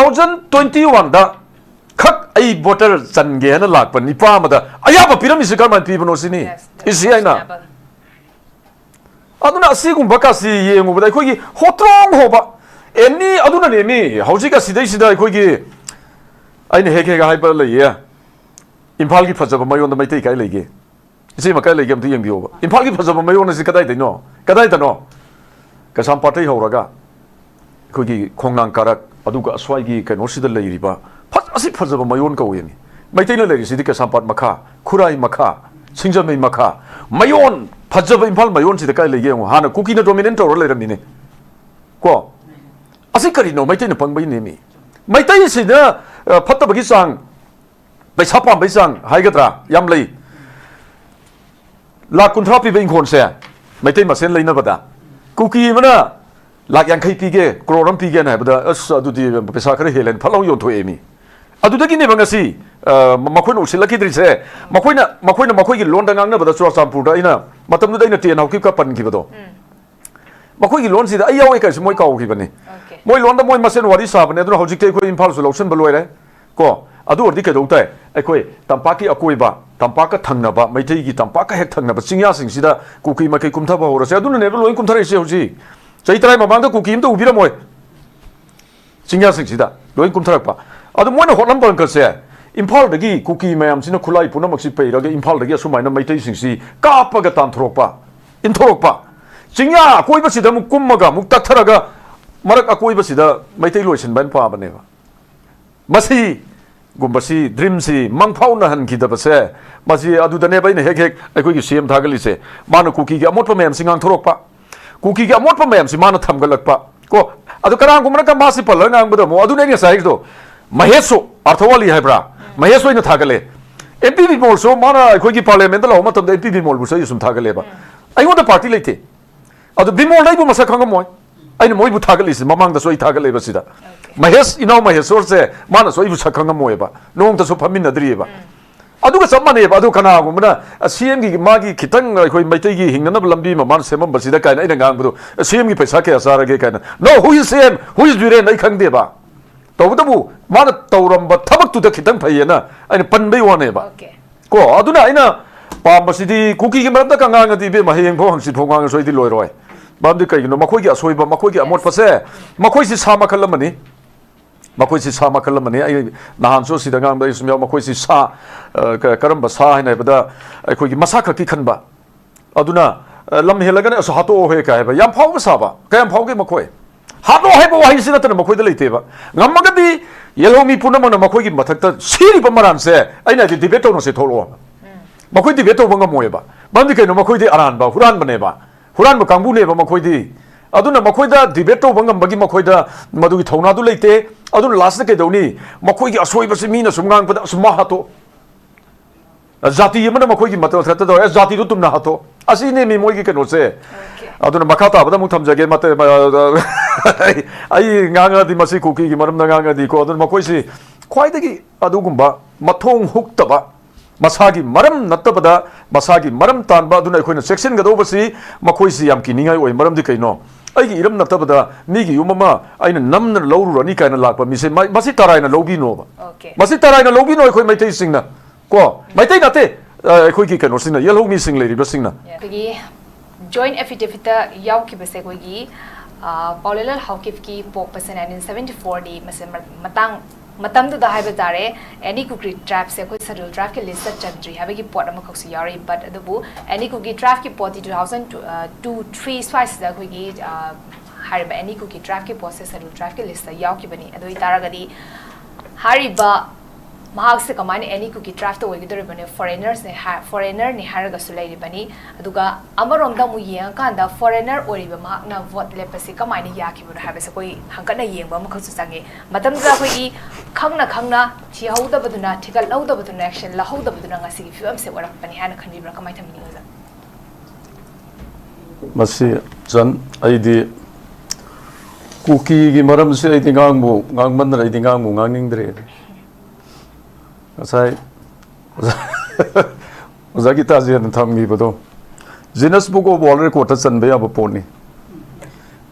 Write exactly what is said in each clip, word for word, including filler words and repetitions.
Two thousand twenty ꯋꯥꯟꯗ ꯈꯛ ꯑꯩ ꯚꯣꯇꯔ ꯆꯟꯒꯦ ꯍꯥꯏꯅ ꯂꯥꯛꯄ ꯅꯤꯄꯥ ꯑꯃꯗ ꯑꯌꯥꯕ ꯄꯤꯔꯝꯃꯤꯁꯤ ꯀꯔꯝꯍꯥꯏꯅ ꯄꯤꯕꯅꯣ ꯁꯤꯅꯤ꯫ Yes, ꯏꯁꯤ ꯑꯩꯅ able. ꯑꯗꯨꯅ ꯑꯁꯤꯒꯨꯝꯕ ꯀꯥꯁꯤ ꯌꯦꯡꯉꯨꯕꯗ ꯑꯩꯈꯣꯏꯒꯤ ꯍꯣꯇ꯭ꯔꯣꯡ ꯍꯣꯕ ꯑꯦꯅꯤ, ꯑꯗꯨꯅꯅꯦ ꯃꯤ ꯍꯧꯖꯤꯛ ꯑꯁꯤꯗꯩꯁꯤꯗ ꯑꯩꯈꯣꯏꯒꯤ, ꯑꯩꯅ ꯍꯦꯛ ꯍꯦꯛ ꯍꯥꯏꯕ ꯂꯩꯌꯦ, ꯏꯝꯐꯥꯜꯒꯤ ꯐꯖꯕ ꯃꯌꯣꯟꯗ ꯃꯩꯇꯩ ꯀꯥꯏ ꯂꯩꯒꯦ? ꯏꯆꯦꯃ ꯀꯥꯏ ꯂꯩꯒꯦ ꯑꯝꯇ ꯌꯦꯡꯕꯤꯌꯣꯕ꯫ ꯏꯝꯐꯥꯜꯒꯤ ꯐꯖꯕ ꯃꯌꯣꯟ ꯑꯁꯤ ꯀꯗꯥꯏꯗꯩꯅꯣ? ꯀꯗꯥꯏꯗꯅꯣ? ꯀꯩꯁꯥꯝꯄꯥꯠꯇꯩ ꯍꯧꯔꯒ ꯑꯩꯈꯣꯏꯒꯤ ꯈꯣꯡꯅꯥꯡ ꯀꯥꯔꯛ, ꯑꯗꯨꯒ ꯑꯁ꯭ꯋꯥꯏꯒꯤ ꯀꯩꯅꯣꯁꯤꯗ ꯂꯩꯔꯤꯕ ꯐꯖ-, ꯑꯁꯤ ꯐꯖꯕ ꯃꯌꯣꯟ ꯀꯧꯋꯦ ꯃꯤ꯫ ꯃꯩꯇꯩꯅ ꯂꯩꯔꯤꯁꯤꯗꯤ ꯀꯩꯁꯥꯝꯄꯥꯠ ꯃꯈꯥ, ꯈꯨꯔꯥꯏ ꯃꯈꯥ, ꯁꯤꯡꯖꯃꯩ ꯃꯈꯥ꯫ ꯃꯌꯣꯟ ꯐꯖꯕ ꯏꯝꯐꯥꯜ ꯃꯌꯣꯟꯁꯤꯗ ꯀꯥꯏ ꯂꯩꯒꯦ ꯌꯦꯡꯉꯣ꯫ ꯍꯥꯟꯅ ꯀꯨꯀꯤꯅ ꯗꯣꯃꯤꯅꯦꯠ ꯇꯧꯔ ꯂꯩꯔꯝꯃꯤꯅꯦ꯫ ꯀꯣ? ꯑꯁꯤ ꯀꯔꯤꯅꯣ? ꯃꯩꯇꯩꯅ ꯄꯪꯕꯩꯅꯦ ꯃꯤ꯫ ꯃꯩꯇꯩꯁꯤꯗ, ꯑ, ꯐꯠꯇꯕꯒꯤ ꯆꯥꯡ, ꯄꯩꯁꯥ ꯄꯥꯝꯕꯩ ꯆꯥꯡ ꯍꯥꯏꯒꯗ꯭ꯔꯥ ꯌꯥꯝ ꯂꯩ꯫ ꯂꯥꯛ ꯀꯨꯟꯊ꯭ꯔꯥ ꯄꯤꯕ ꯏꯪꯈꯣꯜꯁꯦ ꯃꯩꯇꯩ ꯃꯁꯦꯟ ꯂꯩꯅꯕꯗ ꯀꯨꯀꯤ ꯑꯃꯅ ꯂꯥꯛ ꯌꯥꯡꯈꯩ ꯄꯤꯒꯦ, ꯀ꯭ꯔꯣꯔ ꯑꯃ ꯄꯤꯒꯦꯅ ꯍꯥꯏꯕꯗ, "ꯑꯁ, ꯑꯗꯨꯗꯤ ꯄꯩꯁꯥ ꯈꯔ ꯍꯦꯜꯂꯦꯅ" ꯐꯠ ꯂꯥꯎ ꯌꯣꯟꯊꯣꯛꯑꯦ ꯃꯤ꯫ ꯑꯗꯨꯗꯒꯤꯅꯦꯕ ꯉꯁꯤ, ꯑ, ꯃꯈꯣꯏꯅ ꯎꯁꯤꯜꯂꯛꯈꯤꯗ꯭ꯔꯤꯁꯦ꯫ ꯃꯈꯣꯏꯅ, ꯃꯈꯣꯏꯅ ꯃꯈꯣꯏꯒꯤ ꯂꯣꯟꯗ ꯉꯥꯡꯅꯕꯗ ꯆꯨꯔꯥꯆꯥꯟꯄꯨꯔꯗ ꯑꯩꯅ, ꯃꯇꯝꯗꯨꯗ ꯑꯩꯅ ꯇꯦꯟ ꯍꯧꯈꯤꯕ ꯄꯟꯈꯤꯕꯗꯣ꯫ ꯃꯈꯣꯏꯒꯤ ꯂꯣꯟꯁꯤꯗ ꯑꯩ ꯌꯥꯎꯋꯦ ꯀꯥꯏꯁꯤ ꯃꯣꯏ ꯀꯥꯎꯈꯤꯕꯅꯤ꯫ Okay. ꯃꯣꯏ ꯂꯣꯟꯗ ꯃꯣꯏ ꯃꯁꯦꯟ ꯋꯥꯔꯤ ꯁꯥꯕꯅꯦ꯫ ꯑꯗꯨꯅ ꯍꯧꯖꯤꯛꯇꯤ ꯑꯩꯈꯣꯏ ꯏꯝꯐꯥꯜꯁꯨ ꯂꯧꯁꯤꯟꯕ ꯂꯣꯏꯔꯦ꯫ ꯀꯣ? ꯑꯗꯨ ꯑꯣꯏꯔꯗꯤ ꯀꯩꯗꯧ ꯇꯥꯏ? ꯑꯩꯈꯣꯏ ꯇꯝꯄꯥꯛꯀꯤ ꯑꯀꯣꯏꯕ, ꯇꯝꯄꯥꯛꯀ ꯊꯪꯅꯕ, ꯃꯩꯇꯩꯒꯤ ꯇꯝꯄꯥꯛꯀ ꯍꯦꯛ ꯊꯪꯅꯕ ꯆꯤꯡꯌꯥꯁꯤꯡꯁꯤꯗ ꯀꯨꯀꯤ ꯃꯈꯩ ꯀꯨꯝꯊꯕ ꯍꯧꯔꯁꯦ꯫ ꯑꯗꯨꯅꯅꯦꯕ ꯂꯣꯏ ꯀꯨꯝꯊꯔꯛꯏꯁꯦ ꯍꯧꯖꯤꯛ꯫ ꯆꯍꯤ ꯇꯔꯥ ꯃꯃꯥꯡꯗ ꯀꯨꯀꯤ ꯑꯝꯇ ꯎꯕꯤꯔꯝꯃꯣꯏ꯫ ꯆꯤꯡꯌꯥꯁꯤꯡꯁꯤꯗ ꯂꯣꯏ ꯀꯨꯝꯊꯔꯛꯄ꯫ ꯑꯗꯨ ꯃꯣꯏꯅ ꯍꯣꯠꯂꯝꯕ ꯄꯥꯡꯒꯜꯁꯦ, ꯏꯝꯐꯥꯜꯗꯒꯤ ꯀꯨꯀꯤ ꯃꯌꯥꯝꯁꯤꯅ ꯈꯨꯠꯂꯥꯏ ꯄꯨꯝꯅꯃꯛꯁꯤ ꯄꯩꯔꯒ ꯏꯝꯐꯥꯜꯗꯒꯤ ꯑꯁꯨꯃꯥꯏꯅ ꯃꯩꯇꯩꯁꯤꯡꯁꯤ ꯀꯥꯞꯄꯒ ꯇꯥꯟꯊꯣꯔꯛꯄ, ꯏꯟꯊꯣꯔꯛꯄ꯫ ꯆꯤꯡꯌꯥ ꯑꯀꯣꯏꯕꯁꯤꯗ ꯑꯃꯨꯛ ꯀꯨꯝꯃꯒ ꯑꯃꯨꯛ ꯇꯛꯊꯔꯒ ꯃꯔꯛ ꯑꯀꯣꯏꯕꯁꯤꯗ ꯃꯩꯇꯩ ꯂꯣꯏꯁꯤꯟꯕ ꯍꯥꯏꯅ ꯄꯥꯕꯅꯦꯕ꯫ ꯃꯁꯤꯒꯨꯝꯕꯁꯤ, ꯗ꯭ꯔꯤꯝꯁꯤ ꯃꯪꯐꯥꯎꯅꯍꯟꯈꯤꯗꯕꯁꯦ, ꯃꯁꯤ ꯑꯗꯨꯗꯅꯦꯕ ꯑꯩꯅ ꯍꯦꯛ ꯍꯦꯛ ꯑꯩꯈꯣꯏꯒꯤ ꯁꯤ ꯑꯦꯝ ꯊꯥꯒꯠꯂꯤꯁꯦ꯫ ꯃꯥꯅ ꯀꯨꯀꯤꯒꯤ ꯑꯃꯣꯠꯄ ꯃꯌꯥꯝꯁꯤ ꯉꯥꯡꯊꯣꯔꯛꯄ, ꯀꯨꯀꯤꯒꯤ ꯑꯃꯣꯠꯄ ꯃꯌꯥꯝꯁꯤ ꯃꯥꯅ ꯊꯝꯒꯠꯂꯛꯄ꯫ ꯀꯣ, ꯑꯗꯣ ꯀꯅꯥꯒꯨꯝꯕꯅꯒ ꯃꯥꯁꯤ ꯄꯜꯂꯒ ꯉꯥꯡꯕꯗ ꯑꯃꯨꯛ, ꯑꯗꯨꯅꯦ ꯑꯩꯅ ꯉꯁꯥꯏ ꯍꯥꯏꯗꯣ, ꯃꯍꯦꯁꯁꯨ, ꯑꯥꯔꯊꯋꯥꯂꯤ ꯍꯥꯏꯕ꯭ꯔꯥ? ꯃꯍꯦꯁꯁꯨ ꯑꯩꯅ ꯊꯥꯒꯠꯂꯦ꯫ ꯑꯦꯝ ꯄꯤ ꯕꯤꯃꯣꯜꯁꯨ, ꯃꯥꯅ ꯑꯩꯈꯣꯏꯒꯤ ꯄꯥꯔꯂꯤꯌꯥꯃꯦꯟꯗ ꯂꯥꯛꯄ ꯃꯇꯝꯗ ꯑꯦꯝ ꯄꯤ ꯕꯤꯃꯣꯜꯕꯨꯁꯨ ꯑꯩ ꯁꯨꯝ ꯊꯥꯒꯠꯂꯦꯕ꯫ ꯑꯩꯉꯣꯟꯗ ꯄꯥꯔꯇꯤ ꯂꯩꯇꯦ꯫ ꯑꯗꯣ ꯕꯤꯃꯣꯜꯅ ꯑꯩꯕꯨ ꯃꯁꯛ ꯈꯪꯉꯝꯃꯣꯏ꯫ ꯑꯩꯅ ꯃꯣꯏꯕꯨ ꯊꯥꯒꯠꯂꯤꯁꯦ, ꯃꯃꯥꯡꯗꯁꯨ ꯑꯩ ꯊꯥꯒꯠꯂꯦꯕ ꯁꯤꯗ꯫ ꯃꯍꯦꯁ, ꯏꯅꯥꯎ ꯃꯍꯦꯁꯣꯔꯁꯦ, ꯃꯥꯅꯁꯨ ꯑꯩꯕꯨ ꯁꯛ ꯈꯪꯉꯝꯃꯣꯏꯕ, ꯅꯣꯡꯃꯇꯁꯨ ꯐꯝꯃꯤꯟꯅꯗ꯭ꯔꯤꯑꯕ꯫ ꯑꯗꯨꯒ ꯆꯞ ꯃꯥꯟꯅꯩꯕ꯫ ꯑꯗꯨ ꯀꯅꯥꯒꯨꯝꯕꯅ, "ꯑ, ꯁꯤ ꯑꯦꯝꯒꯤ ꯃꯥꯒꯤ ꯈꯤꯇꯪ ꯑꯩꯈꯣꯏ ꯃꯩꯇꯩꯒꯤ ꯍꯤꯡꯅꯅꯕ ꯂꯝꯕꯤ ꯑꯃ ꯃꯥꯅ ꯁꯦꯝꯃꯝꯕꯁꯤꯗ" ꯀꯥꯏꯅ ꯑꯩꯅ ꯉꯥꯡꯕꯗꯣ, "ꯁꯤ ꯑꯦꯝꯒꯤ ꯄꯩꯁꯥ ꯀꯌꯥ ꯆꯥꯔꯒꯦ?" ꯀꯥꯏꯅ꯫ No, who is C M? Who is Biren? ꯑꯩ ꯈꯪꯗꯦꯕ꯫ ꯇꯧꯕꯇꯕꯨ ꯃꯥꯅ ꯇꯧꯔꯝꯕ ꯊꯕꯛꯇꯨꯗ ꯈꯤꯇꯪ ꯐꯩꯌꯦꯅ ꯑꯩꯅ ꯄꯟꯕꯩ ꯋꯥꯅꯦꯕ꯫ Okay. ꯀꯣ, ꯑꯗꯨꯅ ꯑꯩꯅ ꯄꯥꯝꯕꯁꯤꯗꯤ ꯀꯨꯀꯤꯒꯤ ꯃꯔꯝꯗ ꯀ ꯉꯥꯡꯉꯗꯤ ꯏꯕꯦꯝꯃ, ꯍꯌꯦꯡ ꯐꯥꯎ ꯍꯪꯆꯤꯠ ꯐꯥꯎ ꯉꯥꯡꯉꯁꯨ ꯑꯩꯗꯤ ꯂꯣꯏꯔꯣꯏ꯫ ꯃꯔꯝꯗꯤ ꯀꯩꯒꯤꯅꯣ? ꯃꯈꯣꯏꯒꯤ ꯑꯁꯣꯏꯕ, ꯃꯈꯣꯏꯒꯤ ꯑꯃꯣꯠꯄꯁꯦ, ꯃꯈꯣꯏꯁꯤ ꯁꯥ ꯃꯈꯜ ꯑꯃꯅꯤ꯫ ꯃꯈꯣꯏꯁꯤ ꯁꯥ ꯃꯈꯜ ꯑꯃꯅꯤ꯫ ꯑꯩ ꯅꯍꯥꯟꯁꯨ ꯁꯤꯗ ꯉꯥꯡꯕꯗ ꯑꯩ ꯁꯨꯝ ꯌꯥꯎ, ꯃꯈꯣꯏꯁꯤ ꯁꯥ, ꯑ, ꯀ-, ꯀꯔꯝꯕ ꯁꯥ ꯍꯥꯏꯅ ꯍꯥꯏꯕꯗ, ꯑꯩꯈꯣꯏꯒꯤ ꯃꯁꯥ ꯈꯛꯀꯤ ꯈꯟꯕ꯫ ꯑꯗꯨꯅ, ꯑ, ꯂꯝ ꯍꯦꯜꯂꯒꯅ "ꯑꯁ, ꯍꯥꯠꯇꯣꯛꯑꯣꯍꯦ" ꯀꯥꯏ ꯍꯥꯏꯕ ꯌꯥꯝ ꯐꯥꯎꯕ ꯁꯥꯕ꯫ ꯀꯌꯥꯝ ꯐꯥꯎꯒꯦ ꯃꯈꯣꯏ? ꯍꯥꯠꯂꯣ ꯍꯥꯏꯕ ꯋꯥꯍꯩꯁꯤ ꯅꯠꯇꯅ ꯃꯈꯣꯏꯗ ꯂꯩꯇꯦꯕ꯫ ꯉꯝꯃꯒꯗꯤ ꯌꯦꯜꯍꯧꯃꯤ ꯄꯨꯝꯅꯃꯛꯅ ꯃꯈꯣꯏꯒꯤ ꯃꯊꯛꯇ ꯁꯤꯔꯤꯕ ꯃꯔꯥꯟꯁꯦ, ꯑꯩꯅ ꯍꯥꯏꯗꯤ debate ꯇꯧꯅꯁꯦ ꯊꯣꯛꯂꯛꯑꯣ꯫ ꯃꯈꯣꯏ debate ꯇꯧꯕ ꯉꯝꯃꯣꯏꯕ꯫ ꯃꯔꯝꯗꯤ ꯀꯩꯅꯣ? ꯃꯈꯣꯏꯗꯤ ꯑꯔꯥꯟꯕ ꯍꯨꯔꯥꯟꯕꯅꯦꯕ꯫ ꯍꯨꯔꯥꯟꯕ ꯀꯥꯡꯕꯨꯅꯦꯕ ꯃꯈꯣꯏꯗꯤ꯫ ꯑꯗꯨꯅ ꯃꯈꯣꯏꯗ debate ꯇꯧꯕ ꯉꯝꯕꯒꯤ ꯃꯈꯣꯏꯗ ꯃꯗꯨꯒꯤ ꯊꯧꯅꯥꯗꯨ ꯂꯩꯇꯦ꯫ ꯑꯗꯨꯅ last ꯀꯩꯗꯧꯅꯤ? ꯃꯈꯣꯏꯒꯤ ꯑꯁꯣꯏꯕꯁꯤ ꯃꯤꯅ ꯁꯨꯝ ꯉꯥꯡꯕꯗ, "ꯑꯁ, ꯃꯥ ꯍꯥꯠꯇꯣꯛ, ꯖꯥꯇꯤ ꯑꯃꯅ ꯃꯈꯣꯏꯒꯤ ꯃꯇꯝ ꯈꯛꯇ ꯇꯧꯔꯦ, ꯖꯥꯇꯤꯗꯨ ꯇꯨꯝꯅ ꯍꯥꯠꯇꯣꯛ"꯫ ꯑꯁꯤꯅꯦꯃꯤ ꯃꯣꯏꯒꯤ ꯀꯩꯅꯣꯁꯦ꯫ ꯑꯗꯨꯅ ꯃꯈꯥ ꯇꯥꯕꯗ ꯑꯃꯨꯛ ꯊꯝꯖꯒꯦ꯫ ꯃꯇ-, ꯃ-, ꯑꯩ, ꯑꯩ ꯉꯥꯡꯉꯗꯤ, ꯃꯁꯤ ꯀꯨꯀꯤꯒꯤ ꯃꯔꯝꯗ ꯉꯥꯡꯉꯗꯤꯀꯣ, ꯑꯗꯨꯅ ꯃꯈꯣꯏꯁꯤ ꯈ꯭ꯋꯥꯏꯗꯒꯤ ꯑꯗꯨꯒꯨꯝꯕ ꯃꯊꯣꯡ ꯍꯨꯛꯇꯕ, ꯃꯁꯥꯒꯤ ꯃꯔꯝ ꯅꯠꯇꯕꯗ ꯃꯁꯥꯒꯤ ꯃꯔꯝ ꯇꯥꯟꯕ꯫ ꯑꯗꯨꯅ ꯑꯩꯈꯣꯏꯅ ꯆꯦꯛꯁꯤꯟꯒꯗꯧꯕꯁꯤ ꯃꯈꯣꯏꯁꯤ ꯌꯥꯝ ꯀꯤꯅꯤꯡꯉꯥꯏ ꯑꯣꯏ꯫ ꯃꯔꯝꯗꯤ ꯀꯩꯅꯣ? ꯑꯩꯒꯤ ꯏꯔꯝ ꯅꯠꯇꯕꯗ ꯃꯤꯒꯤ ꯌꯨꯝ ꯑꯃ ꯑꯩꯅ ꯅꯝꯅ ꯂꯧꯔꯨꯔꯅꯤ ꯀꯥꯏꯅ ꯂꯥꯛꯄ ꯃꯤꯁꯦ, ꯃ-, ꯃꯁꯤ ꯇꯔꯥꯏꯅ ꯂꯧꯕꯤꯅꯣꯕ꯫ Okay. ꯃꯁꯤ ꯇꯔꯥꯏꯅ ꯂꯧꯕꯤꯅꯣ ꯑꯩꯈꯣꯏ ꯃꯩꯇꯩꯁꯤꯡꯅ꯫ ꯀꯣ, ꯃꯩꯇꯩ ꯅꯠꯇꯦ, ꯑ, ꯑꯩꯈꯣꯏꯒꯤ ꯀꯩꯅꯣꯁꯤꯡꯅ, ꯌꯦꯜꯍꯧꯃꯤꯁꯤꯡ ꯂꯩꯔꯤꯕꯁꯤꯡꯅ꯫ ꯑꯩꯈꯣꯏꯒꯤ joint affidavit ꯇ ꯌꯥꯎꯈꯤꯕꯁꯦ ꯑꯩꯈꯣꯏꯒꯤ, ꯑ, ꯄꯥꯎꯂꯦꯂꯜ ꯍꯥꯎꯀꯤꯞꯀꯤ ꯄꯣꯛꯄꯁꯦ nineteen seventy four ꯗꯤ ꯃꯁꯦ ꯃ-, ꯃꯇꯥꯡ, ꯃꯇꯝꯗꯨꯗ ꯍꯥꯏꯕ ꯇꯥꯔꯦ, any Kuki tribe ꯁꯦ ꯑꯩꯈꯣꯏ schedule tribe ꯀꯤ list ꯇ ꯆꯟꯗ꯭ꯔꯤ ꯍꯥꯏꯕꯒꯤ ꯄꯣꯠ ꯑꯃꯈꯛꯁꯨ ꯌꯥꯎꯔꯤ꯫ But ꯑꯗꯨꯕꯨ any Kuki tribe ꯀꯤ ꯄꯣꯠꯇꯤ two thousand two, ꯑ, two, three ꯁ꯭ꯋꯥꯏꯁꯤꯗ ꯑꯩꯈꯣꯏꯒꯤ, ꯑ, ꯍꯥꯏꯔꯤꯕ any Kuki tribe ꯀꯤ ꯄꯣꯠꯁꯦ schedule tribe ꯀꯤ list ꯇ ꯌꯥꯎꯈꯤꯕꯅꯤ꯫ ꯑꯗꯨ ꯑꯣꯏꯇꯥꯔꯒꯗꯤ ꯍꯥꯏꯔꯤꯕ ꯃꯍꯥꯛꯁꯦ ꯀꯃꯥꯏꯅ any Kuki tribe ꯇ ꯑꯣꯏꯒꯗꯧꯔꯤꯕꯅꯤ? Foreigners ꯅꯦ ꯍꯥꯏ-, foreigner ꯅꯤ ꯍꯥꯏꯔꯒꯁꯨ ꯂꯩꯔꯤꯕꯅꯤ꯫ ꯑꯗꯨꯒ ꯑꯃꯔꯣꯝꯗ ꯑꯃꯨꯛ ꯌꯦꯡꯉꯀꯥꯟꯗ foreigner ꯑꯣꯏꯔꯤꯕ ꯃꯍꯥꯛꯅ vote ꯂꯦꯞꯄꯁꯤ ꯀꯃꯥꯏꯅ ꯌꯥꯈꯤꯕꯅꯣ ꯍꯥꯏꯕꯁꯦ ꯑꯩꯈꯣꯏ ꯍꯪꯀꯠꯅ ꯌꯦꯡꯕ ꯑꯃꯈꯛꯁꯨ ꯆꯪꯉꯤ꯫ ꯃꯇꯝꯗꯨꯗ ꯑꯩꯈꯣꯏꯒꯤ ꯈꯪꯅ ꯈꯪꯅ ꯊꯤꯍꯧꯗꯕꯗꯨꯅ, ꯊꯤꯒꯠꯍꯧꯗꯕꯗꯨꯅ, action ꯂꯧꯍꯧꯗꯕꯗꯨꯅ ꯉꯁꯤꯒꯤ ꯐꯤꯕꯝꯁꯦ ꯑꯣꯏꯔꯛꯄꯅꯤ ꯍꯥꯏꯅ ꯈꯟꯕꯤꯕ꯭ꯔꯥ? ꯀꯃꯥꯏꯅ ꯊꯝꯕꯤꯅꯤꯡꯉꯤ ꯑꯣꯖꯥ? ꯃꯁꯤ ꯆꯟ, ꯑꯩꯗꯤ ꯀꯨꯀꯤꯒꯤ ꯃꯔꯝꯁꯤ ꯑꯩꯗꯤ ꯉꯥꯡꯕꯨ ꯉꯥꯡꯃꯟꯗꯅ ꯑꯩꯗꯤ ꯉꯥꯡꯕꯨ ꯉꯥꯡꯅꯤꯡꯗ꯭ꯔꯦ꯫ ꯉꯁꯥꯏ ꯑꯣꯖꯥ, ꯑꯣꯖꯥ ꯒꯤꯇꯥꯖꯤꯅ ꯊꯝꯈꯤꯕꯗꯣ, Guinness Book of World Record ꯇ ꯆꯟꯕ ꯌꯥꯕ ꯄꯣꯠꯅꯤ꯫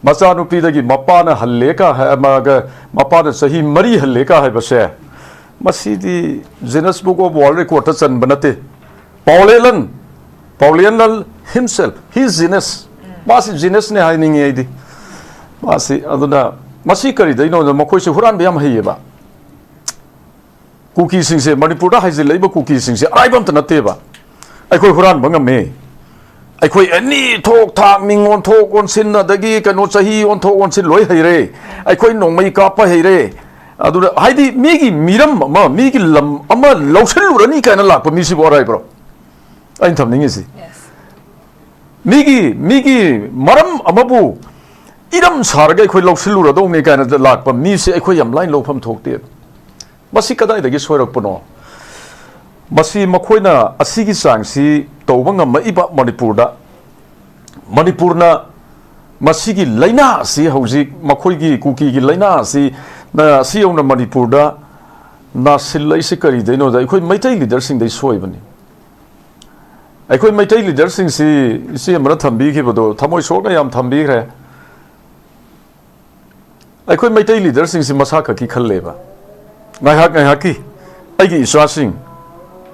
ꯃꯆꯥꯅꯨꯄꯤꯗꯒꯤ ꯃꯄꯥꯅ ꯍꯜꯂꯦ ꯀ ꯍꯥꯏ-, ꯃꯥꯒ, ꯃꯄꯥꯅ ꯆꯍꯤ ꯃꯔꯤ ꯍꯜꯂꯦ ꯀ ꯍꯥꯏꯕꯁꯦ, ꯃꯁꯤꯗꯤ Guinness Book of World Record ꯇ ꯆꯟꯕ ꯅꯠꯇꯦ꯫ ꯄꯥꯎꯂꯦꯂꯟ, ꯄꯥꯎꯂꯦꯂꯟ himself, he is Guinness. ꯃꯥꯁꯤ Guinness ꯅꯦ ꯍꯥꯏꯅꯤꯡꯉꯤ ꯑꯩꯗꯤ꯫ ꯃꯥꯁꯤ, ꯑꯗꯨꯅ ꯃꯁꯤ ꯀꯔꯤꯗꯩꯅꯣꯗ, ꯃꯈꯣꯏꯁꯦ ꯍꯨꯔꯥꯟꯕ ꯌꯥꯝ ꯍꯩꯌꯦꯕ꯫ ꯀꯨꯀꯤꯁꯤꯡꯁꯦ, ꯃꯅꯤꯄꯨꯔꯗ ꯍꯥꯏꯖꯤꯜꯂꯛꯏꯕ ꯀꯨꯀꯤꯁꯤꯡꯁꯦ ꯑꯔꯥꯏꯕ ꯑꯝꯇ ꯅꯠꯇꯦꯕ꯫ ꯑꯩꯈꯣꯏ ꯍꯨꯔꯥꯟꯕ ꯉꯝꯃꯦ꯫ ꯑꯩꯈꯣꯏ ꯑꯦꯅꯤ ꯊꯣꯛ ꯊꯥꯛ, ꯃꯤꯉꯣꯟ ꯊꯣꯛ ꯑꯣꯟꯁꯤꯟ, ꯑꯗꯒꯤ ꯀꯩꯅꯣ, ꯆꯍꯤ ꯑꯣꯟꯊꯣꯛ ꯑꯣꯟꯁꯤꯟ ꯂꯣꯏ ꯍꯩꯔꯦ꯫ ꯑꯩꯈꯣꯏ ꯅꯣꯡꯃꯩ ꯀꯥꯞꯄ ꯍꯩꯔꯦ꯫ ꯑꯗꯨꯅ ꯍꯥꯏꯗꯤ, ꯃꯤꯒꯤ ꯃꯤꯔꯝ ꯑꯃ, ꯃꯤꯒꯤ ꯂꯝ ꯑꯃ ꯂꯧꯁꯤꯜꯂꯨꯔꯅꯤ ꯀꯥꯏꯅ ꯂꯥꯛꯄ ꯃꯤꯁꯤꯕꯨ ꯑꯔꯥꯏꯕ꯭ꯔꯣ? ꯑꯩꯅ ꯊꯝꯅꯤꯡꯉꯤꯁꯤ꯫ ꯃꯤꯒꯤ, ꯃꯤꯒꯤ ꯃꯔꯝ ꯑꯃꯕꯨ ꯏꯔꯝ ꯁꯥꯔꯒ ꯑꯩꯈꯣꯏ ꯂꯧꯁꯤꯜꯂꯨꯔꯗꯧꯅꯤ ꯀꯥꯏꯅ ꯂꯥꯛꯄ ꯃꯤꯁꯦ ꯑꯩꯈꯣꯏ ꯌꯥꯝ ꯂꯥꯏꯅ ꯂꯧꯐꯝ ꯊꯣꯛꯇꯦꯕ꯫ ꯃꯁꯤ ꯀꯗꯥꯏꯗꯒꯤ ꯁꯣꯏꯔꯛꯄꯅꯣ? ꯃꯁꯤ ꯃꯈꯣꯏꯅ ꯑꯁꯤꯒꯤ ꯆꯥꯡꯁꯤ ꯇꯧꯕ ꯉꯝꯃꯛꯏꯕ ꯃꯅꯤꯄꯨꯔꯗ, ꯃꯅꯤꯄꯨꯔꯅ ꯃꯁꯤꯒꯤ ꯂꯥꯏꯅꯥ ꯑꯁꯤ, ꯍꯧꯖꯤꯛ ꯃꯈꯣꯏꯒꯤ ꯀꯨꯀꯤꯒꯤ ꯂꯥꯏꯅꯥ ꯑꯁꯤ, ꯅ-, ꯑꯁꯤ ꯌꯧꯅ ꯃꯅꯤꯄꯨꯔꯗ ꯅꯥꯁꯤꯜꯂꯛꯏꯁꯤ ꯀꯔꯤꯗꯩꯅꯣꯗ ꯑꯩꯈꯣꯏ ꯃꯩꯇꯩ ꯂꯤꯗꯔꯁꯤꯡꯗꯩ ꯁꯣꯏꯕꯅꯤ꯫ ꯑꯩꯈꯣꯏ ꯃꯩꯇꯩ ꯂꯤꯗꯔꯁꯤꯡꯁꯤ ꯏꯆꯦ ꯑꯃꯅ ꯊꯝꯕꯤꯈꯤꯕꯗꯣ ꯊꯃꯣꯏ ꯁꯣꯛꯅ ꯌꯥꯝ ꯊꯝꯕꯤꯈ꯭ꯔꯦ꯫ ꯑꯩꯈꯣꯏ ꯃꯩꯇꯩ ꯂꯤꯗꯔꯁꯤꯡꯁꯤ ꯃꯁꯥ ꯈꯛꯀꯤ ꯈꯜꯂꯦꯕ꯫ ꯉꯥꯏꯍꯥꯛ ꯉꯥꯏꯍꯥꯛꯀꯤ ꯑꯩꯒꯤ ꯏꯆꯥꯁꯤꯡ,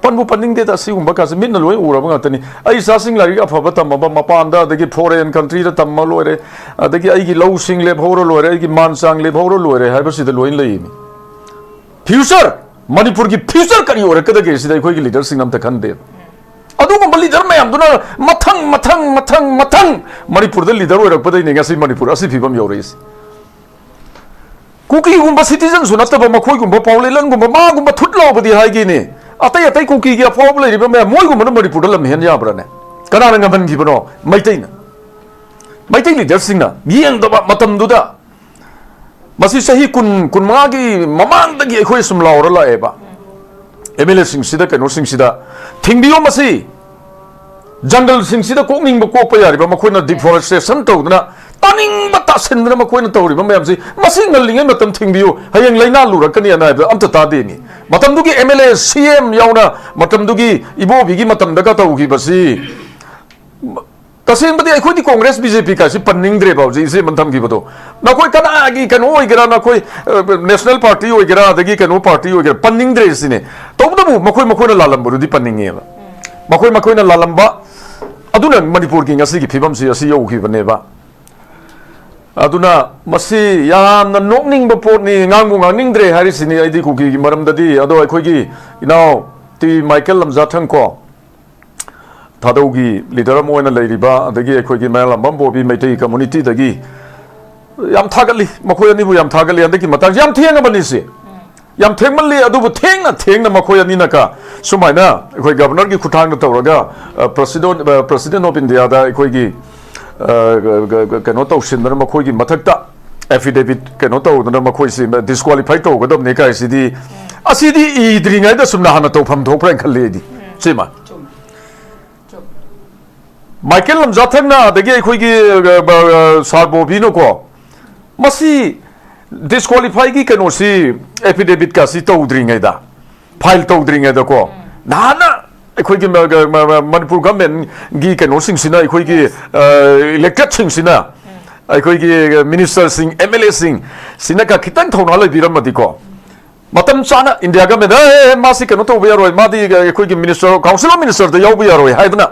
ꯄꯟꯕꯨ ꯄꯟꯅꯤꯡꯗꯦꯗ, ꯑꯁꯤꯒꯨꯝꯕ ꯀꯥꯁꯦ ꯃꯤꯠꯅ ꯂꯣꯏ ꯎꯔꯕ ꯉꯥꯛꯇꯅꯤ꯫ ꯑꯩ ꯏꯆꯥꯁꯤꯡ ꯂꯥꯏꯔꯤꯛ ꯑꯐꯕ ꯇꯝꯃꯕ, ꯃꯄꯥꯟꯗ ꯑꯗꯒꯤ ꯐꯣꯔꯦꯟ ꯀꯟꯇ꯭ꯔꯤꯗ ꯇꯝꯃ ꯂꯣꯏꯔꯦ, ꯑꯗꯒꯤ ꯑꯩꯒꯤ ꯂꯧꯁꯤꯡ ꯂꯦꯞꯍꯧꯔ ꯂꯣꯏꯔꯦ, ꯑꯩꯒꯤ ꯃꯥꯟ ꯆꯥꯡ ꯂꯦꯞꯍꯧꯔ ꯂꯣꯏꯔꯦ ꯍꯥꯏꯕꯁꯤꯗ ꯂꯣꯏꯅ ꯂꯩꯔꯤꯅꯤ꯫ ꯐ꯭ꯌꯨꯆꯔ, ꯃꯅꯤꯄꯨꯔꯒꯤ ꯐ꯭ꯌꯨꯆꯔ ꯀꯔꯤ ꯑꯣꯏꯔꯛꯀꯗꯒꯦ ꯁꯤꯗ ꯑꯩꯈꯣꯏꯒꯤ ꯂꯤꯗꯔꯁꯤꯡꯅ ꯑꯝꯇ ꯈꯟꯗꯦꯕ꯫ ꯑꯗꯨꯒꯨꯝꯕ ꯂꯤꯗꯔ ꯃꯌꯥꯝꯗꯨꯅ ꯃꯊꯪ, ꯃꯊꯪ, ꯃꯊꯪ, ꯃꯊꯪ ꯃꯅꯤꯄꯨꯔꯗ ꯂꯤꯗꯔ ꯑꯣꯏꯔꯛꯄꯗꯩꯅꯦ ꯉꯁꯤ ꯃꯅꯤꯄꯨꯔ ꯑꯁꯤ ꯐꯤꯕꯝ ꯌꯧꯔꯛꯏꯁꯦ꯫ ꯀꯨꯀꯤꯒꯨꯝꯕ ꯁꯤꯇꯤꯖꯟꯁꯨ ꯅꯠꯇꯕ ꯃꯈꯣꯏꯒꯨꯝꯕ, ꯄꯥꯎꯂꯦꯂꯟꯒꯨꯝꯕ, ꯃꯥꯒꯨꯝꯕ ꯊꯨꯠ ꯂꯥꯎꯕꯗꯤ ꯍꯥꯏꯒꯦꯅꯦ꯫ ꯑꯇꯩ ꯑꯇꯩ ꯀꯨꯀꯤꯒꯤ ꯑꯐꯥꯎꯕ ꯂꯩꯔꯤꯕ ꯃꯌꯥꯝ, ꯃꯣꯏꯒꯨꯝꯕꯅ ꯃꯅꯤꯄꯨꯔꯗ ꯂꯝ ꯍꯦꯟ ꯌꯥꯕ꯭ꯔꯥꯅꯦ? ꯀꯅꯥꯅ ꯉꯝꯍꯟꯈꯤꯕꯅꯣ? ꯃꯩꯇꯩꯅ꯫ ꯃꯩꯇꯩ ꯂꯤꯗꯔꯁꯤꯡꯅ, ꯌꯦꯡꯗꯕ ꯃꯇꯝꯗꯨꯗ꯫ ꯃꯁꯤ ꯆꯍꯤ ꯀꯨꯟ, ꯀꯨꯟꯃꯉꯥꯒꯤ ꯃꯃꯥꯡꯗꯒꯤ ꯑꯩꯈꯣꯏ ꯁꯨꯝ ꯂꯥꯎꯔ ꯂꯥꯛꯑꯦꯕ꯫ ꯑꯦꯝ ꯑꯦꯜ ꯑꯦꯁꯤꯡꯁꯤꯗ, ꯀꯩꯅꯣꯁꯤꯡꯁꯤꯗ ꯊꯤꯡꯕꯤꯌꯨ꯫ ꯃꯁꯤ ꯖꯪꯒꯜꯁꯤꯡꯁꯤꯗ ꯀꯣꯛꯅꯤꯡꯕ ꯀꯣꯛꯄ ꯌꯥꯔꯤꯕ, ꯃꯈꯣꯏꯅ ꯗꯤꯐꯣꯔꯦꯁꯇꯦꯁꯟ ꯇꯧꯗꯅ, ꯇꯥꯅꯤꯡꯕ ꯇꯥꯁꯤꯟꯗꯅ ꯃꯈꯣꯏꯅ ꯇꯧꯔꯤꯕ ꯃꯌꯥꯝꯁꯤ, ꯃꯁꯤ ꯉꯜꯂꯤꯉꯩ ꯃꯇꯝ ꯊꯤꯡꯕꯤꯌꯨ, ꯍꯌꯦꯡ ꯂꯥꯏꯅꯥ ꯂꯨꯔꯛꯀꯅꯤ ꯑꯅ ꯍꯥꯏꯕꯗ ꯑꯝꯇ ꯇꯥꯗꯦ ꯃꯤ꯫ ꯃꯇꯝꯗꯨꯒꯤ ꯑꯦꯝ ꯑꯦꯜ ꯑꯦ, ꯁꯤ ꯑꯦꯝ ꯌꯥꯎꯅ ꯃꯇꯝꯗꯨꯒꯤ ꯏꯕꯣꯕꯤꯒꯤ ꯃꯇꯝꯗꯒ ꯇꯧꯈꯤꯕꯁꯤ, ꯇꯁꯦꯡꯕꯗꯤ ꯑꯩꯈꯣꯏꯗꯤ ꯀꯣꯡꯒ꯭ꯔꯦꯁ, ꯕꯤ ꯖꯦ ꯄꯤ ꯀꯥꯏꯁꯤ ꯄꯟꯅꯤꯡꯗ꯭ꯔꯦꯕ ꯍꯧꯖꯤꯛ ꯏꯆꯦ ꯃꯟ ꯊꯝꯈꯤꯕꯗꯣ꯫ ꯅꯈꯣꯏ ꯀꯅꯥꯒꯤ ꯀꯩꯅꯣ ꯑꯣꯏꯒꯦꯔꯥ, ꯅꯈꯣꯏ, ꯑ, ꯅꯦꯁꯅꯦꯜ ꯄꯥꯔꯇꯤ ꯑꯣꯏꯒꯦꯔꯥ, ꯑꯗꯒꯤ ꯀꯩꯅꯣ ꯄꯥꯔꯇꯤ ꯑꯣꯏꯒꯦꯔꯥ, ꯄꯟꯅꯤꯡꯗ꯭ꯔꯦ ꯁꯤꯅꯦ꯫ ꯇꯧꯕꯇꯕꯨ ꯃꯈꯣꯏ ꯃꯈꯣꯏꯅ ꯂꯥꯜꯂꯝꯕꯗꯨꯗꯤ ꯄꯟꯅꯤꯡꯉꯦꯕ꯫ ꯃꯈꯣꯏ ꯃꯈꯣꯏꯅ ꯂꯥꯜꯂꯝꯕ ꯑꯗꯨꯅ ꯃꯅꯤꯄꯨꯔꯒꯤ ꯉꯁꯤꯒꯤ ꯐꯤꯕꯝꯁꯤ ꯑꯁꯤ ꯌꯧꯈꯤꯕꯅꯦꯕ꯫ ꯑꯗꯨꯅ ꯃꯁꯤ ꯌꯥꯝꯅ ꯅꯣꯛꯅꯤꯡꯕ ꯄꯣꯠꯅꯤ, ꯉꯥꯡꯕꯨ ꯉꯥꯡꯅꯤꯡꯗ꯭ꯔꯦ ꯍꯥꯏꯔꯤꯁꯤꯅꯤ ꯑꯩꯗꯤ ꯀꯨꯀꯤꯒꯤ ꯃꯔꯝꯗꯗꯤ꯫ ꯑꯗꯣ ꯑꯩꯈꯣꯏꯒꯤ ꯏꯅꯥꯎ ꯇꯤ ꯃꯥꯏꯀꯦꯜ ꯂꯝꯖꯥꯊꯪ ꯀꯣ, ꯊꯥꯗꯧꯒꯤ ꯂꯤꯗꯔ ꯑꯃ ꯑꯣꯏꯅ ꯂꯩꯔꯤꯕ, ꯑꯗꯒꯤ ꯑꯩꯈꯣꯏꯒꯤ ꯃꯌꯥꯡꯂꯥꯝꯕꯝ ꯕꯣꯕꯤ ꯃꯩꯇꯩ ꯀꯝꯃꯨꯅꯤꯇꯤꯗꯒꯤ ꯌꯥꯝ ꯊꯥꯒꯠꯂꯤ, ꯃꯈꯣꯏ ꯑꯅꯤꯕꯨ ꯌꯥꯝ ꯊꯥꯒꯠꯂꯤ꯫ ꯍꯟꯗꯛꯀꯤ ꯃꯇꯥꯡꯁꯤ ꯌꯥꯝ ꯊꯦꯡꯉꯕꯅꯤ ꯁꯤ, ꯌꯥꯝ ꯊꯦꯡꯃꯜꯂꯤ꯫ ꯑꯗꯨꯕꯨ ꯊꯦꯡꯅ ꯊꯦꯡꯅ ꯃꯈꯣꯏ ꯑꯅꯤꯅꯀ ꯁꯨꯃꯥꯏꯅ ꯑꯩꯈꯣꯏ ꯒꯕꯔꯅꯔꯒꯤ ꯈꯨꯠꯊꯥꯡꯗ ꯇꯧꯔꯒ, ꯑ, ꯄ꯭ꯔꯁꯤꯗꯦꯟ, ꯑ, ꯄ꯭ꯔꯁꯤꯗꯦꯟ ꯑꯣꯐ ꯏꯟꯗꯤꯌꯥꯗ ꯑꯩꯈꯣꯏꯒꯤ, ꯑ, ꯒ-, ꯒ-, ꯒ-, ꯀꯩꯅꯣ ꯇꯧꯁꯤꯟꯗꯅ ꯃꯈꯣꯏꯒꯤ ꯃꯊꯛꯇ ꯑꯦꯐꯤꯗꯦꯕꯤꯠ ꯀꯩꯅꯣ ꯇꯧꯗꯅ ꯃꯈꯣꯏꯁꯤ ꯗꯤꯁꯀ꯭ꯋꯥꯂꯤꯐꯥꯏ ꯇꯧꯒꯗꯕꯅꯤ ꯀꯥꯏꯁꯤꯗꯤ, ꯑꯁꯤꯗꯤ ꯏꯗ꯭ꯔꯤꯉꯩꯗ ꯁꯨꯝꯅ ꯍꯥꯟꯅ ꯇꯧꯐꯝ ꯊꯣꯛꯄ꯭ꯔꯥ ꯍꯥꯏꯅ ꯈꯜꯂꯤ ꯑꯩꯗꯤ꯫ ꯁꯤꯃ ꯃꯥꯏꯀꯦꯜ ꯂꯝꯖꯥꯊꯪꯅ ꯑꯗꯒꯤ ꯑꯩꯈꯣꯏꯒꯤ, ꯑ, ꯕ-, ꯑ, ꯁꯥꯔ ꯕꯣꯕꯤꯅꯀꯣ, ꯃꯁꯤ ꯗꯤꯁꯀ꯭ꯋꯥꯂꯤꯐꯥꯏꯒꯤ ꯀꯩꯅꯣꯁꯤ ꯑꯦꯐꯤꯗꯦꯕꯤꯠꯀꯁꯤ ꯇꯧꯗ꯭ꯔꯤꯉꯩꯗ, ꯐꯥꯏꯜ ꯇꯧꯗ꯭ꯔꯤꯉꯩꯗꯀꯣ, ꯅꯍꯥꯟꯅ ꯑꯩꯈꯣꯏꯒꯤ ꯃ-, ꯒ-, ꯃ-, ꯃ-, ꯃꯅꯤꯄꯨꯔ ꯒꯚꯔꯟꯃꯦꯟꯒꯤ ꯀꯩꯅꯣꯁꯤꯡꯁꯤꯅ, ꯑꯩꯈꯣꯏꯒꯤ, ꯑ, ꯏꯂꯦꯛꯇꯦꯠꯁꯤꯡꯁꯤꯅ, ꯑꯩꯈꯣꯏꯒꯤ ꯃꯤꯅꯤꯁꯇꯔꯁꯤꯡ, ꯑꯦꯝ ꯑꯦꯜ ꯑꯦꯁꯤꯡ ꯁꯤꯅꯒ ꯈꯤꯇꯪ ꯊꯧꯅꯥ ꯂꯩꯕꯤꯔꯝꯃꯗꯤꯀꯣ, ꯃꯇꯝ ꯆꯥꯅ ꯏꯟꯗꯤꯌꯥ ꯒꯚꯔꯟꯃꯦꯟꯗ, "ꯑꯦ, ꯃꯥꯁꯤ ꯀꯩꯅꯣ ꯇꯧꯕ ꯌꯥꯔꯣꯏ, ꯃꯥꯗꯤ ꯑꯩꯈꯣꯏꯒꯤ ꯃꯤꯅꯤꯁꯇꯔ, ꯀꯥꯎꯟꯁꯤꯜ ꯑꯣꯐ ꯃꯤꯅꯤꯁꯇꯔꯗ ꯌꯥꯎꯕ ꯌꯥꯔꯣꯏ" ꯍꯥꯏꯗꯅ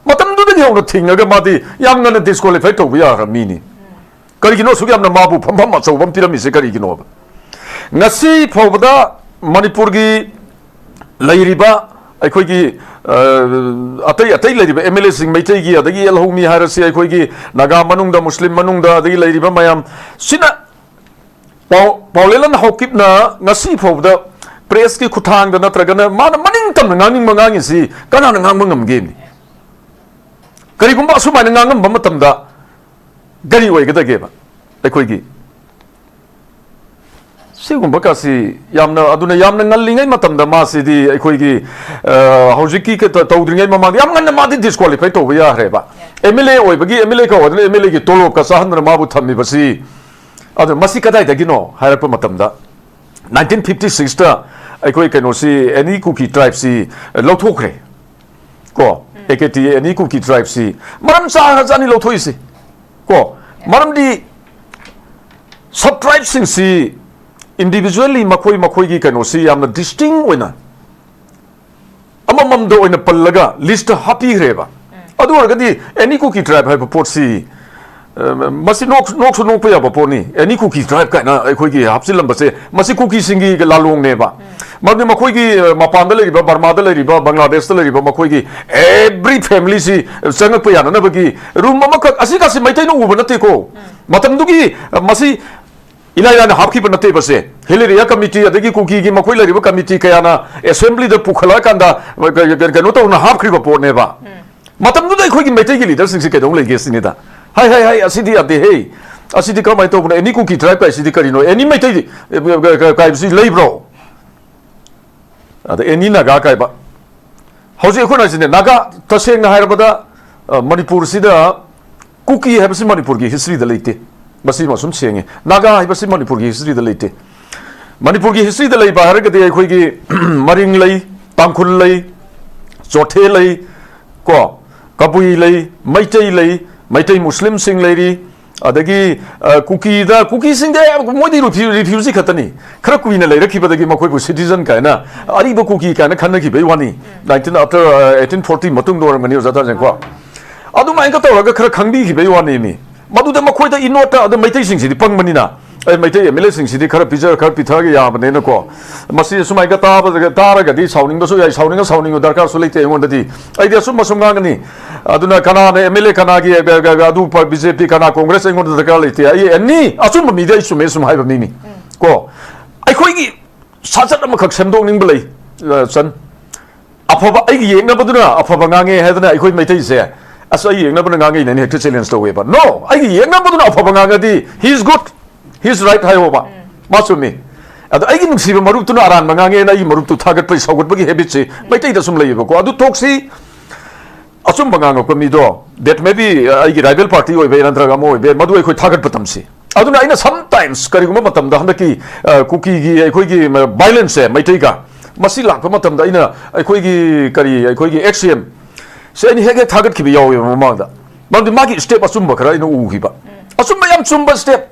ꯃꯇꯝꯗꯨꯗꯒꯤ ꯍꯧꯅ ꯊꯤꯡꯉꯒ ꯃꯥꯗꯤ ꯌꯥꯝ ꯉꯟꯅ ꯗꯤꯁꯀ꯭ꯋꯥꯂꯤꯐꯥꯏ ꯇꯧꯕ ꯌꯥꯈ꯭ꯔꯕ ꯃꯤꯅꯤ꯫ ꯀꯔꯤꯒꯤꯅꯣ ꯑꯁꯨꯛ ꯌꯥꯝꯅ ꯃꯥꯕꯨ ꯐꯝꯐꯝ ꯑꯆꯧꯕ ꯑꯃ ꯄꯤꯔꯝꯃꯤꯁꯦ ꯀꯔꯤꯒꯤꯅꯣꯕ? ꯉꯁꯤ ꯐꯥꯎꯕꯗ ꯃꯅꯤꯄꯨꯔꯒꯤ ꯂꯩꯔꯤꯕ ꯑꯩꯈꯣꯏꯒꯤ, ꯑ, ꯑꯇꯩ ꯑꯇꯩ ꯂꯩꯔꯤꯕ ꯑꯦꯝ ꯑꯦꯜ ꯑꯦꯁꯤꯡ, ꯃꯩꯇꯩꯒꯤ, ꯑꯗꯒꯤ ꯌꯦꯜꯍꯧꯃꯤ ꯍꯥꯏꯔꯁꯤ, ꯑꯩꯈꯣꯏꯒꯤ ꯅꯥꯒꯥ ꯃꯅꯨꯡꯗ, ꯃꯨꯁꯂꯤꯝ ꯃꯅꯨꯡꯗ, ꯑꯗꯒꯤ ꯂꯩꯔꯤꯕ ꯃꯌꯥꯝ ꯁꯤꯅ ꯄꯥꯎ-, ꯄꯥꯎꯂꯦꯂꯟ ꯍꯥꯎꯀꯤꯞꯅ ꯉꯁꯤ ꯐꯥꯎꯕꯗ ꯄ꯭ꯔꯦꯁꯀꯤ ꯈꯨꯠꯊꯥꯡꯗ ꯅꯠꯇ꯭ꯔꯒꯅ ꯃꯥꯅ ꯃꯅꯤꯡ ꯇꯝꯅ ꯉꯥꯡꯅꯤꯡꯕ ꯉꯥꯡꯉꯤꯁꯤ ꯀꯅꯥꯅ ꯉꯥꯡꯕ ꯉꯝꯒꯦ? ꯀꯔꯤꯒꯨꯝꯕ ꯑꯁꯨꯃꯥꯏꯅ ꯉꯥꯡꯉꯝꯕ ꯃꯇꯝꯗ ꯀꯔꯤ ꯑꯣꯏꯒꯗꯒꯦꯕ ꯑꯩꯈꯣꯏꯒꯤ? ꯁꯤꯒꯨꯝꯕ ꯀꯥꯁꯤ ꯌꯥꯝꯅ, ꯑꯗꯨꯅ ꯌꯥꯝꯅ ꯉꯜꯂꯤꯉꯩ ꯃꯇꯝꯗ ꯃꯥꯁꯤꯗꯤ ꯑꯩꯈꯣꯏꯒꯤ, ꯑ, ꯍꯧꯖꯤꯛꯀꯤ ꯀ-, ꯇ-, ꯇꯧꯗ꯭ꯔꯤꯉꯩ ꯃꯃꯥꯡꯗ ꯌꯥꯝ ꯉꯟꯅ ꯃꯥꯗꯤ ꯗꯤꯁꯀ꯭ꯋꯥꯂꯤꯐꯥꯏ ꯇꯧꯕ ꯌꯥꯈ꯭ꯔꯦꯕ꯫ ꯑꯦꯝ ꯑꯦꯜ ꯑꯦ ꯑꯣꯏꯕꯒꯤ, ꯑꯦꯝ ꯑꯦꯜ ꯑꯦ ꯀꯧꯗꯅ ꯑꯦꯝ ꯑꯦꯜ ꯑꯦꯒꯤ ꯇꯣꯂꯣꯞꯀ ꯆꯥꯍꯟꯗꯅ ꯃꯥꯕꯨ ꯊꯝꯃꯤꯕꯁꯤ, ꯑꯗꯨ ꯃꯁꯤ ꯀꯗꯥꯏꯗꯒꯤꯅꯣ ꯍꯥꯏꯔꯛꯄ ꯃꯇꯝꯗ, ꯅꯥꯏꯟꯇꯤꯟ ꯐꯤꯐꯇꯤ ꯁꯤꯛꯁꯇ ꯑꯩꯈꯣꯏ ꯀꯩꯅꯣꯁꯤ, ꯑꯦꯅꯤ ꯀꯨꯀꯤ ꯇ꯭ꯔꯥꯏꯕꯁꯤ ꯂꯧꯊꯣꯛꯈ꯭ꯔꯦ ꯀꯣ꯫ ꯑꯦ ꯀꯦ ꯇꯤ ꯑꯦ, ꯑꯦꯅꯤ ꯀꯨꯀꯤ ꯇ꯭ꯔꯥꯏꯕꯁꯤ ꯃꯔꯝ ꯆꯥꯔꯖꯥꯠꯅꯤ ꯂꯧꯊꯣꯛꯏꯁꯤ꯫ ꯀꯣ, ꯃꯔꯝꯗꯤ ꯁꯕ ꯇ꯭ꯔꯥꯏꯕꯁꯤꯡꯁꯤ ꯏꯟꯗꯤꯕꯤꯖꯨꯋꯦꯜꯂꯤ ꯃꯈꯣꯏ ꯃꯈꯣꯏꯒꯤ ꯀꯩꯅꯣꯁꯤ ꯌꯥꯝꯅ ꯗꯤꯁꯇꯤꯡ ꯑꯣꯏꯅ ꯑꯃꯃꯝꯗ ꯑꯣꯏꯅ ꯄꯜꯂꯒ ꯂꯤꯁꯇ ꯍꯥꯞꯄꯤꯈ꯭ꯔꯦꯕ꯫ ꯑꯗꯨ ꯑꯣꯏꯔꯒꯗꯤ ꯑꯦꯅꯤ ꯀꯨꯀꯤ ꯇ꯭ꯔꯥꯏꯕ ꯍꯥꯏꯕ ꯄꯣꯠꯁꯤ, ꯑ, ꯃꯁꯤ ꯅꯣꯛ-, ꯅꯣꯛꯁꯨ ꯅꯣꯛꯄ ꯌꯥꯕ ꯄꯣꯠꯅꯤ꯫ ꯑꯦꯅꯤ ꯀꯨꯀꯤ ꯇ꯭ꯔꯥꯏꯕ ꯀꯥꯏꯅ ꯑꯩꯈꯣꯏꯒꯤ ꯍꯥꯞꯆꯤꯜꯂꯝꯕꯁꯦ, ꯃꯁꯤ ꯀꯨꯀꯤꯁꯤꯡꯒꯤ ꯂꯥꯂꯣꯡꯅꯦꯕ꯫ ꯃꯔꯝꯗꯤ ꯃꯈꯣꯏꯒꯤ, ꯑ, ꯃꯄꯥꯟꯗ ꯂꯩꯔꯤꯕ, ꯕꯔꯃꯥꯗ ꯂꯩꯔꯤꯕ, ꯕꯪꯒ꯭ꯂꯥꯗꯦꯁꯇ ꯂꯩꯔꯤꯕ ꯃꯈꯣꯏꯒꯤ ꯑꯦꯚ꯭ꯔꯤ ꯐꯦꯃꯤꯂꯤꯁꯤ ꯆꯪꯉꯛꯄ ꯌꯥꯅꯅꯕꯒꯤ ꯔꯨꯝ ꯑꯃꯈꯛ, ꯑꯁꯤꯒꯁꯤ ꯃꯩꯇꯩꯅ ꯎꯕ ꯅꯠꯇꯦꯀꯣ꯫ ꯃꯇꯝꯗꯨꯒꯤ, ꯑ, ꯃꯁꯤ ꯏꯂꯥꯏ ꯂꯥꯏꯅ ꯍꯥꯞꯈꯤꯕ ꯅꯠꯇꯦꯕꯁꯦ꯫ ꯍꯤꯂꯦꯔꯤꯌꯥ ꯀꯃꯤꯇꯤ, ꯑꯗꯒꯤ ꯀꯨꯀꯤꯒꯤ ꯃꯈꯣꯏ ꯂꯩꯔꯤꯕ ꯀꯃꯤꯇꯤ ꯀꯌꯥꯅ ꯑꯦꯁꯦꯝꯕ꯭ꯂꯤꯗ ꯄꯨꯈꯠꯂꯛꯑꯀꯥꯟꯗ ꯀ-, ꯀ-, ꯀꯩꯅꯣ ꯇꯧꯅ ꯍꯥꯞꯈ꯭ꯔꯤꯕ ꯄꯣꯠꯅꯦꯕ꯫ ꯃꯇꯝꯗꯨꯗ ꯑꯩꯈꯣꯏꯒꯤ ꯃꯩꯇꯩꯒꯤ ꯂꯤꯗꯔꯁꯤꯡꯁꯤ ꯀꯩꯗꯧ ꯂꯩꯒꯦ ꯁꯤꯅꯤꯗ꯫ "ꯍꯥꯏ, ꯍꯥꯏ, ꯍꯥꯏ, ꯑꯁꯤꯗꯤ ꯌꯥꯗꯦ ꯍꯦ꯫ ꯑꯁꯤꯗꯤ ꯀꯃꯥꯏꯅ ꯇꯧꯕꯅꯣ? ꯑꯦꯅꯤ ꯀꯨꯀꯤ ꯇ꯭ꯔꯥꯏꯕ ꯀꯥꯏꯁꯤꯗꯤ ꯀꯔꯤꯅꯣ? ꯑꯦꯅꯤ ꯃꯩꯇꯩ, ꯑ, ꯀ-, ꯀ-, ꯀꯥꯏꯕꯁꯤ ꯂꯩꯕ꯭ꯔꯣ?" ꯑꯗ ꯑꯦꯅꯤ ꯅꯥꯒꯥ ꯀꯥꯏꯕ꯫ ꯍꯧꯖꯤꯛ ꯑꯩꯈꯣꯏꯅ ꯍꯥꯏꯁꯤꯅꯦ, ꯅꯥꯒꯥ, ꯇꯁꯦꯡꯅ ꯍꯥꯏꯔꯕꯗ, ꯑ, ꯃꯅꯤꯄꯨꯔꯁꯤꯗ ꯀꯨꯀꯤ ꯍꯥꯏꯕꯁꯤ ꯃꯅꯤꯄꯨꯔꯒꯤ ꯍꯤꯁꯇ꯭ꯔꯤꯗ ꯂꯩꯇꯦ꯫ ꯃꯁꯤꯃ ꯁꯨꯝ ꯁꯦꯡꯉꯦ꯫ ꯅꯥꯒꯥ ꯍꯥꯏꯕꯁꯤ ꯃꯅꯤꯄꯨꯔꯒꯤ ꯍꯤꯁꯇ꯭ꯔꯤꯗ ꯂꯩꯇꯦ꯫ ꯃꯅꯤꯄꯨꯔꯒꯤ ꯍꯤꯁꯇ꯭ꯔꯤꯗ ꯂꯩꯕ ꯍꯥꯏꯔꯒꯗꯤ ꯑꯩꯈꯣꯏꯒꯤ ꯃꯔꯤꯡ ꯂꯩ, ꯇꯥꯡꯈꯨꯜ ꯂꯩ, ꯆꯣꯊꯦ ꯂꯩ, ꯀꯣ, ꯀꯕꯨꯏ ꯂꯩ, ꯃꯩꯇꯩ ꯂꯩ, ꯃꯩꯇꯩ ꯃꯨꯁꯂꯤꯝꯁꯤꯡ ꯂꯩꯔꯤ, ꯑꯗꯒꯤ, ꯑ, ꯀꯨꯀꯤꯗ, ꯀꯨꯀꯤꯁꯤꯡꯗꯤ ꯃꯣꯏꯗꯤ ꯔꯤꯐ꯭ꯌꯨ-, ꯔꯤꯐ꯭ꯌꯨꯖꯤ ꯈꯛꯇꯅꯤ꯫ ꯈꯔ ꯀꯨꯏꯅ ꯂꯩꯔꯛꯈꯤꯕꯗꯒꯤ ꯃꯈꯣꯏꯕꯨ ꯁꯤꯇꯤꯖꯟ ꯀꯥꯏꯅ, ꯑꯔꯤꯕ ꯀꯨꯀꯤ ꯀꯥꯏꯅ ꯈꯟꯅꯈꯤꯕꯩ ꯋꯥꯅꯤ꯫ ꯅꯥꯏꯟꯇꯤꯟ, ꯑꯥꯐꯇꯔ, ꯑ, ꯑꯩꯠꯇꯤꯟ ꯐꯣꯔꯇꯤ ꯃꯇꯨꯡꯗ ꯑꯣꯏꯔꯝꯒꯅꯤ, ꯑꯣꯖꯥ ꯇꯥꯖꯦꯟꯀꯣ꯫ ꯑꯗꯨꯃꯥꯏꯅꯒ ꯇꯧꯔꯒ ꯈꯔ ꯈꯪꯕꯤꯈꯤꯕꯩ ꯋꯥꯅꯤ ꯃꯤ꯫ ꯃꯗꯨꯗ ꯃꯈꯣꯏꯗ ꯏꯅꯣꯠꯇ, ꯑꯗ ꯃꯩꯇꯩꯁꯤꯡꯁꯤꯗꯤ ꯄꯪꯕꯅꯤꯅ, ꯑꯩ ꯃꯩꯇꯩ ꯑꯦꯝ ꯑꯦꯜ ꯑꯦꯁꯤꯡꯁꯤꯗꯤ ꯈꯔ ꯄꯤꯖ, ꯈꯔ ꯄꯤꯊꯛꯑꯒ ꯌꯥꯕꯅꯦꯅꯀꯣ꯫ ꯃꯁꯤ ꯁꯨꯃꯥꯏꯅ ꯇꯥꯕꯗ, ꯇꯥꯔꯒꯗꯤ ꯁꯥꯎꯅꯤꯡꯕꯁꯨ ꯌꯥꯏ, ꯁꯥꯎꯅꯤꯡꯉ ꯁꯥꯎꯅꯤꯡꯉꯨ, ꯗꯔꯀꯥꯔꯁꯨ ꯂꯩꯇꯦ ꯑꯩꯉꯣꯟꯗꯗꯤ꯫ ꯑꯩꯗꯤ ꯑꯆꯨꯝꯕ ꯁꯨꯝ ꯉꯥꯡꯒꯅꯤ꯫ ꯑꯗꯨꯅ ꯀꯅꯥꯅ ꯑꯦꯝ ꯑꯦꯜ ꯑꯦ, ꯀꯅꯥꯒꯤ, ꯑ, ꯑ, ꯑ, ꯑꯗꯨ ꯄ-, ꯕꯤ ꯖꯦ ꯄꯤ, ꯀꯅꯥ ꯀꯣꯡꯒ꯭ꯔꯦꯁ, ꯑꯩꯉꯣꯟꯗ ꯗꯔꯀꯥꯔ ꯂꯩꯇꯦ꯫ ꯑꯩ ꯑꯦꯅꯤ ꯑꯆꯨꯝꯕ ꯃꯤꯗꯤ ꯑꯩ ꯆꯨꯝꯃꯦ ꯁꯨꯝ ꯍꯥꯏꯕ ꯃꯤꯅꯤ꯫ ꯀꯣ, ꯑꯩꯈꯣꯏꯒꯤ ꯁꯥꯖꯠ ꯑꯃꯈꯛ ꯁꯦꯝꯗꯣꯛꯅꯤꯡꯕ ꯂꯩ, ꯑ, ꯆꯟ꯫ ꯑꯐꯕ, ꯑꯩꯒꯤ ꯌꯦꯛꯅꯕꯗꯨꯅ ꯑꯐꯕ ꯉꯥꯡꯉꯦ ꯍꯥꯏꯗꯅ ꯑꯩꯈꯣꯏ ꯃꯩꯇꯩꯁꯦ, "ꯑꯁ, ꯑꯩꯒꯤ ꯌꯦꯛꯅꯕꯅ ꯉꯥꯡꯉꯛꯏꯅꯦꯅ" ꯍꯦꯛꯇ ꯆꯦꯂꯦꯟꯖ ꯇꯧꯋꯦꯕ꯫ No, ꯑꯩꯒꯤ ꯌꯦꯛꯅꯕꯗꯨꯅ ꯑꯐꯕ ꯉꯥꯡꯉꯗꯤ he is good, he is right ꯍꯥꯏꯌꯣꯕ꯫ ꯃꯥ ꯆꯨꯝꯃꯤ꯫ ꯑꯗꯣ ꯑꯩꯒꯤ ꯅꯨꯡꯁꯤꯕ ꯃꯔꯨꯞꯇꯨꯅ ꯑꯔꯥꯟꯕ ꯉꯥꯡꯉꯦꯅ ꯑꯩꯒꯤ ꯃꯔꯨꯞꯇꯨ ꯊꯥꯒꯠꯄꯒꯤ ꯁꯧꯒꯠꯄꯒꯤ ꯍꯦꯕꯤꯠꯁꯤ ꯃꯩꯇꯩꯗ ꯁꯨꯝ ꯂꯩꯌꯦꯕꯀꯣ꯫ ꯑꯗꯨ ꯇꯣꯛꯁꯤ꯫ ꯑꯆꯨꯝꯕ ꯉꯥꯡꯉꯛꯄ ꯃꯤꯗꯣ, that may be, ꯑ, ꯑꯩꯒꯤ ꯔꯥꯏꯕꯦꯜ ꯄꯥꯔꯇꯤ ꯑꯣꯏꯕ ꯌꯥꯏ, ꯅꯠꯇ꯭ꯔꯒ ꯑꯃ ꯑꯣꯏꯕ ꯌꯥꯏ, ꯃꯗꯨ ꯑꯩꯈꯣꯏ ꯊꯥꯒꯠꯄ ꯇꯝꯁꯤ꯫ ꯑꯗꯨꯅ ꯑꯩꯅ sometimes ꯀꯔꯤꯒꯨꯝꯕ ꯃꯇꯝꯗ ꯍꯟꯗꯛꯀꯤ, ꯑ, ꯀꯨꯀꯤꯒꯤ ꯑꯩꯈꯣꯏꯒꯤ ꯃ-, violence ꯁꯦ ꯃꯩꯇꯩꯒ, ꯃꯁꯤ ꯂꯥꯛꯄ ꯃꯇꯝꯗ ꯑꯩꯅ ꯑꯩꯈꯣꯏꯒꯤ ꯀꯔꯤ, ꯑꯩꯈꯣꯏꯒꯤ ꯑꯦꯛꯁ ꯁꯤ ꯑꯦꯝ ꯁꯦ ꯑꯩꯅ ꯍꯦꯛ ꯍꯦꯛ ꯊꯥꯒꯠꯈꯤꯕ ꯌꯥꯎꯋꯦꯕ ꯃꯃꯥꯡꯗ꯫ ꯃꯔꯝꯗꯤ ꯃꯥꯒꯤ step ꯑꯆꯨꯝꯕ ꯈꯔ ꯑꯩꯅ ꯎꯈꯤꯕ꯫ ꯑꯆꯨꯝꯕ ꯌꯥꯝ ꯆꯨꯝꯕ step꯫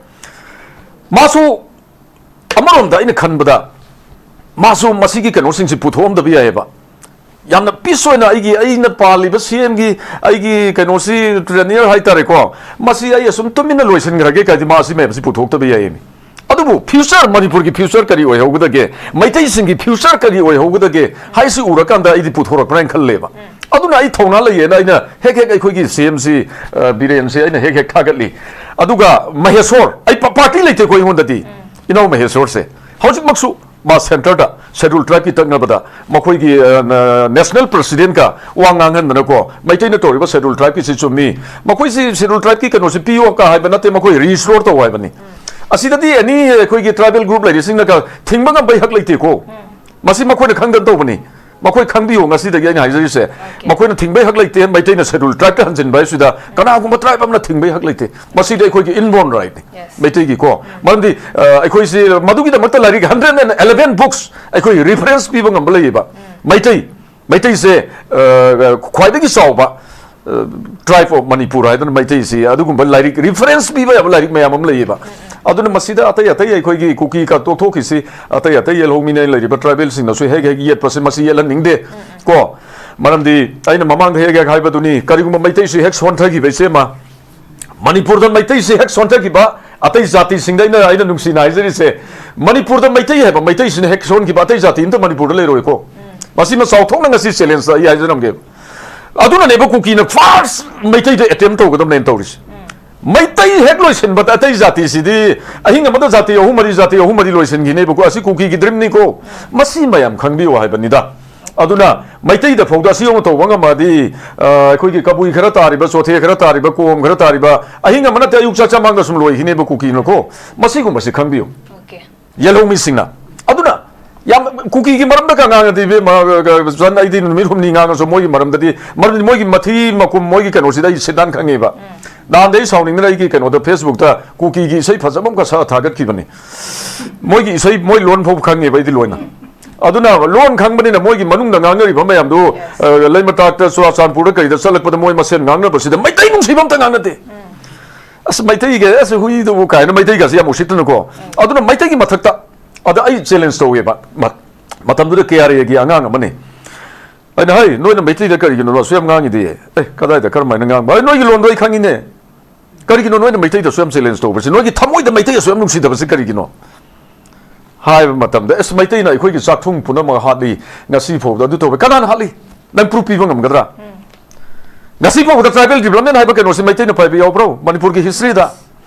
ꯃꯥꯁꯨ ꯑꯃꯔꯣꯝꯗ ꯑꯩꯅ ꯈꯟꯕꯗ ꯃꯥꯁꯨ ꯃꯁꯤꯒꯤ ꯀꯩꯅꯣꯁꯤꯡꯁꯤ ꯄꯨꯊꯣꯛꯑꯝꯗꯕ ꯌꯥꯏꯑꯕ꯫ ꯌꯥꯝꯅ peace ꯑꯣꯏꯅ ꯑꯩꯒꯤ, ꯑꯩꯅ ꯄꯥꯜꯂꯤꯕ ꯁꯤ ꯑꯦꯝꯒꯤ ꯑꯩꯒꯤ ꯀꯩꯅꯣꯁꯤ tenure ꯍꯥꯏꯇꯥꯔꯦꯀꯣ, ꯃꯁꯤ ꯑꯩ ꯑꯁꯨꯝ ꯇꯨꯃꯤꯟꯅ ꯂꯣꯏꯁꯤꯟꯈ꯭ꯔꯒꯦ ꯀꯥꯏꯗꯤ ꯃꯥ ꯑꯁꯤ ꯃꯌꯥꯝꯁꯤ ꯄꯨꯊꯣꯛꯇꯕ ꯌꯥꯏꯌꯦꯃꯤ꯫ ꯑꯗꯨꯕꯨ future, ꯃꯅꯤꯄꯨꯔꯒꯤ future ꯀꯔꯤ ꯑꯣꯏꯍꯧꯒꯗꯒꯦ, ꯃꯩꯇꯩꯁꯤꯡꯒꯤ future ꯀꯔꯤ ꯑꯣꯏꯍꯧꯒꯗꯒꯦ ꯍꯥꯏꯁꯤ ꯎꯔꯀꯥꯟꯗ ꯑꯩꯗꯤ ꯄꯨꯊꯣꯔꯛꯄ꯭ꯔꯥ ꯍꯥꯏꯅ ꯈꯜꯂꯦꯕ꯫ ꯑꯗꯨꯅ ꯑꯩ ꯊꯧꯅꯥ ꯂꯩꯌꯦꯅ ꯑꯩꯅ ꯍꯦꯛ ꯍꯦꯛ ꯑꯩꯈꯣꯏꯒꯤ ꯁꯤ ꯑꯦꯝꯁꯤ, ꯑ, ꯕꯤꯔꯦꯟꯁꯤ ꯑꯩꯅ ꯍꯦꯛ ꯍꯦꯛ ꯊꯥꯒꯠꯂꯤ꯫ ꯑꯗꯨꯒ ꯃꯍꯦꯁꯣꯔ, ꯑꯩ ꯄ-, party ꯂꯩꯇꯦꯀꯣ ꯑꯩꯉꯣꯟꯗꯗꯤ꯫ ꯏꯅꯥꯎ ꯃꯍꯦꯁꯣꯔꯁꯦ ꯍꯧꯖꯤꯛꯃꯛꯁꯨ ꯃꯥ centreꯗ Scheduled Tribeꯀꯤ ꯇꯛꯅꯕꯗ ꯃꯈꯣꯏꯒꯤ, ꯑ, ꯅ-, national presidentꯀ ꯋꯥ ꯉꯥꯡꯍꯟꯗꯅꯀꯣ, ꯃꯩꯇꯩꯅ ꯇꯧꯔꯤꯕ Scheduled Tribeꯀꯤꯁꯤ ꯆꯨꯝꯃꯤ, ꯃꯈꯣꯏꯁꯤ Scheduled Tribeꯀꯤ ꯀꯩꯅꯣꯁꯤ ꯄꯤꯌꯣ ꯀ ꯍꯥꯏꯕ ꯅꯠꯇꯦ, ꯃꯈꯣꯏ restore ꯇꯧ ꯍꯥꯏꯕꯅꯤ꯫ ꯑꯁꯤꯗꯗꯤ any ꯑꯩꯈꯣꯏꯒꯤ tribal group ꯂꯩꯔꯤꯁꯤꯡꯅꯒ ꯊꯤꯡꯕ ꯉꯝꯕꯩ ꯍꯛ ꯂꯩꯇꯦꯀꯣ꯫ ꯃꯁꯤ ꯃꯈꯣꯏꯅ ꯈꯪꯗꯅ ꯇꯧꯕꯅꯤ꯫ ꯃꯈꯣꯏ ꯈꯪꯕꯤꯌꯨ, ꯉꯁꯤꯗꯒꯤ ꯑꯩꯅ ꯍꯥꯏꯖꯔꯤꯁꯦ, ꯃꯈꯣꯏꯅ ꯊꯤꯡꯕꯩ ꯍꯛ ꯂꯩꯇꯦ꯫ ꯃꯩꯇꯩꯅ Scheduled Tribeꯇ ꯍꯟꯖꯤꯟꯕ ꯍꯥꯏꯁꯤꯗ ꯀꯅꯥꯒꯨꯝꯕ tribe ꯑꯃꯅ ꯊꯤꯡꯕꯩ ꯍꯛ ꯂꯩꯇꯦ꯫ ꯃꯁꯤꯗꯤ ꯑꯩꯈꯣꯏꯒꯤ inborn rightꯅꯤ, ꯃꯩꯇꯩꯒꯤꯀꯣ꯫ ꯃꯔꯝꯗꯤ, ꯑ, ꯑꯩꯈꯣꯏꯁꯤ ꯃꯗꯨꯒꯤꯗꯃꯛꯇ ꯂꯥꯏꯔꯤꯛ hundred and eleven books ꯑꯩꯈꯣꯏ reference ꯄꯤꯕ ꯉꯝꯕ ꯂꯩꯌꯦꯕ꯫ ꯃꯩꯇꯩ, ꯃꯩꯇꯩꯁꯦ, ꯑ, ꯈ꯭ꯋꯥꯏꯗꯒꯤ ꯆꯥꯎꯕ, ꯑ, tribe of Manipur ꯍꯥꯏꯗꯅ ꯃꯩꯇꯩꯁꯤ ꯑꯗꯨꯒꯨꯝꯕ ꯂꯥꯏꯔꯤꯛ, reference ꯄꯤꯕ ꯌꯥꯕ ꯂꯥꯏꯔꯤꯛ ꯃꯌꯥꯝ ꯑꯃ ꯂꯩꯌꯦꯕ꯫ ꯑꯗꯨꯅ ꯃꯁꯤꯗ ꯑꯇꯩ ꯑꯇꯩ ꯑꯩꯈꯣꯏꯒꯤ ꯀꯨꯀꯤ ꯀ ꯇꯣꯛꯊꯣꯛꯈꯤꯁꯤ, ꯑꯇꯩ ꯑꯇꯩ ꯌꯦꯜꯍꯧꯃꯤꯅ ꯂꯩꯔꯤꯕ tribalꯁꯤꯡꯅꯁꯨ ꯍꯦꯛ ꯍꯦꯛ ꯌꯦꯠꯄꯁꯦ ꯃꯁꯤ ꯌꯦꯠꯍꯟꯅꯤꯡꯗꯦ꯫ ꯀꯣ, ꯃꯔꯝꯗꯤ ꯑꯩꯅ ꯃꯃꯥꯡꯗ ꯍꯦꯛ ꯍꯦꯛ ꯍꯥꯏꯕꯗꯨꯅꯤ, ꯀꯔꯤꯒꯨꯝꯕ ꯃꯩꯇꯩꯁꯤ ꯍꯦꯛ ꯁꯣꯟꯊꯈꯤꯕ, ꯏꯆꯦꯃ, ꯃꯅꯤꯄꯨꯔꯗ ꯃꯩꯇꯩꯁꯤ ꯍꯦꯛ ꯁꯣꯟꯊꯈꯤꯕ, ꯑꯇꯩ ꯖꯥꯇꯤꯁꯤꯡꯗ ꯑꯩꯅ, ꯑꯩꯅ ꯅꯨꯡꯁꯤꯅ ꯍꯥꯏꯖꯔꯤꯁꯦ, ꯃꯅꯤꯄꯨꯔꯗ ꯃꯩꯇꯩ ꯍꯥꯏꯕ ꯃꯩꯇꯩꯁꯤꯅ ꯍꯦꯛ ꯁꯣꯟꯈꯤꯕ, ꯑꯇꯩ ꯖꯥꯇꯤ ꯑꯃꯇ ꯃꯅꯤꯄꯨꯔꯗ ꯂꯩꯔꯣꯏꯀꯣ꯫ ꯃꯁꯤꯃ ꯆꯥꯎꯊꯣꯛꯅ ꯉꯁꯤ challenge ꯑꯩ ꯍꯥꯏꯖꯔꯝꯒꯦ꯫ ꯑꯗꯨꯅꯅꯦꯕ ꯀꯨꯀꯤꯅ first ꯃꯩꯇꯩꯗ attempt ꯇꯧꯒꯗꯕꯅꯦꯅ ꯇꯧꯔꯤꯁꯦ꯫ ꯃꯩꯇꯩ ꯍꯦꯛ ꯂꯣꯏꯁꯤꯟꯕꯗ ꯑꯇꯩ ꯖꯥꯇꯤꯁꯤꯗꯤ ꯑꯍꯤꯡ ꯑꯃꯗ ꯖꯥꯇꯤ ꯑꯍꯨꯝ ꯃꯔꯤ, ꯖꯥꯇꯤ ꯑꯍꯨꯝ ꯃꯔꯤ ꯂꯣꯏꯁꯤꯟꯈꯤꯅꯦꯕꯀꯣ꯫ ꯑꯁꯤ ꯀꯨꯀꯤꯒꯤ dreamꯅꯤꯀꯣ꯫ ꯃꯁꯤ ꯃꯌꯥꯝ ꯈꯪꯕꯤꯌꯨ ꯍꯥꯏꯕꯅꯤꯗ꯫ ꯑꯗꯨꯅ ꯃꯩꯇꯩꯗ ꯐꯥꯎꯗ ꯑꯁꯤ ꯌꯧꯅ ꯇꯧꯕ ꯉꯝꯃꯗꯤ, ꯑ, ꯑꯩꯈꯣꯏꯒꯤ ꯀꯕꯨꯏ ꯈꯔ ꯇꯥꯔꯤꯕ, ꯆꯣꯊꯦ ꯈꯔ ꯇꯥꯔꯤꯕ, ꯀꯣꯝ ꯈꯔ ꯇꯥꯔꯤꯕ, ꯑꯍꯤꯡ ꯑꯃ ꯅꯠꯇꯦ ꯑꯌꯨꯛ ꯆꯥꯛ ꯆꯥꯃꯥꯡꯗ ꯁꯨꯝ ꯂꯣꯏꯈꯤꯅꯦꯕ ꯀꯨꯀꯤꯅꯀꯣ꯫ ꯃꯁꯤꯒꯨꯝꯕꯁꯤ ꯈꯪꯕꯤꯌꯨ꯫ ꯌꯦꯜꯍꯧꯃꯤꯁꯤꯡꯅ꯫ ꯑꯗꯨꯅ ꯌꯥꯝ ꯀꯨꯀꯤꯒꯤ ꯃꯔꯝꯗ ꯀ ꯉꯥꯡꯉꯗꯤ ꯏꯕꯦꯝꯃ, ꯀ-, ꯀ-, ꯆꯟ, ꯑꯩꯗꯤ ꯅꯨꯃꯤꯠ ꯍꯨꯝꯅꯤ ꯉꯥꯡꯉꯁꯨ ꯃꯣꯏꯒꯤ ꯃꯔꯝꯗꯗꯤ, ꯃꯔꯝꯗꯤ ꯃꯣꯏꯒꯤ ꯃꯊꯤ ꯃꯀꯨꯝ, ꯃꯣꯏꯒꯤ ꯀꯩꯅꯣꯁꯤꯗ ꯑꯩ ꯁꯤꯠ ꯅꯥꯟ ꯈꯪꯉꯦꯕ꯫ ꯅꯍꯥꯟꯗꯤ ꯑꯩ ꯁꯥꯎꯅꯤꯡꯗꯅ ꯑꯩꯒꯤ ꯀꯩꯅꯣꯗ Facebookꯇ ꯀꯨꯀꯤꯒꯤ ꯏꯁꯩ ꯐꯖꯕ ꯑꯃꯈꯛ ꯁꯛꯑ ꯊꯥꯒꯠꯈꯤꯕꯅꯤ꯫ ꯃꯣꯏꯒꯤ ꯏꯁꯩ, ꯃꯣꯏ ꯂꯣꯟ ꯐꯥꯎ ꯈꯪꯉꯦꯕ ꯑꯩꯗꯤ ꯂꯣꯏꯅ꯫ ꯑꯗꯨꯅ ꯂꯣꯟ ꯈꯪꯕꯅꯤꯅ ꯃꯣꯏꯒꯤ ꯃꯅꯨꯡꯗ ꯉꯥꯡꯅꯔꯤꯕ ꯃꯌꯥꯝꯗꯨ, Yes. ꯑ, ꯂꯩꯃꯇꯥꯛꯇ, ꯆꯨꯔꯥꯆꯥꯟꯄꯨꯔꯗ ꯀꯩꯗ ꯆꯠꯂꯛꯄꯗ ꯃꯣꯏ ꯃꯁꯦꯟ ꯉꯥꯡꯅꯕꯁꯤꯗ ꯃꯩꯇꯩ ꯅꯨꯡꯁꯤꯕ ꯑꯝꯇ ꯉꯥꯡꯅꯗꯦ꯫ ꯑꯁ, ꯃꯩꯇꯩꯒꯤ, ꯑꯁ, ꯍꯨꯏꯗꯨꯕꯨ ꯀꯥꯏꯅ ꯃꯩꯇꯩꯒꯁꯦ ꯌꯥꯝ ꯎꯁꯤꯠꯇꯅꯀꯣ꯫ ꯑꯗꯨꯅ ꯃꯩꯇꯩꯒꯤ ꯃꯊꯛꯇ, ꯑꯗ ꯑꯩ challenge ꯇꯧꯋꯦꯕ꯫ ꯃ-, ꯃꯇꯝꯗꯨꯗ ꯀꯦ ꯑꯥꯔ ꯑꯦꯒꯤ ꯑꯉꯥꯡ ꯑꯃꯅꯤ꯫ ꯑꯩꯅ, "ꯍꯩ, ꯅꯣꯏꯅ ꯃꯩꯇꯩꯗ ꯀꯔꯤꯒꯤꯅꯣ ꯑꯁꯨꯛ ꯌꯥꯝ ꯉꯥꯡꯉꯤꯗꯤ?" "ꯑꯦ, ꯀꯗꯥꯏꯗ, ꯀꯔꯝꯍꯥꯏꯅ ꯉꯥꯡꯕ? ꯑꯩ ꯅꯣꯏꯒꯤ ꯂꯣꯟꯗꯣ ꯑꯩ ꯈꯪꯉꯤꯅꯦ꯫ ꯀꯔꯤꯒꯤꯅꯣ ꯅꯣꯏꯅ ꯃꯩꯇꯩꯗ ꯑꯁꯨꯛ ꯌꯥꯝ challenge ꯇꯧꯕꯁꯤ? ꯅꯣꯏꯒꯤ ꯊꯃꯣꯏꯗ ꯃꯩꯇꯩ ꯑꯁꯨꯛ ꯌꯥꯝ ꯅꯨꯡꯁꯤꯗꯕꯁꯤ ꯀꯔꯤꯒꯤꯅꯣ?" ꯍꯥꯏꯕ ꯃꯇꯝꯗ, "ꯑꯁ, ꯃꯩꯇꯩꯅ ꯑꯩꯈꯣꯏꯒꯤ ꯆꯥꯛꯊꯨꯡ ꯄꯨꯝꯅꯃꯛ ꯍꯥꯠꯂꯤ, ꯉꯁꯤ ꯐꯥꯎꯕꯗ ꯑꯗꯨ ꯇꯧꯋꯦ꯫" ꯀꯅꯥꯅ ꯍꯥꯠꯂꯤ? ꯅꯪ proof ꯄꯤꯕ ꯉꯝꯒꯗ꯭ꯔꯥ? ꯉꯁꯤ ꯐꯥꯎꯕꯗ tribal development ꯍꯥꯏꯕ ꯀꯩꯅꯣꯁꯤ ꯃꯩꯇꯩꯅ ꯄꯥꯏꯕ ꯌꯥꯎꯕ꯭ꯔꯣ? ꯃꯅꯤꯄꯨꯔꯒꯤ historyꯗ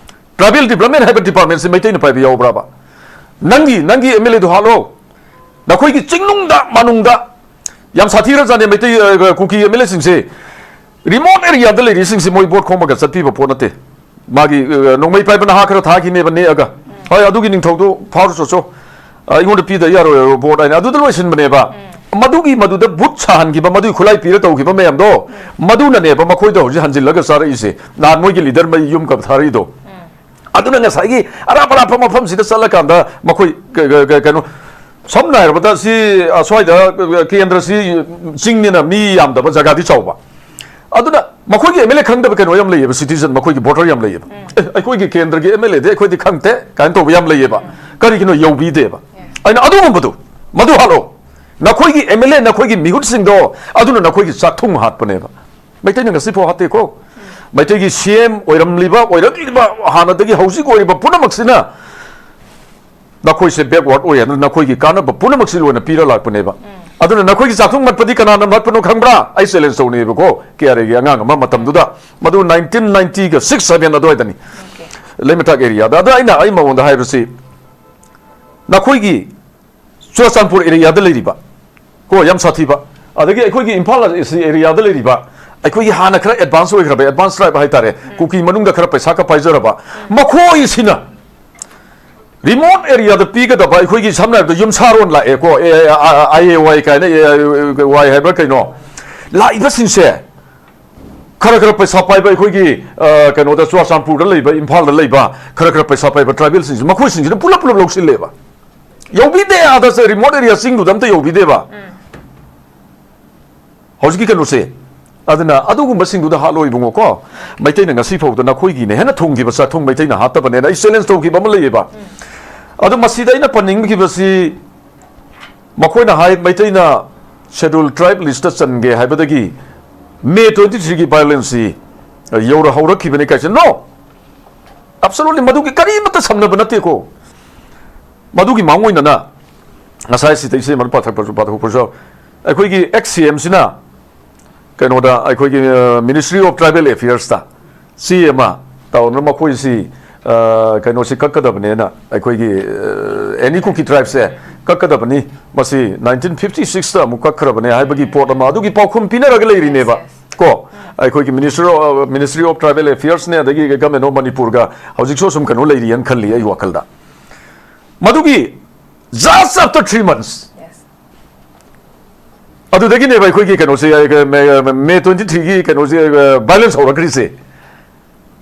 tribal development ꯍꯥꯏꯕ departmentꯁꯤ ꯃꯩꯇꯩꯅ ꯄꯥꯏꯕ ꯌꯥꯎꯕ꯭ꯔꯕ? ꯅꯪꯒꯤ, ꯅꯪꯒꯤ ꯑꯦꯝ ꯑꯦꯜ ꯑꯦꯗꯨ ꯍꯥꯠꯂꯣ꯫ ꯅꯈꯣꯏꯒꯤ ꯆꯤꯡꯅꯨꯡꯗ, ꯃꯥꯅꯨꯡꯗ ꯌꯥꯝ ꯁꯥꯊꯤꯔꯖꯥꯠꯅꯦ ꯃꯩꯇꯩ, ꯑ, ꯀꯨꯀꯤ ꯑꯦꯝ ꯑꯦꯜ ꯑꯦꯁꯤꯡꯁꯦ꯫ Remote areaꯗ ꯂꯩꯔꯤꯁꯤꯡꯁꯤ ꯃꯣꯏ vote ꯈꯣꯝꯃꯒ ꯆꯠꯄꯤꯕ ꯄꯣꯠ ꯅꯠꯇꯦ꯫ ꯃꯥꯒꯤ, ꯑ, ꯅꯣꯡꯃꯩ ꯄꯥꯏꯕ ꯅꯍꯥ ꯈꯔ ꯊꯥꯈꯤꯅꯦꯕ ꯅꯦꯛꯑꯒ, "ꯍꯣꯏ, ꯑꯗꯨꯒꯤ ꯅꯤꯡꯊꯧꯗꯨ ꯐꯥꯔꯨꯆꯣꯆꯣ, ꯑ, ꯑꯩꯉꯣꯟꯗ ꯄꯤꯗ ꯌꯥꯔꯣꯏ vote" ꯍꯥꯏꯅ ꯑꯗꯨꯗ ꯂꯣꯏꯁꯤꯟꯕꯅꯦꯕ꯫ ꯃꯗꯨꯒꯤ, ꯃꯗꯨꯗ ꯕꯨꯠ ꯁꯥꯍꯟꯈꯤꯕ, ꯃꯗꯨꯒꯤ ꯈꯨꯠꯂꯥꯏ ꯄꯤꯔ ꯇꯧꯈꯤꯕ ꯃꯌꯥꯝꯗꯣ, ꯃꯗꯨꯅꯅꯦꯕ ꯃꯈꯣꯏꯗ ꯍꯧꯖꯤꯛ ꯍꯟꯖꯤꯜꯂꯒ ꯆꯥꯔꯛꯏꯁꯦ, ꯅꯍꯥꯟ ꯃꯣꯏꯒꯤ ꯂꯤꯗꯔ ꯃꯩ ꯌꯨꯝ ꯀꯞ ꯊꯥꯔꯛꯏꯗꯣ꯫ ꯑꯗꯨꯅ ꯉꯁꯥꯏꯒꯤ ꯑꯔꯥꯞ ꯑꯔꯥꯞꯄ ꯃꯐꯝꯁꯤꯗ ꯆꯠꯂꯀꯥꯟꯗ ꯃꯈꯣꯏ ꯀ-, ꯀ-, ꯀ-, ꯀꯩꯅꯣ, ꯁꯝꯅ ꯍꯥꯏꯔꯕꯗ ꯁꯤ, ꯑ, ꯁ꯭ꯋꯥꯏꯗ, ꯑ, ꯀꯦꯟꯗ꯭ꯔꯁꯤ ꯆꯤꯡꯅꯤꯅ ꯃꯤ ꯌꯥꯝꯗꯕ, ꯖꯒꯥꯗꯤ ꯆꯥꯎꯕ꯫ ꯑꯗꯨꯅ ꯃꯈꯣꯏꯒꯤ ꯑꯦꯝ ꯑꯦꯜ ꯑꯦ ꯈꯪꯗꯕ ꯀꯩꯅꯣ ꯌꯥꯝ ꯂꯩꯌꯦꯕ, citizen, ꯃꯈꯣꯏꯒꯤ voter ꯌꯥꯝ ꯂꯩꯌꯦꯕ꯫ "ꯑꯦ, ꯑꯩꯈꯣꯏꯒꯤ ꯀꯦꯟꯗ꯭ꯔꯒꯤ ꯑꯦꯝ ꯑꯦꯜ ꯑꯦꯗꯤ ꯑꯩꯈꯣꯏꯗꯤ ꯈꯪꯗꯦ" ꯀꯥꯏꯅ ꯇꯧꯕ ꯌꯥꯝ ꯂꯩꯌꯦꯕ꯫ ꯀꯔꯤꯒꯤꯅꯣ ꯌꯧꯕꯤꯗꯦꯕ? ꯑꯩꯅ ꯑꯗꯨꯒꯨꯝꯕꯗꯨ, ꯃꯗꯨ ꯍꯥꯠꯂꯣ꯫ ꯅꯈꯣꯏꯒꯤ ꯑꯦꯝ ꯑꯦꯜ ꯑꯦ, ꯅꯈꯣꯏꯒꯤ ꯃꯤꯍꯨꯠꯁꯤꯡꯗꯣ, ꯑꯗꯨꯅ ꯅꯈꯣꯏꯒꯤ ꯆꯥꯛꯊꯨꯡ ꯍꯥꯠꯄꯅꯦꯕ꯫ ꯃꯩꯇꯩꯅ ꯉꯁꯤꯐꯥꯎ ꯍꯥꯠꯇꯦꯀꯣ꯫ ꯃꯩꯇꯩꯒꯤ ꯁꯤ ꯑꯦꯝ ꯑꯣꯏꯔꯝꯂꯤꯕ, ꯑꯣꯏꯔꯛꯂꯤꯕ, ꯍꯥꯟꯅꯗꯒꯤ ꯍꯧꯖꯤꯛ ꯑꯣꯏꯔꯤꯕ ꯄꯨꯝꯅꯃꯛꯁꯤꯅ ꯅꯈꯣꯏꯁꯦ backward ꯑꯣꯏ, ꯑꯗꯨꯅ ꯅꯈꯣꯏꯒꯤ ꯀꯥꯟꯅꯕ ꯄꯨꯝꯅꯃꯛꯁꯤ ꯂꯣꯏꯅ ꯄꯤꯔ ꯂꯥꯛꯄꯅꯦꯕ꯫ ꯑꯗꯨꯅ ꯅꯈꯣꯏꯒꯤ ꯆꯥꯛꯊꯨꯡ ꯃꯠꯄꯗꯤ ꯀꯅꯥꯅ ꯃꯠꯄꯅꯣ ꯈꯪꯕ꯭ꯔꯥ? ꯑꯩ challenge ꯇꯧꯅꯤꯡꯉꯦꯕꯀꯣ, ꯀꯦ ꯑꯥꯔ ꯑꯦꯒꯤ ꯑꯉꯥꯡ ꯑꯃ ꯃꯇꯝꯗꯨꯗ, ꯃꯗꯨ nineteen ninety ꯁꯤꯛꯁ ꯁꯚꯦꯟ ꯑꯗꯨꯋꯥꯏꯗꯅꯤ, ꯂꯩꯃꯇꯥꯛ ꯑꯦꯔꯤꯌꯥꯗ꯫ ꯑꯗ ꯑꯩꯅ, ꯑꯩ ꯃꯉꯣꯟꯗ ꯍꯥꯏꯕꯁꯤ, ꯅꯈꯣꯏꯒꯤ ꯆꯨꯔꯆꯥꯟꯄꯨꯔ ꯑꯦꯔꯤꯌꯥꯗ ꯂꯩꯔꯤꯕ, ꯀꯣ, ꯌꯥꯝ ꯁꯥꯊꯤꯕ, ꯑꯗꯒꯤ ꯑꯩꯈꯣꯏꯒꯤ ꯏꯝꯐꯥꯜ ꯑꯦꯔꯤꯌꯥꯗ ꯂꯩꯔꯤꯕ, ꯑꯩꯈꯣꯏꯒꯤ ꯍꯥꯟꯅ ꯈꯔ advance ꯑꯣꯏꯈ꯭ꯔꯕ, advance tribe ꯍꯥꯏꯇꯥꯔꯦ, ꯀꯨꯀꯤ ꯃꯅꯨꯡꯗ ꯈꯔ ꯄꯩꯁꯥ ꯈꯔ ꯄꯥꯏꯖꯔꯕ, ꯃꯈꯣꯏꯁꯤꯅ remote areaꯗ ꯄꯤꯒꯗꯕ ꯑꯩꯈꯣꯏꯒꯤ, ꯁꯝꯅ ꯍꯥꯏꯔꯕꯗ, ꯌꯨꯝꯁꯥꯔꯣꯟ ꯂꯥꯛꯑꯦꯀꯣ, ꯑꯦ, ꯑꯥꯏ ꯑꯦ ꯋꯥꯏ ꯀꯥꯏꯅ, ꯑꯦ ꯑꯥꯏ ꯋꯥꯏ ꯍꯥꯏꯕ꯭ꯔꯥ ꯀꯩꯅꯣ, ꯂꯥꯛꯏꯕꯁꯤꯡꯁꯦ ꯈꯔ ꯈꯔ ꯄꯩꯁꯥ ꯄꯥꯏꯕ ꯑꯩꯈꯣꯏꯒꯤ, ꯑ, ꯀꯩꯅꯣꯗ, ꯆꯨꯔꯆꯥꯟꯄꯨꯔꯗ ꯂꯩꯕ, ꯏꯝꯐꯥꯜꯗ ꯂꯩꯕ ꯈꯔ ꯈꯔ ꯄꯩꯁꯥ ꯄꯥꯏꯕ tribalꯁꯤꯡꯁꯦ, ꯃꯈꯣꯏꯁꯤꯡꯁꯤꯅ ꯄꯨꯂꯞ ꯄꯨꯂꯞ ꯂꯧꯁꯤꯜꯂꯦꯕ꯫ ꯌꯧꯕꯤꯗꯦ, ꯑꯥꯗ ꯔꯤꯃꯣꯠ ꯑꯦꯔꯤꯌꯥ ꯆꯤꯡꯗꯨꯗ ꯑꯝꯇ ꯌꯧꯕꯤꯗꯦꯕ꯫ ꯍꯧꯖꯤꯛꯀꯤ ꯀꯩꯅꯣꯁꯦ, ꯑꯗꯨꯅ ꯑꯗꯨꯒꯨꯝꯕꯁꯤꯡꯗꯨꯗ ꯍꯥꯠꯂꯣ ꯏꯕꯨꯡꯉꯣꯀꯣ꯫ ꯃꯩꯇꯩꯅ ꯉꯁꯤ ꯐꯥꯎꯗ ꯅꯈꯣꯏꯒꯤꯅ ꯍꯦꯟꯅ ꯊꯣꯡꯈꯤꯕ ꯆꯥꯛꯊꯣꯡ ꯃꯩꯇꯩꯅ ꯍꯥꯠꯇꯕꯅꯦꯅ ꯑꯩ ꯆꯦꯂꯦꯟꯖ ꯇꯧꯈꯤꯕ ꯑꯃ ꯂꯩꯌꯦꯕ꯫ ꯑꯗꯣ ꯃꯁꯤꯗ ꯑꯩꯅ ꯄꯟꯅꯤꯡꯈꯤꯕꯁꯤ, ꯃꯈꯣꯏꯅ ꯍꯥꯏ ꯃꯩꯇꯩꯅ ꯁꯦꯗꯨꯜ ꯇ꯭ꯔꯥꯏꯕ ꯂꯤꯁꯇ ꯆꯟꯒꯦ ꯍꯥꯏꯕꯗꯒꯤ ꯃꯦ ꯇ꯭ꯋꯦꯟꯇꯤ ꯊ꯭ꯔꯤꯒꯤ ꯚꯥꯏꯑꯣꯂꯦꯟꯁꯁꯤ ꯌꯧꯔ ꯍꯧꯔꯛꯈꯤꯕꯅꯤ ꯀꯥꯏꯁꯦ꯫ ꯅꯣ! ꯑꯦꯕꯁꯣꯂꯨꯠꯂꯤ ꯃꯗꯨꯒꯤ ꯀꯔꯤꯃꯠꯇ ꯁꯝꯅꯕ ꯅꯠꯇꯦꯀꯣ꯫ ꯃꯗꯨꯒꯤ ꯃꯥꯡꯑꯣꯏꯅꯅ ꯉꯁꯥꯏ ꯁꯤꯗꯩꯁꯤ ꯑꯃ ꯄꯥꯊꯛꯄꯁꯨ ꯄꯥꯊꯣꯛꯄꯁꯨ ꯌꯥꯎ-, ꯑꯩꯈꯣꯏꯒꯤ ꯑꯦꯛꯁ ꯁꯤ ꯑꯦꯝꯁꯤꯅ ꯀꯩꯅꯣꯗ, ꯑꯩꯈꯣꯏꯒꯤ, ꯑ, Ministry of Tribal Affairsꯇ ꯆꯦ ꯑꯃ ꯇꯧꯗꯅ ꯃꯈꯣꯏꯁꯤ, ꯑ, ꯀꯩꯅꯣꯁꯤ ꯀꯛꯀꯗꯕꯅꯦꯅ, ꯑꯩꯈꯣꯏꯒꯤ, ꯑ, ꯑꯦꯅꯤ ꯀꯨꯀꯤ ꯇ꯭ꯔꯥꯏꯕꯁꯦ ꯀꯛꯀꯗꯕꯅꯤ, ꯃꯁꯤ ꯅꯥꯏꯟꯇꯤꯟ ꯐꯤꯐꯇꯤ ꯁꯤꯛꯁꯇ ꯑꯃꯨꯛ ꯀꯛꯈ꯭ꯔꯕꯅꯦ ꯍꯥꯏꯕꯒꯤ ꯄꯣꯠ ꯑꯃ, ꯑꯗꯨꯒꯤ ꯄꯥꯎꯈꯨꯝ ꯄꯤꯅꯔꯒ ꯂꯩꯔꯤꯅꯦꯕ꯫ Yes, yes. ꯀꯣ, ꯑꯩꯈꯣꯏꯒꯤ Ministry of, Ministry of Tribal Affairsꯅꯦ, ꯑꯗꯒꯤ Government of ꯃꯅꯤꯄꯨꯔꯒ ꯍꯧꯖꯤꯛꯁꯨ ꯑꯁꯨꯝ ꯀꯩꯅꯣ ꯂꯩꯔꯤꯑꯅ ꯈꯜꯂꯤ ꯑꯩ ꯋꯥꯈꯜꯗ꯫ ꯃꯗꯨꯒꯤ just after three months, Yes. ꯑꯗꯨꯗꯒꯤꯅꯦꯕ ꯑꯩꯈꯣꯏꯒꯤ ꯀꯩꯅꯣꯁꯦ, ꯑ, ꯃꯦ, ꯃꯦ ꯇ꯭ꯋꯦꯟꯇꯤ ꯊ꯭ꯔꯤꯒꯤ ꯀꯩꯅꯣꯁꯦ, ꯑ, ꯚꯥꯏꯑꯣꯂꯦꯟꯁ ꯍꯧꯔꯛꯈ꯭ꯔꯤꯁꯦ꯫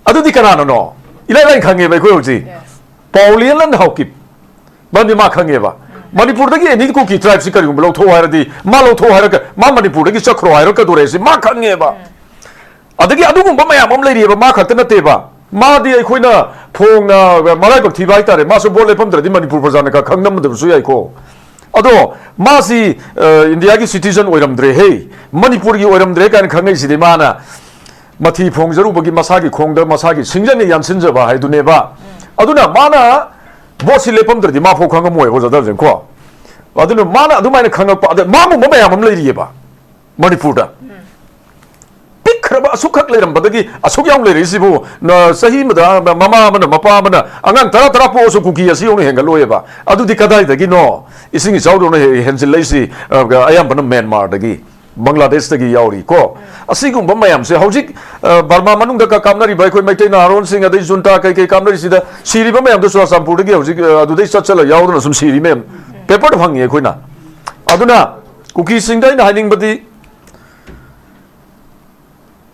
ꯑꯗꯨꯗꯤ ꯀꯅꯥꯅꯅꯣ? ꯏꯂꯥꯏ ꯂꯥꯏꯅ ꯈꯪꯉꯦꯕ ꯑꯩꯈꯣꯏ ꯍꯧꯖꯤꯛ꯫ Yes. ꯄꯥꯎꯂꯤꯌꯟ ꯑꯦꯟ ꯍꯥꯎꯀꯤꯞ꯫ ꯃꯔꯝꯗꯤ ꯃꯥ ꯈꯪꯉꯦꯕ꯫ ꯃꯅꯤꯄꯨꯔꯗꯒꯤ ꯑꯦꯅꯤ ꯀꯨꯀꯤ ꯇ꯭ꯔꯥꯏꯕꯁꯤ ꯀꯔꯤꯒꯨꯝꯕ ꯂꯧꯊꯣꯛꯑꯣ ꯍꯥꯏꯔꯗꯤ, ꯃꯥ ꯂꯧꯊꯣꯛꯑꯣ ꯍꯥꯏꯔꯒ, ꯃꯥ ꯃꯅꯤꯄꯨꯔꯗꯒꯤ ꯆꯠꯈ꯭ꯔꯣ ꯍꯥꯏꯔꯛꯀꯗꯣꯔꯦ ꯁꯤ ꯃꯥ ꯈꯪꯉꯦꯕ꯫ ꯑꯗꯒꯤ ꯑꯗꯨꯒꯨꯝꯕ ꯃꯌꯥꯝ ꯑꯃ ꯂꯩꯔꯤꯑꯕ, ꯃꯥ ꯈꯛꯇ ꯅꯠꯇꯦꯕ꯫ ꯃꯥꯗꯤ ꯑꯩꯈꯣꯏꯅ ꯐꯣꯡꯅ ꯃꯔꯥꯏꯕꯛ ꯊꯤꯕ ꯍꯥꯏꯇꯥꯔꯦ, ꯃꯥꯁꯨ ꯚꯣꯠ ꯂꯦꯞꯄꯝꯗ꯭ꯔꯗꯤ ꯃꯅꯤꯄꯨꯔ ꯄ꯭ꯔꯖꯥꯅ ꯀ-, ꯈꯪꯉꯝꯗꯕꯁꯨ ꯌꯥꯏꯀꯣ꯫ ꯑꯗꯣ ꯃꯥꯁꯤ, ꯑ, ꯏꯟꯗꯤꯌꯥꯒꯤ ꯁꯤꯇꯤꯖꯟ ꯑꯣꯏꯔꯝꯗ꯭ꯔꯦꯍꯦ, ꯃꯅꯤꯄꯨꯔꯒꯤ ꯑꯣꯏꯔꯝꯗ꯭ꯔꯦ ꯀꯥꯏꯅ ꯈꯪꯉꯛꯏꯁꯤꯗꯤ ꯃꯥꯅ ꯃꯊꯤ ꯐꯣꯡꯖꯔꯨꯕꯒꯤ ꯃꯁꯥꯒꯤ ꯈꯣꯡꯗ ꯃꯁꯥꯒꯤ ꯁꯤꯡꯖꯪꯅ ꯌꯥꯟꯁꯤꯟꯖꯕ ꯍꯥꯏꯗꯨꯅꯦꯕ꯫ ꯑꯗꯨꯅ ꯃꯥꯅ ꯚꯣꯠꯁꯤ ꯂꯦꯞꯄꯝꯗ꯭ꯔꯗꯤ ꯃꯥ ꯐꯥꯎ ꯈꯪꯉꯝꯃꯣꯏ, ꯑꯣꯖꯥ ꯗꯥꯔꯖꯟ ꯀꯣ꯫ ꯑꯗꯨꯅ ꯃꯥꯅ ꯑꯗꯨꯃꯥꯏꯅ ꯈꯪꯉꯛꯄ, ꯑꯗ ꯃꯥꯒꯨꯝꯕ ꯃꯌꯥꯝ ꯑꯃ ꯂꯩꯔꯤꯑꯕ ꯃꯅꯤꯄꯨꯔꯗ꯫ ꯄꯤꯛꯈ꯭ꯔꯕ ꯑꯁꯨꯛꯈꯛ ꯂꯩꯔꯝꯕꯗꯒꯤ ꯑꯁꯨꯛ ꯌꯥꯝ ꯂꯩꯔꯛꯏꯁꯤꯕꯨ, ꯅ-, ꯆꯍꯤ ꯑꯃꯗ ꯃꯃꯥ ꯑꯃꯅ, ꯃꯄꯥ ꯑꯃꯅ ꯑꯉꯥꯡ ꯇꯔꯥ, ꯇꯔꯥ ꯄꯣꯛꯑꯁꯨ ꯀꯨꯀꯤ ꯑꯁꯤ ꯌꯧꯅ ꯍꯦꯟꯒꯠꯂꯣꯏꯑꯕ꯫ ꯑꯗꯨꯗꯤ ꯀꯗꯥꯏꯗꯒꯤꯅꯣ? ꯏꯁꯤꯡ ꯏꯆꯥꯎꯗꯧꯅ ꯍꯦ-, ꯍꯦꯟꯖꯤꯜꯂꯛꯏꯁꯤ, ꯑ, ꯑꯌꯥꯝꯕꯅ ꯃ꯭ꯌꯥꯟꯃꯥꯔꯗꯒꯤ, ꯕꯪꯒ꯭ꯂꯥꯗꯦꯁꯇꯒꯤ ꯌꯥꯎꯔꯤ ꯀꯣ꯫ ꯑꯁꯤꯒꯨꯝꯕ ꯃꯌꯥꯝꯁꯦ ꯍꯧꯖꯤꯛ, ꯑ, ꯕꯔꯃꯥ ꯃꯅꯨꯡꯗ ꯀ-, ꯀꯥꯞꯅꯔꯤꯕ ꯑꯩꯈꯣꯏ ꯃꯩꯇꯩ ꯅꯍꯥꯔꯣꯟꯁꯤꯡ, ꯑꯗꯩ ꯖꯨꯟꯇꯥ ꯀꯩꯀꯩ ꯀꯥꯞꯅꯔꯤꯁꯤꯗ ꯁꯤꯔꯤꯕ ꯃꯌꯥꯝꯗꯣ ꯆꯨꯔꯥꯆꯥꯟꯄꯨꯔꯗꯒꯤ ꯍꯧꯖꯤꯛ, ꯑ, ꯑꯗꯨꯗꯩ ꯆꯠ ꯆꯠꯂ ꯌꯥꯎꯗꯅ ꯁꯨꯝ ꯁꯤꯔꯤ ꯃꯌꯥꯝ ꯄꯦꯄꯔꯗ ꯐꯪꯉꯤ ꯑꯩꯈꯣꯏꯅ꯫ ꯑꯗꯨꯅ ꯀꯨꯀꯤꯁꯤꯡꯗ ꯑꯩꯅ ꯍꯥꯏꯅꯤꯡꯕꯗꯤ,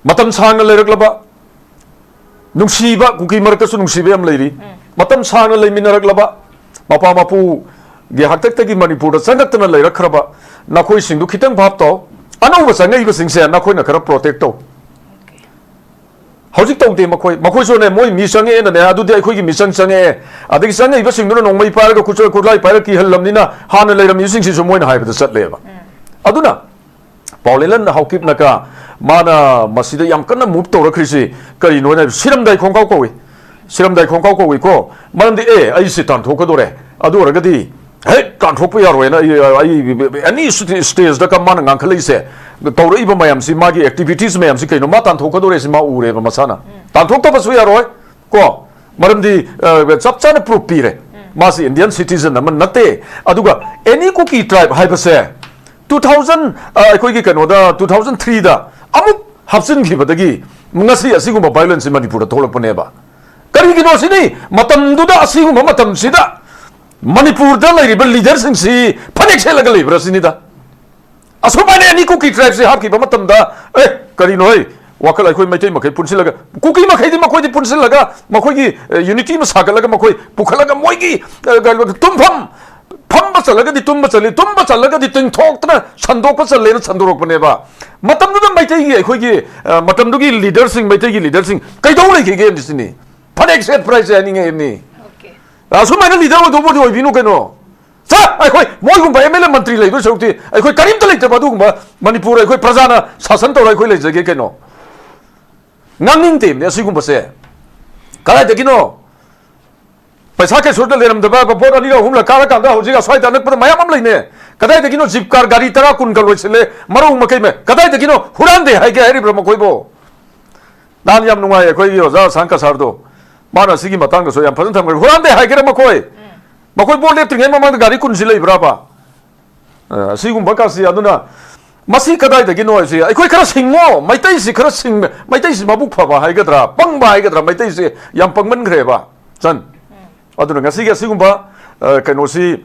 ꯃꯇꯝ ꯁꯥꯡꯅ ꯂꯩꯔꯛꯂꯕ, ꯅꯨꯡꯁꯤꯕ, ꯀꯨꯀꯤ ꯃꯔꯛꯇꯁꯨ ꯅꯨꯡꯁꯤꯕ ꯌꯥꯝ ꯂꯩꯔꯤ꯫ ꯃꯇꯝ ꯁꯥꯡꯅ ꯂꯩꯃꯤꯟꯅꯔꯛꯂꯕ ꯃꯄꯥ ꯃꯄꯨ, ꯒꯤ ꯍꯥꯛꯇꯛꯇꯒꯤ ꯃꯅꯤꯄꯨꯔꯗ ꯆꯪꯉꯛꯇꯅ ꯂꯩꯔꯛꯈ꯭ꯔꯕ ꯅꯈꯣꯏꯁꯤꯡꯗꯨ ꯈꯤꯇꯪ ꯚꯥꯞ ꯇꯧ꯫ ꯑꯅꯧꯕ ꯆꯪꯉꯛꯏꯕꯁꯤꯡꯁꯦ ꯅꯈꯣꯏꯅ ꯈꯔ protect ꯇꯧ꯫ ꯍꯧꯖꯤꯛ ꯇꯧꯗꯦ ꯃꯈꯣꯏ꯫ ꯃꯈꯣꯏꯁꯨꯅꯦ, ꯃꯣꯏ ꯃꯤ ꯆꯪꯉꯛꯑꯦꯅꯅꯦ, ꯑꯗꯨꯗꯤ ꯑꯩꯈꯣꯏꯒꯤ ꯃꯤꯆꯪ ꯆꯪꯉꯛꯑꯦ, ꯑꯗꯒꯤ ꯆꯪꯉꯛꯏꯕꯁꯤꯡꯗꯨꯅ ꯅꯣꯡꯃꯩ ꯄꯥꯏꯔꯒ, ꯈꯨꯠꯁꯨ-, ꯈꯨꯠꯂꯥꯏ ꯄꯥꯏꯔꯒ ꯀꯤꯍꯜꯂꯝꯅꯤꯅ ꯍꯥꯟꯅ ꯂꯩꯔꯝꯃꯤꯕꯁꯤꯡꯁꯤꯁꯨ ꯃꯣꯏꯅ ꯍꯥꯏꯕꯗ ꯆꯠꯂꯦꯕ꯫ ꯑꯗꯨꯅ ꯄꯥꯎꯂꯦꯂꯟ ꯍꯥꯎꯀꯤꯞꯅꯀ ꯃꯥꯅ ꯃꯁꯤꯗ ꯌꯥꯝ ꯀꯟꯅ move ꯇꯧꯔꯛꯈ꯭ꯔꯤꯁꯤ ꯀꯔꯤꯅꯣ ꯍꯥꯏꯅ, ꯁꯤꯔꯝꯗꯥꯏ ꯈꯣꯡꯒꯥꯎ ꯀꯧꯏ꯫ ꯁꯤꯔꯝꯗꯥꯏ ꯈꯣꯡꯒꯥꯎ ꯀꯧꯏꯀꯣ꯫ ꯃꯔꯝꯗꯤ, ꯑꯦ, ꯑꯩꯁꯦ ꯇꯥꯟꯊꯣꯛꯀꯗꯣꯔꯦ, ꯑꯗꯨ ꯑꯣꯏꯔꯒꯗꯤ ꯍꯦꯛ ꯇꯥꯟꯊꯣꯛꯄ ꯌꯥꯔꯣꯏꯅ ꯑꯩ, ꯑꯩ any stage ꯗ ꯀ-, ꯃꯥꯅ ꯉꯥꯡꯈꯠꯂꯛꯏꯁꯦ, ꯇꯧꯔꯛꯏꯕ ꯃꯌꯥꯝꯁꯤ, ꯃꯥꯒꯤ activities ꯃꯌꯥꯝꯁꯤ ꯀꯩꯅꯣ, ꯃꯥ ꯇꯥꯟꯊꯣꯛꯀꯗꯣꯔꯦ ꯁꯤ ꯃꯥ ꯎꯔꯦꯕ ꯃꯁꯥꯅ꯫ ꯇꯥꯟꯊꯣꯛꯇꯕꯁꯨ ꯌꯥꯔꯣꯏ ꯀꯣ, ꯃꯔꯝꯗꯤ, ꯑ, ꯆꯞ ꯆꯥꯅ proof ꯄꯤꯔꯦ꯫ ꯃꯥꯁꯤ Indian citizen ꯑꯃ ꯅꯠꯇꯦ꯫ ꯑꯗꯨꯒ any Kuki tribe ꯍꯥꯏꯕꯁꯦ two thousand, ꯑ, ꯑꯩꯈꯣꯏꯒꯤ ꯀꯩꯅꯣꯗ, two thousand three ꯗ ꯑꯃꯨꯛ ꯍꯥꯞꯆꯤꯟꯈꯤꯕꯗꯒꯤ ꯉꯁꯤ ꯑꯁꯤꯒꯨꯝꯕ violence ꯁꯤ ꯃꯅꯤꯄꯨꯔꯗ ꯊꯣꯛꯂꯛꯄꯅꯦꯕ꯫ ꯀꯔꯤꯒꯤꯅꯣ ꯁꯤꯅꯤ? ꯃꯇꯝꯗꯨꯗ, ꯑꯁꯤꯒꯨꯝꯕ ꯃꯇꯝꯁꯤꯗ ꯃꯅꯤꯄꯨꯔꯗ ꯂꯩꯔꯤꯕ leader ꯁꯤꯡꯁꯤ ꯐꯅꯦꯛ ꯁꯦꯠꯂꯒ ꯂꯩꯕ꯭ꯔꯥ ꯁꯤꯅꯤꯗ꯫ ꯑꯁꯨꯃꯥꯏꯅ any Kuki tribe ꯁꯤ ꯍꯥꯞꯈꯤꯕ ꯃꯇꯝꯗ, ꯑꯦ, ꯀꯔꯤꯅꯣ, ꯍꯩ, ꯋꯥꯈꯜ ꯑꯩꯈꯣꯏ ꯃꯩꯇꯩ ꯃꯈꯩ ꯄꯨꯟꯁꯤꯜꯂꯒ, ꯀꯨꯀꯤ ꯃꯈꯩꯗꯤ ꯃꯈꯣꯏꯗꯤ ꯄꯨꯟꯁꯤꯜꯂꯒ ꯃꯈꯣꯏꯒꯤ, ꯑ, unity ꯑꯃ ꯁꯥꯒꯠꯂꯒ ꯃꯈꯣꯏ ꯄꯨꯈꯠꯂꯒ ꯃꯣꯏꯒꯤ, ꯑ, ꯀꯩꯅꯣ, ꯇꯨꯝꯐꯝ, ꯐꯝꯕ ꯆꯠꯂꯒꯗꯤ ꯇꯨꯝꯕ ꯆꯠꯂꯤ, ꯇꯨꯝꯕ ꯆꯠꯂꯒꯗꯤ ꯇꯤꯡꯊꯣꯛꯇꯅ ꯁꯟꯗꯣꯛꯄ ꯆꯠꯂꯦꯅ ꯁꯟꯗꯣꯔꯛꯄꯅꯦꯕ꯫ ꯃꯇꯝꯗꯨꯗ ꯃꯩꯇꯩꯒꯤ, ꯑꯩꯈꯣꯏꯒꯤ, ꯑ, ꯃꯇꯝꯗꯨꯒꯤ leader ꯁꯤꯡ, ꯃꯩꯇꯩꯒꯤ leader ꯁꯤꯡ ꯀꯩꯗꯧ ꯂꯩꯈꯤꯒꯦ ꯍꯥꯏꯕꯁꯤꯅꯤ꯫ ꯐꯅꯦꯛ ꯁꯦꯠꯄ꯭ꯔꯥ ꯍꯥꯏꯁꯦ ꯍꯥꯏꯅꯤꯡꯉꯦ ꯍꯥꯏꯕꯅꯤ꯫ ꯑꯁꯨꯃꯥꯏꯅ leader ꯑꯣꯏꯗꯧꯕꯗꯤ ꯑꯣꯏꯕꯤꯅꯨ ꯀꯩꯅꯣ꯫ ꯁꯥ, ꯑꯩꯈꯣꯏ ꯃꯣꯏꯒꯨꯝꯕ M L A ꯃꯟꯇ꯭ꯔꯤ ꯂꯩꯕ ꯁꯔꯨꯛꯇꯤ ꯑꯩꯈꯣꯏ ꯀꯔꯤꯝꯇ ꯂꯩꯇꯕ ꯑꯗꯨꯒꯨꯝꯕ ꯃꯅꯤꯄꯨꯔ ꯑꯩꯈꯣꯏ ꯄ꯭ꯔꯖꯥꯅ ꯁꯥꯁꯟ ꯇꯧꯔ ꯑꯩꯈꯣꯏ ꯂꯩꯖꯒꯦ ꯀꯩꯅꯣ꯫ ꯉꯥꯡꯅꯤꯡꯗꯦꯕꯅꯦ ꯑꯁꯤꯒꯨꯝꯕꯁꯦ꯫ ꯀꯗꯥꯏꯗꯒꯤꯅꯣ? ꯄꯩꯁꯥ ꯀꯩꯁꯨꯗ ꯂꯩꯔꯝꯗꯕ ꯚꯣꯠ ꯑꯅꯤꯔꯛ ꯑꯍꯨꯝꯂꯛ ꯀꯥꯔꯀꯥꯟꯗ ꯍꯧꯖꯤꯛ ꯑꯁ꯭ꯋꯥꯏꯗ ꯑꯅꯛꯄꯗ ꯃꯌꯥꯝ ꯑꯃ ꯂꯩꯅꯦ꯫ ꯀꯗꯥꯏꯗꯒꯤꯅꯣ ꯖꯤꯞ ꯀꯥꯔ ꯒꯥꯔꯤ ꯇꯔꯥ ꯀꯨꯟꯒ ꯂꯣꯏꯁꯤꯜꯂꯦ, ꯃꯔꯧ ꯃꯀꯩ ꯃ-, ꯀꯗꯥꯏꯗꯒꯤꯅꯣ ꯍꯨꯔꯥꯟꯗꯦ ꯍꯥꯏꯒꯦ ꯍꯥꯏꯔꯤꯕ꯭ꯔꯥ ꯃꯈꯣꯏꯕꯨ? ꯅꯍꯥꯟ ꯌꯥꯝ ꯅꯨꯡꯉꯥꯏ ꯑꯩꯈꯣꯏꯒꯤ ꯑꯣꯖꯥ ꯑꯁꯥꯡ ꯀꯁꯥꯔꯗꯣ, ꯃꯥꯅ ꯁꯤꯒꯤ ꯃꯇꯥꯡꯗꯁꯨ ꯌꯥꯝ ꯐꯖꯅ ꯊꯝꯈ꯭ꯔꯦ꯫ ꯍꯨꯔꯥꯟꯗꯦ ꯍꯥꯏꯒꯦꯔꯥ ꯃꯈꯣꯏ? ꯃꯈꯣꯏ ꯚꯣꯠ ꯂꯦꯞꯇ꯭ꯔꯤꯉꯩ ꯃꯃꯥꯡꯗ ꯒꯥꯔꯤ ꯀꯨꯟꯁꯤ ꯂꯩꯕ꯭ꯔꯥꯕ? ꯑ, ꯑꯁꯤꯒꯨꯝꯕ ꯀꯥꯁꯤ, ꯑꯗꯨꯅ ꯃꯁꯤ ꯀꯗꯥꯏꯗꯒꯤꯅꯣ ꯍꯥꯏꯁꯤ, ꯑꯩꯈꯣꯏ ꯈꯔ ꯁꯤꯡꯉꯣ, ꯃꯩꯇꯩꯁꯤ ꯈꯔ ꯁꯤꯡ-, ꯃꯩꯇꯩꯁꯤ ꯃꯕꯨꯛ ꯐꯕ ꯍꯥꯏꯒꯗ꯭ꯔꯥ, ꯄꯪꯕ ꯍꯥꯏꯒꯗ꯭ꯔꯥ, ꯃꯩꯇꯩꯁꯤ ꯌꯥꯝ ꯄꯪꯃꯟꯈ꯭ꯔꯦꯕ, ꯆꯟ꯫ ꯑꯗꯨꯅ ꯉꯁꯤꯒꯤ ꯑꯁꯤꯒꯨꯝꯕ, ꯑ, ꯀꯩꯅꯣꯁꯤ,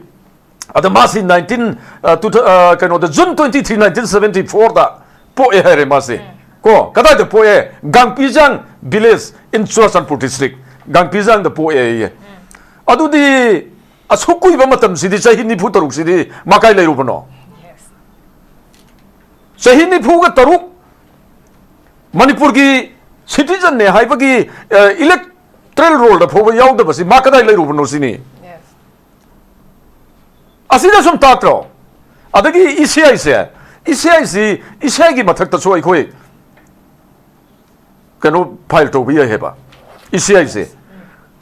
ꯑꯗ ꯃꯥꯁꯤ nineteen, ꯑ, two thou-, ꯑ, ꯀꯩꯅꯣꯗ, June twenty three, nineteen seventy four ꯗ ꯄꯣꯛꯑꯦ ꯍꯥꯏꯔꯦ ꯃꯥꯁꯦ꯫ ꯀꯣ, ꯀꯗꯥꯏꯗ ꯄꯣꯛꯑꯦ? ꯒꯥꯡꯄꯤꯖꯥꯡ village in ꯆꯨꯔꯥꯆꯥꯟꯄꯨꯔ district꯫ ꯒꯥꯡꯄꯤꯖꯥꯡꯗ ꯄꯣꯛꯑꯦ ꯑꯩꯌꯦ꯫ ꯑꯗꯨꯗꯤ ꯑꯁꯨꯛ ꯀꯨꯏꯕ ꯃꯇꯝꯁꯤꯗꯤ, ꯆꯍꯤ ꯅꯤꯐꯨ ꯇꯔꯨꯛꯁꯤꯗꯤ ꯃꯥ ꯀꯥꯏ ꯂꯩꯔꯨꯕꯅꯣ? ꯆꯍꯤ ꯅꯤꯐꯨꯒ ꯇꯔꯨꯛ ꯃꯅꯤꯄꯨꯔꯒꯤ ꯁꯤꯇꯤꯖꯟꯅꯦ ꯍꯥꯏꯕꯒꯤ ꯏꯂꯦꯛꯇ꯭ꯔꯦꯜ ꯔꯣꯜꯗ ꯐꯥꯎꯕ ꯌꯥꯎꯗꯕꯁꯤ ꯃꯥ ꯀꯗꯥꯏ ꯂꯩꯔꯨꯕꯅꯣ ꯁꯤꯅꯤ꯫ ꯑꯁꯤꯗ ꯁꯨꯝ ꯇꯥꯛꯇ꯭ꯔꯣ? ꯑꯗꯒꯤ ꯏ ꯁꯤ ꯑꯥꯏꯁꯦ, ꯏ ꯁꯤ ꯑꯥꯏꯁꯤ, ꯏ ꯁꯤ ꯑꯥꯏꯒꯤ ꯃꯊꯛꯇꯁꯨ ꯑꯩꯈꯣꯏ ꯀꯩꯅꯣ ꯐꯥꯏꯜ ꯇꯧꯕ ꯌꯥꯏ ꯍꯥꯏꯕ꯫ ꯏ ꯁꯤ ꯑꯥꯏꯁꯦ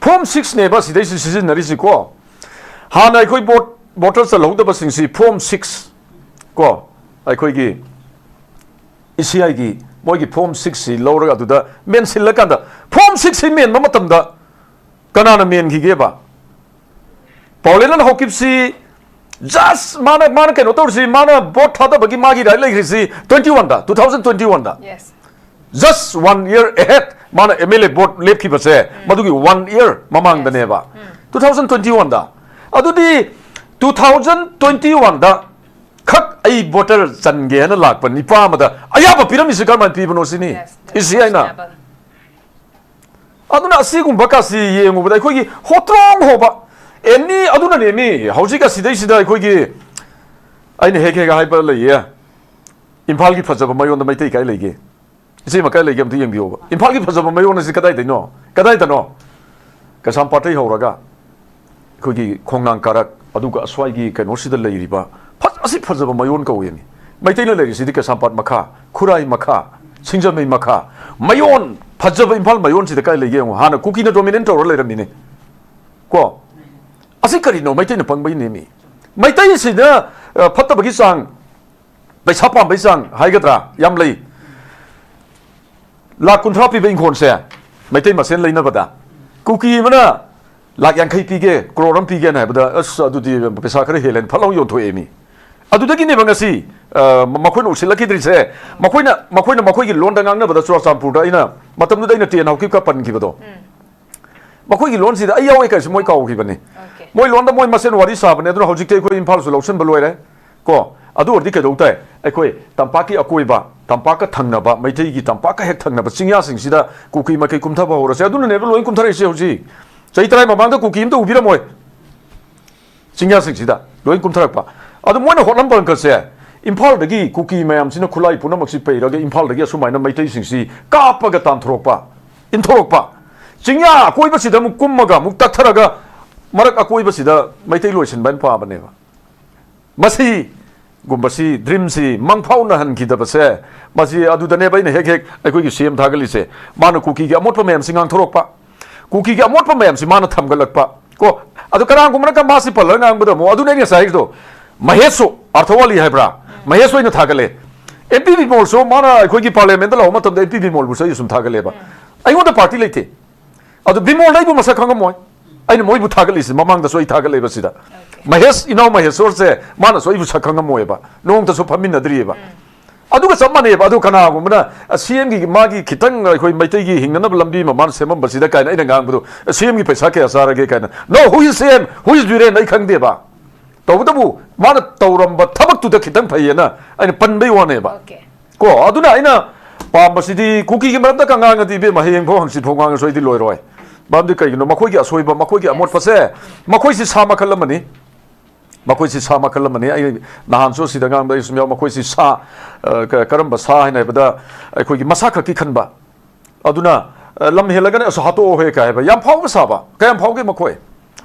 ꯐꯣꯝ ꯁꯤꯛꯁꯅꯦꯕ ꯁꯤꯗꯩꯁꯤ ꯁꯤꯖꯤꯟꯅꯔꯤꯁꯤꯀꯣ꯫ ꯍꯥꯟꯅ ꯑꯩꯈꯣꯏ ꯚꯣꯠ, ꯚꯣꯇꯔ ꯆꯜꯍꯧꯗꯕꯁꯤꯡꯁꯤ ꯐꯣꯝ ꯁꯤꯛꯁ ꯀꯣ, ꯑꯩꯈꯣꯏꯒꯤ ꯏ ꯁꯤ ꯑꯥꯏꯒꯤ ꯃꯣꯏꯒꯤ ꯐꯣꯝ ꯁꯤꯛꯁꯁꯤ ꯂꯧꯔꯒ ꯑꯗꯨꯗ ꯃꯦꯟꯁꯤꯜꯂꯀꯥꯟꯗ, ꯐꯣꯝ ꯁꯤꯛꯁꯁꯤ ꯃꯦꯟꯕ ꯃꯇꯝꯗ ꯀꯅꯥꯅ ꯃꯦꯟꯈꯤꯒꯦꯕ? ꯄꯥꯎꯂꯦꯅꯟ ꯍꯣꯀꯤꯞꯁꯤ ꯖꯁ ꯃꯥꯅ, ꯃꯥꯅ ꯀꯩꯅꯣ ꯇꯧꯔꯤꯁꯤ, ꯃꯥꯅ ꯚꯣꯠ ꯊꯥꯗꯕꯒꯤ ꯃꯥꯒꯤ ꯔꯥꯏꯠ ꯂꯩꯈ꯭ꯔꯤꯁꯤ ꯇ꯭ꯋꯦꯟꯇꯤ ꯋꯥꯟꯗ, ꯇꯨ ꯊꯥꯎꯖꯟ ꯇ꯭ꯋꯦꯟꯇꯤ ꯋꯥꯟꯗ꯫ Just one year ahead ꯃꯥꯅ ꯑꯦꯝ ꯑꯦꯜ ꯑꯦ ꯚꯣꯠ ꯂꯦꯞꯈꯤꯕꯁꯦ, ꯃꯗꯨꯒꯤ ꯋꯥꯟ ꯏꯌꯔ ꯃꯃꯥꯡꯗꯅꯦꯕ, ꯇꯨ ꯊꯥꯎꯖꯟ ꯇ꯭ꯋꯦꯟꯇꯤ ꯋꯥꯟꯗ꯫ ꯑꯗꯨꯗꯤ ꯇꯨ ꯊꯥꯎꯖꯟ ꯇ꯭ꯋꯦꯟꯇꯤ ꯋꯥꯟꯗ ꯈꯛ ꯑꯩ ꯚꯣꯇꯔ ꯆꯟꯒꯦ ꯍꯥꯏꯅ ꯂꯥꯛꯄ ꯅꯤꯄꯥ ꯑꯃꯗ ꯑꯌꯥꯕ ꯄꯤꯔꯝꯃꯤꯁꯤ ꯀꯔꯝꯍꯥꯏꯅ ꯄꯤꯕꯅꯣ ꯁꯤꯅꯤ? ꯏ ꯁꯤ ꯑꯥꯏꯅ꯫ ꯑꯗꯨꯅ ꯑꯁꯤꯒꯨꯝꯕ ꯀꯥꯁꯤ ꯌꯦꯡꯉꯨꯕꯗ ꯑꯩꯈꯣꯏꯒꯤ ꯍꯣꯇ꯭ꯔꯣꯡ ꯍꯣꯕ ꯑꯦꯅꯤ, ꯑꯗꯨꯅꯅꯦ ꯃꯤ ꯍꯧꯖꯤꯛ ꯑꯁꯤꯗꯩꯁꯤꯗ ꯑꯩꯈꯣꯏꯒꯤ, ꯑꯩꯅ ꯍꯦꯛ ꯍꯦꯛ ꯍꯥꯏꯕ ꯂꯩꯌꯦ, "ꯏꯝꯐꯥꯜꯒꯤ ꯐꯖꯕ ꯃꯌꯣꯟꯗ ꯃꯩꯇꯩ ꯀꯥꯏ ꯂꯩꯒꯦ?" ꯏꯆꯦꯃ ꯀꯥꯏ ꯂꯩꯒꯦ ꯑꯝꯇ ꯌꯦꯡꯕꯤꯌꯣꯕ꯫ ꯏꯝꯐꯥꯜꯒꯤ ꯐꯖꯕ ꯃꯌꯣꯟ ꯑꯁꯤ ꯀꯗꯥꯏꯗꯩꯅꯣ? ꯀꯗꯥꯏꯗꯅꯣ? ꯀꯩꯁꯥꯝꯄꯥꯠꯇꯩ ꯍꯧꯔꯒ ꯑꯩꯈꯣꯏꯒꯤ ꯈꯣꯡꯅꯥꯡ ꯀꯥꯔꯛ, ꯑꯗꯨꯒ ꯑꯁ꯭ꯋꯥꯏꯒꯤ ꯀꯩꯅꯣꯁꯤꯗ ꯂꯩꯔꯤꯕ ꯐꯖ-, ꯑꯁꯤ ꯐꯖꯕ ꯃꯌꯣꯟ ꯀꯧꯋꯦꯃꯤ꯫ ꯃꯩꯇꯩꯅ ꯂꯩꯔꯤꯁꯤꯗꯤ ꯀꯩꯁꯥꯝꯄꯥꯠ ꯃꯈꯥ, ꯈꯨꯔꯥꯏ ꯃꯈꯥ, ꯁꯤꯡꯖꯃꯩ ꯃꯈꯥ꯫ ꯃꯌꯣꯟ ꯐꯖꯕ ꯏꯝꯐꯥꯜ ꯃꯌꯣꯟꯁꯤꯗ ꯀꯥꯏ ꯂꯩꯒꯦ ꯌꯦꯡꯉꯣ꯫ ꯍꯥꯟꯅ ꯀꯨꯀꯤꯅ ꯗꯣꯃꯤꯅꯦꯠ ꯇꯧꯔ ꯂꯩꯔꯝꯃꯤꯅꯦ ꯀꯣ꯫ ꯑꯁꯤ ꯀꯔꯤꯅꯣ? ꯃꯩꯇꯩꯅ ꯄꯪꯕꯩꯅꯦꯃꯤ꯫ ꯃꯩꯇꯩꯁꯤꯅ, ꯑ, ꯐꯠꯇꯕꯒꯤ ꯆꯥꯡ, ꯄꯩꯁꯥ ꯄꯥꯝꯕꯩ ꯆꯥꯡ ꯍꯥꯏꯒꯗ꯭ꯔꯥ, ꯌꯥꯝ ꯂꯩ꯫ ꯂꯥꯛ ꯀꯨꯟꯊ꯭ꯔꯥ ꯄꯤꯕ ꯏꯪꯈꯣꯜꯁꯦ ꯃꯩꯇꯩ ꯃꯁꯦꯟ ꯂꯩꯅꯕꯗ ꯀꯨꯀꯤ ꯑꯃꯅ ꯂꯥꯛ ꯌꯥꯡꯈꯩ ꯄꯤꯒꯦ, ꯀ꯭ꯔꯣꯔ ꯑꯃ ꯄꯤꯒꯦꯅ ꯍꯥꯏꯕꯗ, "ꯑꯁ, ꯑꯗꯨꯗꯤ ꯄꯩꯁꯥ ꯈꯔ ꯍꯦꯜꯂꯦꯅ" ꯐꯠ ꯂꯥꯎ ꯌꯣꯟꯊꯣꯛꯑꯦ ꯃꯤ꯫ ꯑꯗꯨꯗꯒꯤꯅꯦꯕ ꯉꯁꯤ, ꯑ, ꯃꯈꯣꯏꯅ ꯎꯁꯤꯜꯂꯛꯈꯤꯗ꯭ꯔꯤꯁꯦ꯫ ꯃꯈꯣꯏꯅ, ꯃꯈꯣꯏꯅ ꯃꯈꯣꯏꯒꯤ ꯂꯣꯟꯗ ꯉꯥꯡꯅꯕꯗ ꯆꯨꯔꯥꯆꯥꯟꯄꯨꯔꯗ ꯑꯩꯅ, ꯃꯇꯝꯗꯨꯗ ꯑꯩꯅ ꯇꯦꯟ ꯍꯧꯈꯤꯕ ꯄꯟꯈꯤꯕꯗꯣ, ꯃꯈꯣꯏꯒꯤ ꯂꯣꯟꯁꯤꯗ ꯑꯩ ꯌꯥꯎꯋꯦ ꯀꯥꯏꯁꯨ ꯃꯣꯏ ꯀꯥꯎꯈꯤꯕꯅꯤ꯫ ꯃꯣꯏ ꯂꯣꯟꯗ ꯃꯣꯏ ꯃꯁꯦꯟ ꯋꯥꯔꯤ ꯁꯥꯕꯅꯦ꯫ ꯑꯗꯨꯅ ꯍꯧꯖꯤꯛꯇꯤ ꯑꯩꯈꯣꯏ ꯏꯝꯐꯥꯜꯁꯨ ꯂꯧꯁꯤꯟꯕ ꯂꯣꯏꯔꯦ ꯀꯣ꯫ ꯑꯗꯨ ꯑꯣꯏꯔꯗꯤ ꯀꯩꯗꯧ ꯇꯥꯏ? ꯑꯩꯈꯣꯏ ꯇꯝꯄꯥꯛꯀꯤ ꯑꯀꯣꯏꯕ, ꯇꯝꯄꯥꯛꯀ ꯊꯪꯅꯕ, ꯃꯩꯇꯩꯒꯤ ꯇꯝꯄꯥꯛꯀ ꯍꯦꯛ ꯊꯪꯅꯕ ꯆꯤꯡꯌꯥꯁꯤꯡꯁꯤꯗ ꯀꯨꯀꯤ ꯃꯈꯩ ꯀꯨꯝꯊꯕ ꯍꯧꯔꯁꯦ꯫ ꯑꯗꯨꯅꯅꯦꯕ ꯂꯣꯏ ꯀꯨꯝꯊꯔꯛꯏꯁꯦ ꯍꯧꯖꯤꯛ꯫ ꯆꯍꯤ ꯇꯔꯥ ꯃꯃꯥꯡꯗ ꯀꯨꯀꯤ ꯑꯝꯇ ꯎꯕꯤꯔꯝꯃꯣꯏ꯫ ꯆꯤꯡꯌꯥꯁꯤꯡꯁꯤꯗ ꯂꯣꯏ ꯀꯨꯝꯊꯔꯛꯄ꯫ ꯑꯗꯨ ꯃꯣꯏꯅ ꯍꯣꯠꯂꯝꯕ ꯀꯟꯀꯜꯁꯦ, ꯏꯝꯐꯥꯜꯗꯒꯤ ꯀꯨꯀꯤ ꯃꯌꯥꯝꯁꯤꯅ, ꯈꯨꯠꯂꯥꯏ ꯄꯨꯝꯅꯃꯛꯁꯤ ꯄꯩꯔꯒ ꯏꯝꯐꯥꯜꯗꯒꯤ ꯑꯁꯨꯃꯥꯏꯅ ꯃꯩꯇꯩꯁꯤꯡꯁꯤ ꯀꯥꯞꯄꯒ ꯇꯥꯟꯊꯣꯔꯛꯄ, ꯏꯟꯊꯣꯔꯛꯄ꯫ ꯆꯤꯡꯌꯥ ꯑꯀꯣꯏꯕꯁꯤꯗ ꯑꯃꯨꯛ ꯀꯨꯝꯃꯒ, ꯑꯃꯨꯛ ꯇꯛꯊꯔꯒ, ꯃꯔꯛ ꯑꯀꯣꯏꯕꯁꯤꯗ ꯃꯩꯇꯩ ꯂꯣꯏꯁꯤꯟꯕ ꯍꯥꯏꯅ ꯄꯥꯕꯅꯦꯕ꯫ ꯃꯁꯤꯒꯨꯝꯕꯁꯤ, ꯗ꯭ꯔꯤꯝꯁꯤ ꯃꯪꯐꯥꯎꯅꯍꯟꯈꯤꯗꯕꯁꯦ, ꯃꯁꯤ ꯑꯗꯨꯗꯅꯦꯕ ꯑꯩꯅ ꯍꯦꯛ ꯍꯦꯛ ꯑꯩꯈꯣꯏꯒꯤ ꯁꯤ ꯑꯦꯝ ꯊꯥꯒꯠꯂꯤꯁꯦ꯫ ꯃꯥꯅ ꯀꯨꯀꯤꯒꯤ ꯑꯃꯣꯠꯄ ꯃꯌꯥꯝꯁꯤ ꯉꯥꯡꯊꯣꯔꯛꯄ, ꯀꯨꯀꯤꯒꯤ ꯑꯃꯣꯠꯄ ꯃꯌꯥꯝꯁꯤ ꯃꯥꯅ ꯊꯝꯒꯠꯂꯛꯄ꯫ ꯀꯣ, ꯑꯗꯨ ꯀꯅꯥꯒꯨꯝꯕꯅꯒ ꯃꯥꯁꯤ ꯄꯜꯂꯒ ꯉꯥꯡꯕꯗ ꯑꯃꯨꯛ, ꯑꯗꯨꯅꯦ ꯑꯩꯅ ꯉꯁꯥꯏ ꯍꯥꯏꯔꯤꯗꯣ, ꯃꯍꯦꯁꯁꯨ, ꯑꯥꯔꯊꯋꯥꯂꯤ ꯍꯥꯏꯕ꯭ꯔꯥ, ꯃꯍꯦꯁꯁꯨ ꯑꯩꯅ ꯊꯥꯒꯠꯂꯦ꯫ ꯑꯦꯝ ꯄꯤ ꯕꯤꯃꯣꯜꯁꯨ, ꯃꯥꯅ ꯑꯩꯈꯣꯏꯒꯤ ꯄꯥꯔꯂꯤꯌꯥꯃꯦꯟꯗ ꯂꯥꯛꯄ ꯃꯇꯝꯗ ꯑꯦꯝ ꯄꯤ ꯕꯤꯃꯣꯜꯕꯨꯁꯨ ꯑꯩ ꯁꯨꯝ ꯊꯥꯒꯠꯂꯦꯕ꯫ ꯑꯩꯉꯣꯟꯗ ꯄꯥꯔꯇꯤ ꯂꯩꯇꯦ꯫ ꯑꯗꯨ ꯕꯤꯃꯣꯜꯗ ꯑꯩꯕꯨ ꯃꯁꯛ ꯈꯪꯉꯝꯃꯣꯏ꯫ ꯑꯩꯅ ꯃꯣꯏꯕꯨ ꯊꯥꯒꯠꯂꯤꯁꯦ, ꯃꯃꯥꯡꯗꯁꯨ ꯑꯩ ꯊꯥꯒꯠꯂꯦꯕ ꯁꯤꯗ꯫ ꯃꯍꯦꯁ, ꯏꯅꯥꯎ ꯃꯍꯦꯁꯣꯔꯁꯦ, ꯃꯥꯅꯁꯨ ꯑꯩꯕꯨ ꯁꯛ ꯈꯪꯉꯝꯃꯣꯏꯕ, ꯅꯣꯡꯃꯇꯁꯨ ꯐꯝꯃꯤꯟꯅꯗ꯭ꯔꯤꯑꯕ꯫ ꯑꯗꯨꯒ ꯆꯞ ꯃꯥꯟꯅꯩꯕ꯫ ꯑꯗꯨ ꯀꯅꯥꯒꯨꯝꯕꯅ, "ꯑ, ꯁꯤ ꯑꯦꯝꯒꯤ ꯃꯥꯒꯤ ꯈꯤꯇꯪ ꯑꯩꯈꯣꯏ ꯃꯩꯇꯩꯒꯤ ꯍꯤꯡꯅꯅꯕ ꯂꯝꯕꯤ ꯑꯃ ꯃꯥꯅ ꯁꯦꯝꯃꯝꯕꯁꯤꯗ" ꯀꯥꯏꯅ ꯑꯩꯅ ꯉꯥꯡꯕꯗꯣ, "ꯑ, ꯁꯤ ꯑꯦꯝꯒꯤ ꯄꯩꯁꯥ ꯀꯌꯥ ꯆꯥꯔꯒꯦ?" ꯀꯥꯏꯅ꯫ No, who is ꯁꯤ ꯑꯦꯝ? Who is Biren? ꯑꯩ ꯈꯪꯗꯦꯕ꯫ ꯇꯧꯕꯇꯕꯨ ꯃꯥꯅ ꯇꯧꯔꯝꯕ ꯊꯕꯛꯇꯨꯗ ꯈꯤꯇꯪ ꯐꯩꯌꯦꯅ ꯑꯩꯅ ꯄꯟꯕꯩ ꯋꯥꯅꯦꯕ꯫ Okay. ꯀꯣ, ꯑꯗꯨꯅ ꯑꯩꯅ ꯄꯥꯝꯕꯁꯤꯗꯤ, ꯀꯨꯀꯤꯒꯤ ꯃꯔꯝꯗ ꯀ ꯉꯥꯡꯉꯗꯤ, ꯏꯕꯦꯝꯃ, ꯍꯌꯦꯡ ꯐꯥꯎ ꯍꯪꯆꯤꯠ ꯐꯥꯎ ꯉꯥꯡꯉꯁꯨ ꯑꯩꯗꯤ ꯂꯣꯏꯔꯣꯏ꯫ ꯃꯔꯝꯗꯤ ꯀꯩꯒꯤꯅꯣ? ꯃꯈꯣꯏꯒꯤ ꯑꯁꯣꯏꯕ, ꯃꯈꯣꯏꯒꯤ ꯑꯃꯣꯠꯄꯁꯦ, ꯃꯈꯣꯏꯁꯤ ꯁꯥ ꯃꯈꯜ ꯑꯃꯅꯤ꯫ ꯃꯈꯣꯏꯁꯤ ꯁꯥ ꯃꯈꯜ ꯑꯃꯅꯤ꯫ ꯑꯩ ꯅꯍꯥꯟꯁꯨ ꯁꯤꯗ ꯉꯥꯡꯕꯗ ꯑꯩ ꯁꯨꯝ ꯌꯥꯎ, ꯃꯈꯣꯏꯁꯤ ꯁꯥ, ꯑ, ꯀ-, ꯀꯔꯝꯕ ꯁꯥ ꯍꯥꯏꯅ ꯍꯥꯏꯕꯗ, ꯑꯩꯈꯣꯏꯒꯤ ꯃꯁꯥ ꯈꯛꯀꯤ ꯈꯟꯕ꯫ ꯑꯗꯨꯅ, ꯑ, ꯂꯝ ꯍꯦꯜꯂꯒꯅ, "ꯑꯁ, ꯍꯥꯠꯇꯣꯛꯑꯣꯍꯦ" ꯀꯥꯏ ꯍꯥꯏꯕ ꯌꯥꯝ ꯐꯥꯎꯕ ꯁꯥꯕ꯫ ꯀꯌꯥꯝ ꯐꯥꯎꯒꯦ ꯃꯈꯣꯏ?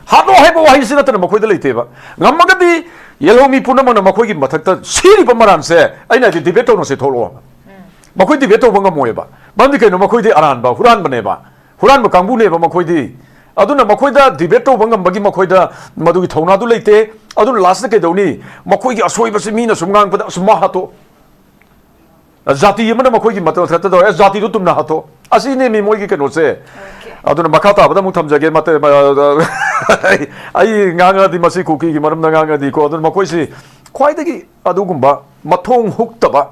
ꯍꯥꯠꯂꯣ ꯍꯥꯏꯕ ꯋꯥꯍꯩꯁꯤ ꯅꯠꯇꯅ ꯃꯈꯣꯏꯗ ꯂꯩꯇꯦꯕ꯫ ꯉꯝꯃꯒꯗꯤ ꯌꯦꯜꯍꯧꯃꯤ ꯄꯨꯝꯅꯃꯛꯅ ꯃꯈꯣꯏꯒꯤ ꯃꯊꯛꯇ ꯁꯤꯔꯤꯕ ꯃꯔꯥꯟꯁꯦ, ꯑꯩꯅ ꯍꯥꯏꯗꯤ, debate ꯇꯧꯅꯁꯦ, ꯊꯣꯛꯂꯛꯑꯣ꯫ ꯃꯈꯣꯏ debate ꯇꯧꯕ ꯉꯝꯃꯣꯏꯕ꯫ ꯃꯔꯝꯗꯤ ꯀꯩꯅꯣ? ꯃꯈꯣꯏꯗꯤ ꯑꯔꯥꯟꯕ ꯍꯨꯔꯥꯟꯕꯅꯦꯕ꯫ ꯍꯨꯔꯥꯟꯕ ꯀꯥꯡꯕꯨꯅꯦꯕ ꯃꯈꯣꯏꯗꯤ꯫ ꯑꯗꯨꯅ ꯃꯈꯣꯏꯗ debate ꯇꯧꯕ ꯉꯝꯕꯒꯤ ꯃꯈꯣꯏꯗ ꯃꯗꯨꯒꯤ ꯊꯧꯅꯥꯗꯨ ꯂꯩꯇꯦ꯫ ꯑꯗꯨꯅ last ꯀꯩꯗꯧꯅꯤ? ꯃꯈꯣꯏꯒꯤ ꯑꯁꯣꯏꯕꯁꯤ ꯃꯤꯅ ꯁꯨꯝ ꯉꯥꯡꯕꯗ, "ꯑꯁ, ꯃꯥ ꯍꯥꯠꯇꯣꯛ-, ꯖꯥꯇꯤ ꯑꯃꯅ ꯃꯈꯣꯏꯒꯤ ꯃꯇꯝ ꯃꯊꯛꯇ ꯇꯧꯔꯦ, ꯖꯥꯇꯤꯗꯨ ꯇꯨꯝꯅ ꯍꯥꯠꯇꯣꯛ-," ꯑꯁꯤꯅꯦꯃꯤ ꯃꯣꯏꯒꯤ ꯀꯩꯅꯣꯁꯦ꯫ ꯑꯗꯨꯅ ꯃꯈꯥ ꯇꯥꯕꯗ ꯑꯃꯨꯛ ꯊꯝꯖꯒꯦ꯫ ꯃꯇ-, ꯑꯩ, ꯑꯩ ꯉꯥꯡꯉꯗꯤ ꯃꯁꯤ ꯀꯨꯀꯤꯒꯤ ꯃꯔꯝꯗ ꯉꯥꯡꯉꯗꯤꯀꯣ꯫ ꯑꯗꯨꯅ ꯃꯈꯣꯏꯁꯤ ꯈ꯭ꯋꯥꯏꯗꯒꯤ ꯑꯗꯨꯒꯨꯝꯕ ꯃꯊꯣꯡ ꯍꯨꯛꯇꯕ,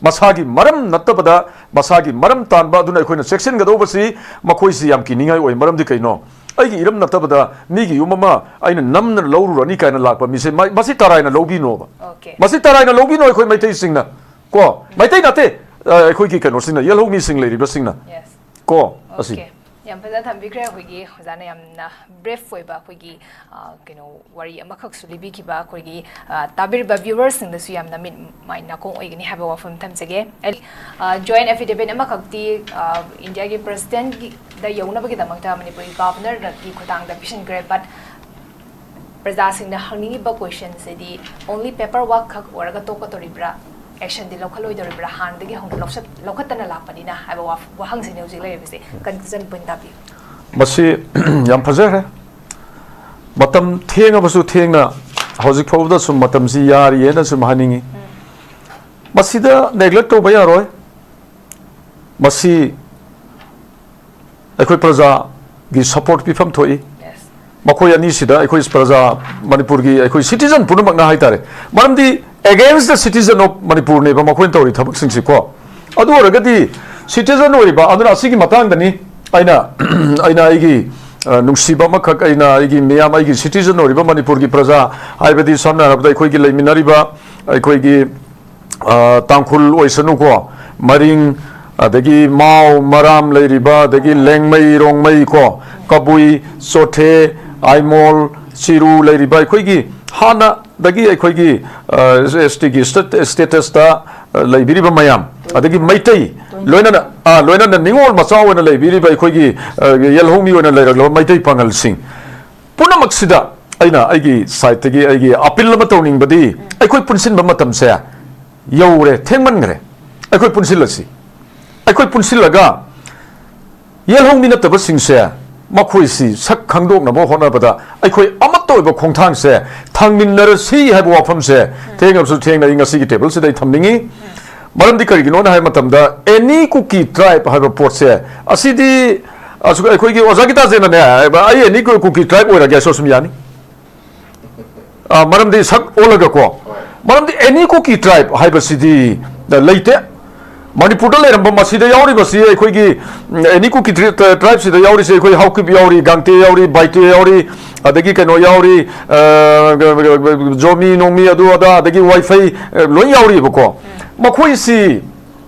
ꯃꯁꯥꯒꯤ ꯃꯔꯝ ꯅꯠꯇꯕꯗ ꯃꯁꯥꯒꯤ ꯃꯔꯝ ꯇꯥꯟꯕ꯫ ꯑꯗꯨꯅ ꯑꯩꯈꯣꯏꯅ ꯆꯦꯛꯁꯤꯟꯒꯗꯧꯕꯁꯤ ꯃꯈꯣꯏꯁꯤ ꯌꯥꯝ ꯀꯤꯅꯤꯡꯉꯥꯏ ꯑꯣꯏ꯫ ꯃꯔꯝꯗꯤ ꯀꯩꯅꯣ? ꯑꯩꯒꯤ ꯏꯔꯝ ꯅꯠꯇꯕꯗ ꯃꯤꯒꯤ ꯌꯨꯝ ꯑꯃ ꯑꯩꯅ ꯅꯝꯅ ꯂꯧꯔꯨꯔꯅꯤ ꯀꯥꯏꯅ ꯂꯥꯛꯄ ꯃꯤꯁꯦ, ꯃ-, ꯃꯁꯤ ꯇꯔꯥꯏꯅ ꯂꯧꯕꯤꯅꯣꯕ꯫ Okay. ꯃꯁꯤ ꯇꯔꯥꯏꯅ ꯂꯧꯕꯤꯅꯣ ꯑꯩꯈꯣꯏ ꯃꯩꯇꯩꯁꯤꯡꯅ꯫ ꯀꯣ, ꯃꯩꯇꯩ ꯅꯠꯇꯦ, ꯑ, ꯑꯩꯈꯣꯏꯒꯤ ꯀꯩꯅꯣꯁꯤꯡꯅ, ꯌꯦꯜꯍꯧꯃꯤꯁꯤꯡ ꯂꯩꯔꯤꯕꯁꯤꯡꯅ꯫ Yes. ꯀꯣ, ꯑꯁꯤ꯫ Okay. ꯌꯥꯝ ꯐꯖꯅ ꯊꯝꯕꯤꯈ꯭ꯔꯦ꯫ ꯑꯩꯈꯣꯏꯒꯤ ꯑꯣꯖꯥꯅ ꯌꯥꯝꯅ ꯕ꯭ꯔꯤꯐ ꯑꯣꯏꯕ ꯑꯩꯈꯣꯏꯒꯤ, ꯑ, ꯀꯩꯅꯣ, ꯋꯥꯔꯤ ꯑꯃꯈꯛꯁꯨ ꯂꯤꯕꯤꯈꯤꯕ, ꯑꯩꯈꯣꯏꯒꯤ, ꯑ, ꯇꯥꯕꯤꯔꯤꯕ ꯚ꯭ꯌꯨꯋꯔꯁꯤꯡꯗꯁꯨ ꯌꯥꯝꯅ ꯃꯤꯠ ꯃꯥꯏ ꯅꯥꯀꯣꯡ ꯑꯣꯏꯒꯅꯤ ꯍꯥꯏꯕ ꯋꯥꯐꯝ ꯊꯝꯖꯒꯦ꯫ ꯑ, ꯖꯣꯏꯟ ꯑꯦꯐꯤꯗꯦꯚꯤꯠ ꯑꯃꯈꯛꯇꯤ, ꯑ, ꯏꯟꯗꯤꯌꯥꯒꯤ ꯄ꯭ꯔꯁꯤꯗꯦꯟꯒꯤꯗ ꯌꯧꯅꯕꯒꯤꯗꯃꯛꯇ ꯃꯅꯤꯄꯨꯔꯒꯤ ꯒꯚꯔꯅꯔꯒꯤ ꯈꯨꯠꯊꯥꯡꯗ ꯄꯤꯁꯤꯟꯈ꯭ꯔꯦ, ꯕꯠ ꯄ꯭ꯔꯖꯥꯁꯤꯡꯅ ꯍꯪꯅꯤꯡꯉꯤꯕ ꯀꯣꯏꯁꯟꯁꯤꯗꯤ ꯑꯣꯟꯂꯤ ꯄꯦꯄꯔ ꯋꯥꯛ ꯈꯛ ꯑꯣꯏꯔꯒ ꯇꯣꯛꯀꯗꯧꯔꯤꯕ꯭ꯔꯥ, ꯑꯦꯛꯁꯟꯗꯤ ꯂꯧꯈꯠꯂꯣꯏꯗꯧꯔꯤꯕ꯭ꯔꯥ, ꯍꯥꯟꯅꯗꯒꯤ ꯍꯧꯅ ꯂꯧꯁꯠ-, ꯂꯧꯈꯠꯇꯅ ꯂꯥꯛꯄꯅꯤꯅ ꯍꯥꯏꯕ ꯋꯥꯐ-, ꯋꯥꯍꯪꯁꯤꯅꯤ ꯍꯧꯖꯤꯛ ꯂꯩꯔꯤꯕꯁꯦ꯫ ꯀꯟꯀ꯭ꯂꯨꯖꯟ ꯄꯣꯏꯟ ꯇꯥꯕꯤꯌꯨ꯫ ꯃꯁꯤ ꯌꯥꯝ ꯐꯖꯈ꯭ꯔꯦ꯫ ꯃꯇꯝ ꯊꯦꯡꯉꯕꯁꯨ ꯊꯦꯡꯅ ꯍꯧꯖꯤꯛ ꯐꯥꯎꯕꯗ ꯁꯨꯝ ꯃꯇꯝꯁꯤ ꯌꯥꯔꯤꯑꯅ ꯁꯨꯝ ꯍꯥꯏꯅꯤꯡꯉꯤ꯫ ꯃꯁꯤꯗ ꯅꯦꯒ꯭ꯂꯦꯛ ꯇꯧꯕ ꯌꯥꯔꯣꯏ꯫ ꯃꯁꯤ ꯑꯩꯈꯣꯏ ꯄ꯭ꯔꯖꯥꯒꯤ ꯁꯄꯣꯔꯠ ꯄꯤꯐꯝ ꯊꯣꯛꯏ꯫ ꯃꯈꯣꯏ ꯑꯅꯤꯁꯤꯗ ꯑꯩꯈꯣꯏ ꯄ꯭ꯔꯖꯥ, ꯃꯅꯤꯄꯨꯔꯒꯤ ꯑꯩꯈꯣꯏ ꯁꯤꯇꯤꯖꯟ ꯄꯨꯝꯅꯃꯛꯅ ꯍꯥꯏꯇꯥꯔꯦ, ꯃꯔꯝꯗꯤ against the citizen of ꯃꯅꯤꯄꯨꯔꯅꯦꯕ ꯃꯈꯣꯏꯅ ꯇꯧꯔꯤ ꯊꯕꯛꯁꯤꯡꯁꯤꯀꯣ꯫ ꯑꯗꯨ ꯑꯣꯏꯔꯒꯗꯤ ꯁꯤꯇꯤꯖꯟ ꯑꯣꯏꯔꯤꯕ, ꯑꯗꯨꯅ ꯑꯁꯤꯒꯤ ꯃꯇꯥꯡꯗꯅꯤ ꯑꯩꯅ ꯑꯩꯅ ꯑꯩꯒꯤ, ꯑ, ꯅꯨꯡꯁꯤꯕ ꯑꯃꯈꯛ, ꯑꯩꯅ ꯑꯩꯒꯤ ꯃꯤꯌꯥꯝ, ꯑꯩꯒꯤ ꯁꯤꯇꯤꯖꯟ ꯑꯣꯏꯔꯤꯕ ꯃꯅꯤꯄꯨꯔꯒꯤ ꯄ꯭ꯔꯖꯥ, ꯍꯥꯏꯕꯗꯤ ꯁꯝꯅ ꯍꯥꯏꯔꯕꯗ ꯑꯩꯈꯣꯏꯒꯤ ꯂꯩꯃꯤꯟꯅꯔꯤꯕ ꯑꯩꯈꯣꯏꯒꯤ, ꯑ, ꯇꯥꯡꯈꯨꯜ ꯑꯣꯏꯁꯅꯨꯀꯣ, ꯃꯔꯤꯡ, ꯑꯗꯒꯤ ꯃꯥꯎ ꯃꯔꯥꯝ ꯂꯩꯔꯤꯕ, ꯑꯗꯒꯤ ꯂꯦꯡꯃꯩ ꯔꯣꯡꯃꯩ ꯀꯣ, ꯀꯕꯨꯏ, ꯆꯣꯊꯦ, ꯑꯥꯏꯃꯣꯜ, ꯆꯤꯔꯨ ꯂꯩꯔꯤꯕ ꯑꯩꯈꯣꯏꯒꯤ ꯍꯥꯟꯅꯗꯒꯤ ꯑꯩꯈꯣꯏꯒꯤ, ꯑ, ꯑꯦꯁ ꯇꯤꯒꯤ ꯁ꯭ꯇꯦꯇꯁꯇ, ꯑ, ꯂꯩꯕꯤꯔꯤꯕ ꯃꯌꯥꯝ, ꯑꯗꯒꯤ ꯃꯩꯇꯩ, ꯂꯣꯏꯅꯅ, ꯑ, ꯂꯣꯏꯅꯅ ꯅꯤꯉꯣꯜ ꯃꯆꯥ ꯑꯣꯏꯅ ꯂꯩꯕꯤꯔꯤꯕ ꯑꯩꯈꯣꯏꯒꯤ, ꯑ, ꯌꯦꯜꯍꯧꯃꯤ ꯑꯣꯏꯅ ꯂꯩꯔꯛꯂꯕ ꯃꯩꯇꯩ ꯄꯥꯉꯜꯁꯤꯡ ꯄꯨꯝꯅꯃꯛꯁꯤꯗ ꯑꯩꯅ ꯑꯩꯒꯤ ꯁꯥꯏꯠꯇꯒꯤ ꯑꯩꯒꯤ ꯑꯄꯤꯜ ꯑꯃ ꯇꯧꯅꯤꯡꯕꯗꯤ, ꯑꯩꯈꯣꯏ ꯄꯨꯟꯁꯤꯟꯕ ꯃꯇꯝꯁꯦ ꯌꯧꯔꯦ, ꯊꯦꯡꯃꯟꯈ꯭ꯔꯦ꯫ ꯑꯩꯈꯣꯏ ꯄꯨꯟꯁꯤꯜꯂꯁꯤ꯫ ꯑꯩꯈꯣꯏ ꯄꯨꯟꯁꯤꯜꯂꯒ ꯌꯦꯜꯍꯧꯃꯤ ꯅꯠꯇꯕꯁꯤꯡꯁꯦ, ꯃꯈꯣꯏꯁꯤ ꯁꯛ ꯈꯪꯗꯣꯛꯅꯕ ꯍꯣꯠꯅꯕꯗ ꯑꯩꯈꯣꯏ ꯑꯃꯠꯇ ꯑꯣꯏꯕ ꯈꯣꯡꯊꯥꯡꯁꯦ ꯊꯥꯡꯃꯤꯟꯅꯔꯁꯤ ꯍꯥꯏꯕ ꯋꯥꯐꯝꯁꯦ ꯊꯦꯡꯂꯕꯁꯨ ꯊꯦꯡꯅ ꯑꯩ ꯉꯁꯤꯒꯤ ꯇꯦꯕꯜꯁꯤꯗ ꯑꯩ ꯊꯝꯅꯤꯡꯉꯤ꯫ ꯃꯔꯝꯗꯤ ꯀꯔꯤꯒꯤꯅꯣꯅ ꯍꯥꯏꯕ ꯃꯇꯝꯗ, ꯑꯦꯅꯤ ꯀꯨꯀꯤ ꯇ꯭ꯔꯥꯏꯕ ꯍꯥꯏꯕ ꯄꯣꯠꯁꯦ, ꯑꯁꯤꯗꯤ ꯑꯁꯨꯛ ꯑꯩꯈꯣꯏꯒꯤ ꯑꯣꯖꯥ ꯒꯤꯇꯥꯖꯦꯅꯅꯦ, ꯑꯩ ꯑꯦꯅꯤ ꯀꯨꯀꯤ ꯇ꯭ꯔꯥꯏꯕ ꯑꯣꯏꯔꯒꯦ ꯍꯥꯏꯁꯨ ꯑꯁꯨꯝ ꯌꯥꯅꯤ꯫ ꯑ, ꯃꯔꯝꯗꯤ ꯁꯛ ꯑꯣꯜꯂꯒꯀꯣ꯫ ꯃꯔꯝꯗꯤ ꯑꯦꯅꯤ ꯀꯨꯀꯤ ꯇ꯭ꯔꯥꯏꯕ ꯍꯥꯏꯕꯁꯤꯗꯤ ꯂꯩꯇꯦ꯫ ꯃꯅꯤꯄꯨꯔꯗ ꯂꯩꯔꯝꯕ ꯃꯁꯤꯗ ꯌꯥꯎꯔꯤꯕꯁꯤ ꯑꯩꯈꯣꯏꯒꯤ, ꯎꯝ, ꯑꯦꯅꯤ ꯀꯨꯀꯤ ꯇ꯭ꯔꯤ-, ꯇ꯭ꯔꯥꯏꯕꯁꯤꯗ ꯌꯥꯎꯔꯤꯁꯦ ꯑꯩꯈꯣꯏ ꯍꯥꯎꯀꯤꯞ ꯌꯥꯎꯔꯤ, ꯒꯥꯡꯇꯦ ꯌꯥꯎꯔꯤ, ꯕꯥꯏꯇꯦ ꯌꯥꯎꯔꯤ, ꯑꯗꯒꯤ ꯀꯩꯅꯣ ꯌꯥꯎꯔꯤ, ꯑ, ꯖꯣꯃꯤ ꯅꯣꯡꯃꯤ ꯑꯗꯨ ꯑꯗꯥ, ꯑꯗꯒꯤ ꯋꯥꯏꯐꯩ, ꯑ, ꯂꯣꯏ ꯌꯥꯎꯔꯤꯕꯀꯣ꯫ ꯃꯈꯣꯏꯁꯤ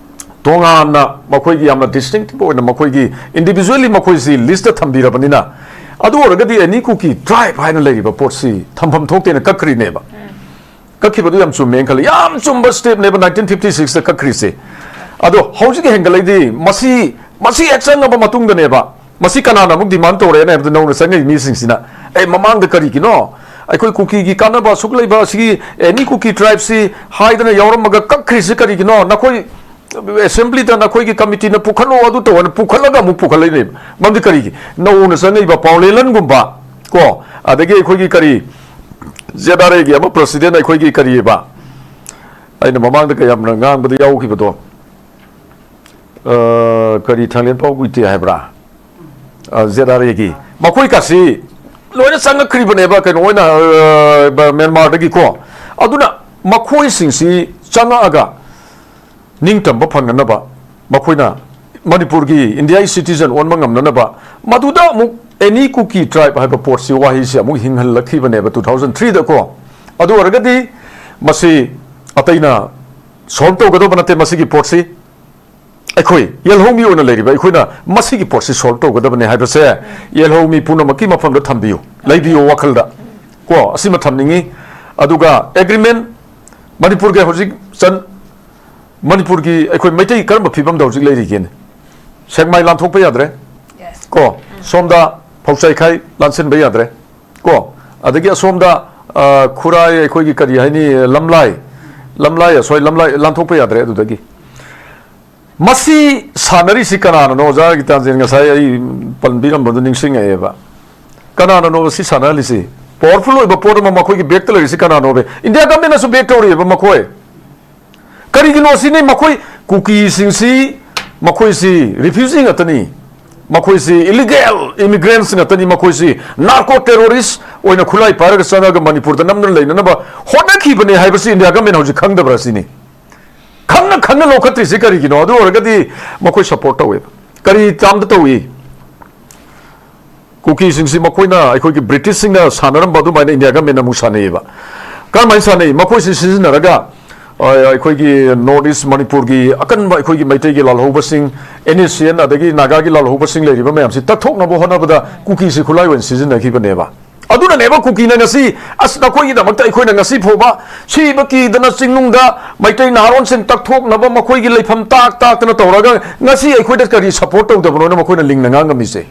ꯇꯣꯉꯥꯟꯅ ꯃꯈꯣꯏꯒꯤ ꯌꯥꯝꯅ distinctive ꯑꯣꯏꯅ ꯃꯈꯣꯏꯒꯤ individually ꯃꯈꯣꯏꯁꯤ list ꯊꯝꯕꯤꯔꯕꯅꯤꯅ, ꯑꯗꯨ ꯑꯣꯏꯔꯒꯗꯤ any Kuki tribe ꯍꯥꯏꯅ ꯂꯩꯔꯤꯕ ꯄꯣꯠꯁꯤ ꯊꯝꯐꯝ ꯊꯣꯛꯇꯦꯅ ꯀꯛꯈ꯭ꯔꯤꯅꯦꯕ꯫ ꯀꯛꯈꯤꯕꯗꯨ ꯌꯥꯝ ꯆꯨꯝꯃꯦꯅ ꯈꯜꯂꯤ꯫ ꯌꯥꯝ ꯆꯨꯝꯕ stepꯅꯦꯕ nineteen fifty sixꯇ ꯀꯛꯈ꯭ꯔꯤꯁꯦ꯫ ꯑꯗꯣ ꯍꯧꯖꯤꯛ ꯍꯦꯟꯒꯠꯂꯛꯏꯗꯤ ꯃꯁꯤ, ꯃꯁꯤ ꯍꯦꯛ ꯆꯪꯉꯕ ꯃꯇꯨꯡꯗꯅꯦꯕ, ꯃꯁꯤ ꯀꯅꯥꯅ ꯑꯃꯨꯛ demand ꯇꯧꯔꯦꯅ ꯍꯥꯏꯕꯗ ꯅꯧꯅ ꯆꯪꯉꯛꯏ ꯃꯤꯁꯤꯡꯁꯤꯅ, "ꯑꯦ, ꯃꯃꯥꯡꯗ ꯀꯔꯤꯒꯤꯅꯣ ꯑꯩꯈꯣꯏ ꯀꯨꯀꯤꯒꯤ ꯀꯥꯟꯅꯕ ꯑꯁꯨꯛ ꯂꯩꯕ ꯑꯁꯤꯒꯤ any Kuki tribeꯁꯤ ꯍꯥꯏꯗꯅ ꯌꯥꯎꯔꯝꯃꯒ ꯀꯛꯈ꯭ꯔꯤꯁꯤ ꯀꯔꯤꯒꯤꯅꯣ? ꯅꯈꯣꯏ assemblyꯗ ꯅꯈꯣꯏꯒꯤ committeeꯅ ꯄꯨꯈꯠꯂꯣ, ꯑꯗꯨ ꯇꯧꯑꯣꯅ ꯄꯨꯈꯠꯂꯒ ꯑꯃꯨꯛ ꯄꯨꯈꯠꯂꯛꯏꯅꯦꯕ"꯫ ꯃꯔꯝꯗꯤ ꯀꯔꯤꯒꯤ? ꯅꯧꯅ ꯆꯪꯉꯛꯏꯕ ꯄꯥꯎꯂꯦꯂꯟꯒꯨꯝꯕ ꯀꯣ, ꯑꯗꯒꯤ ꯑꯩꯈꯣꯏꯒꯤ ꯀꯔꯤ, ZRAꯒꯤ ꯑꯃ president ꯑꯩꯈꯣꯏꯒꯤ ꯀꯔꯤꯑꯕ, ꯑꯩꯅ ꯃꯃꯥꯡꯗ ꯀꯌꯥꯝꯅ ꯉꯥꯡꯕꯗ ꯌꯥꯎꯈꯤꯕꯗꯣ, ꯑ, ꯀꯔꯤ, ꯊꯥꯡꯂꯦꯟꯄꯥꯎ ꯒꯨꯏꯇꯦ ꯍꯥꯏꯕ꯭ꯔꯥ? ꯑ, ZRAꯒꯤ ꯃꯈꯣꯏ ꯀꯥꯁꯤ ꯂꯣꯏꯅ ꯆꯪꯉꯛꯈ꯭ꯔꯤꯕꯅꯦꯕ, ꯀꯩꯅꯣ ꯑꯣꯏꯅ, ꯑ, ꯃ꯭ꯌꯥꯟꯃꯥꯔꯗꯒꯤꯀꯣ꯫ ꯑꯗꯨꯅ ꯃꯈꯣꯏꯁꯤꯡꯁꯤ ꯆꯪꯉꯛꯑꯒ ꯅꯤꯡꯇꯝꯕ ꯐꯪꯅꯅꯕ, ꯃꯈꯣꯏꯅ ꯃꯅꯤꯄꯨꯔꯒꯤ, ꯏꯟꯗꯤꯌꯥꯒꯤ citizen ꯑꯣꯟꯕ ꯉꯝꯅꯅꯕ, ꯃꯗꯨꯗ ꯑꯃꯨꯛ any Kuki tribe ꯍꯥꯏꯕ ꯄꯣꯠꯁꯤ, ꯋꯥꯍꯩꯁꯤ ꯑꯃꯨꯛ ꯍꯤꯡꯍꯜꯂꯛꯈꯤꯕꯅꯦꯕ two thousand threeꯗꯀꯣ꯫ ꯑꯗꯨ ꯑꯣꯏꯔꯒꯗꯤ ꯃꯁꯤ ꯑꯇꯩꯅ solve ꯇꯧꯒꯗꯧꯕ ꯅꯠꯇꯦ꯫ ꯃꯁꯤꯒꯤ ꯄꯣꯠꯁꯤ ꯑꯩꯈꯣꯏ ꯌꯦꯜꯍꯧꯃꯤ ꯑꯣꯏꯅ ꯂꯩꯔꯤꯕ ꯑꯩꯈꯣꯏꯅ ꯃꯁꯤꯒꯤ ꯄꯣꯠꯁꯤ solve ꯇꯧꯒꯗꯕꯅꯦ ꯍꯥꯏꯕꯁꯦ ꯌꯦꯜꯍꯧꯃꯤ ꯄꯨꯝꯅꯃꯛꯀꯤ ꯃꯐꯝꯗ ꯊꯝꯕꯤꯌꯨ, ꯂꯩꯕꯤꯌꯨ ꯋꯥꯈꯜꯗ ꯀꯣ꯫ ꯑꯁꯤꯃ ꯊꯝꯅꯤꯡꯉꯤ꯫ ꯑꯗꯨꯒ agreement, ꯃꯅꯤꯄꯨꯔꯒꯤ ꯍꯧꯖꯤꯛ ꯆꯟ-, ꯃꯅꯤꯄꯨꯔꯒꯤ ꯑꯩꯈꯣꯏ ꯃꯩꯇꯩ ꯀꯔꯝꯕ ꯐꯤꯕꯝꯗ ꯍꯧꯖꯤꯛ ꯂꯩꯔꯤꯒꯦꯅꯦ? ꯁꯦꯛꯃꯥꯏ ꯂꯥꯟꯊꯣꯛꯄ ꯌꯥꯗ꯭ꯔꯦ ꯀꯣ, ꯁꯣꯝꯗ ꯐꯧꯆꯥꯏꯈꯥꯏ ꯂꯥꯟꯁꯤꯟꯕ ꯌꯥꯗ꯭ꯔꯦ ꯀꯣ, ꯑꯗꯒꯤ ꯑꯁꯣꯝꯗ, ꯑ, ꯈꯨꯔꯥꯏ, ꯑꯩꯈꯣꯏꯒꯤ ꯀꯔꯤ ꯍꯥꯏꯅꯤ, ꯂꯝꯂꯥꯏ, ꯂꯝꯂꯥꯏ, ꯁꯣꯔꯤ, ꯂꯝꯂꯥꯏ ꯂꯥꯟꯊꯣꯛꯄ ꯌꯥꯗ꯭ꯔꯦ꯫ ꯑꯗꯨꯗꯒꯤ ꯃꯁꯤ ꯁꯥꯟꯅꯔꯤꯁꯤ ꯀꯅꯥꯅꯅꯣ? ꯑꯣꯖꯥ ꯒꯤꯇꯥꯟꯖꯦꯟ ꯉꯁꯥꯏ ꯑꯩ ꯄꯟꯕꯤꯔꯝꯕꯗꯨ ꯅꯤꯡꯁꯤꯡꯉꯛꯑꯦꯕ꯫ ꯀꯅꯥꯅꯅꯣ ꯁꯤ ꯁꯥꯟꯅꯍꯜꯂꯤꯁꯤ? Powerful ꯑꯣꯏꯕ ꯄꯣꯠ ꯑꯃ ꯃꯈꯣꯏꯒꯤ backꯇ ꯂꯩꯔꯤꯁꯤ ꯀꯅꯥꯅꯣꯕ? India governmentꯅꯁꯨ back ꯇꯧꯔꯤꯑꯕ ꯃꯈꯣꯏ꯫ ꯀꯔꯤꯒꯤꯅꯣ ꯁꯤꯅꯤ? ꯃꯈꯣꯏ ꯀꯨꯀꯤꯁꯤꯡꯁꯤ, ꯃꯈꯣꯏꯁꯤ refugee ꯉꯥꯛꯇꯅꯤ, ꯃꯈꯣꯏꯁꯤ illegal immigrants ꯉꯥꯛꯇꯅꯤ, ꯃꯈꯣꯏꯁꯤ narco terrorist ꯑꯣꯏꯅ ꯈꯨꯠꯂꯥꯏ ꯄꯥꯏꯔꯒ ꯆꯪꯉꯒ ꯃꯅꯤꯄꯨꯔꯗ ꯅꯝꯗꯨꯅ ꯂꯩꯅꯅꯕ ꯍꯣꯠꯅꯈꯤꯕꯅꯦ ꯍꯥꯏꯕꯁꯤ India government ꯍꯧꯖꯤꯛ ꯈꯪꯗꯕ꯭ꯔꯥ ꯁꯤꯅꯤ? ꯈꯪꯅ ꯈꯪꯅ ꯂꯧꯈꯠꯇ꯭ꯔꯤꯁꯤ ꯀꯔꯤꯒꯤꯅꯣ? ꯑꯗꯨ ꯑꯣꯏꯔꯒꯗꯤ ꯃꯈꯣꯏ support ꯇꯧꯋꯦꯕ꯫ ꯀꯔꯤ termꯗ ꯇꯧꯏ? ꯀꯨꯀꯤꯁꯤꯡꯁꯤ ꯃꯈꯣꯏꯅ ꯑꯩꯈꯣꯏꯒꯤ Britishꯁꯤꯡꯅ ꯁꯥꯟꯅꯔꯝꯕ ꯑꯗꯨꯃꯥꯏꯅ India governmentꯅ ꯑꯃꯨꯛ ꯁꯥꯟꯅꯩꯌꯦꯕ꯫ ꯀꯔꯝꯍꯥꯏꯅ ꯁꯥꯟꯅꯩ? ꯃꯈꯣꯏꯁꯤ ꯁꯤꯖꯤꯟꯅꯔꯒ ꯑ, ꯑꯩꯈꯣꯏꯒꯤ North East ꯃꯅꯤꯄꯨꯔꯒꯤ ꯑꯀꯟꯕ ꯑꯩꯈꯣꯏꯒꯤ ꯃꯩꯇꯩꯒꯤ ꯂꯥꯜꯍꯧꯕꯁꯤꯡ, NSCN ꯑꯗꯒꯤ ꯅꯥꯒꯥꯒꯤ ꯂꯥꯜꯍꯧꯕꯁꯤꯡ ꯂꯩꯔꯤꯕ ꯃꯌꯥꯝꯁꯤ ꯇꯛꯊꯣꯛꯅꯕ ꯍꯣꯠꯅꯕꯗ ꯀꯨꯀꯤꯁꯤ ꯈꯨꯠꯂꯥꯏ ꯑꯣꯏꯅ ꯁꯤꯖꯤꯟꯅꯈꯤꯕꯅꯦꯕ꯫ ꯑꯗꯨꯅꯅꯦꯕ ꯀꯨꯀꯤꯅ ꯉꯁꯤ, "ꯑꯁ, ꯅꯈꯣꯏꯒꯤꯗꯃꯛꯇ ꯑꯩꯈꯣꯏꯅ ꯉꯁꯤ ꯐꯥꯎꯕ ꯁꯤꯕ ꯀꯤꯗꯅ ꯆꯤꯡꯅꯨꯡꯗ ꯃꯩꯇꯩ ꯅꯍꯥꯔꯣꯟꯁꯤꯡ ꯇꯛꯊꯣꯛꯅꯕ ꯃꯈꯣꯏꯒꯤ ꯂꯩꯐꯝ ꯇꯥꯛ ꯇꯥꯛꯇꯅ ꯇꯧꯔꯒ ꯉꯁꯤ ꯑꯩꯈꯣꯏꯗ ꯀꯔꯤ support ꯇꯧꯗꯕꯅꯣꯅ" ꯃꯈꯣꯏꯅ ꯂꯤꯡꯅ ꯉꯥꯡꯉꯝꯃꯤꯁꯦ꯫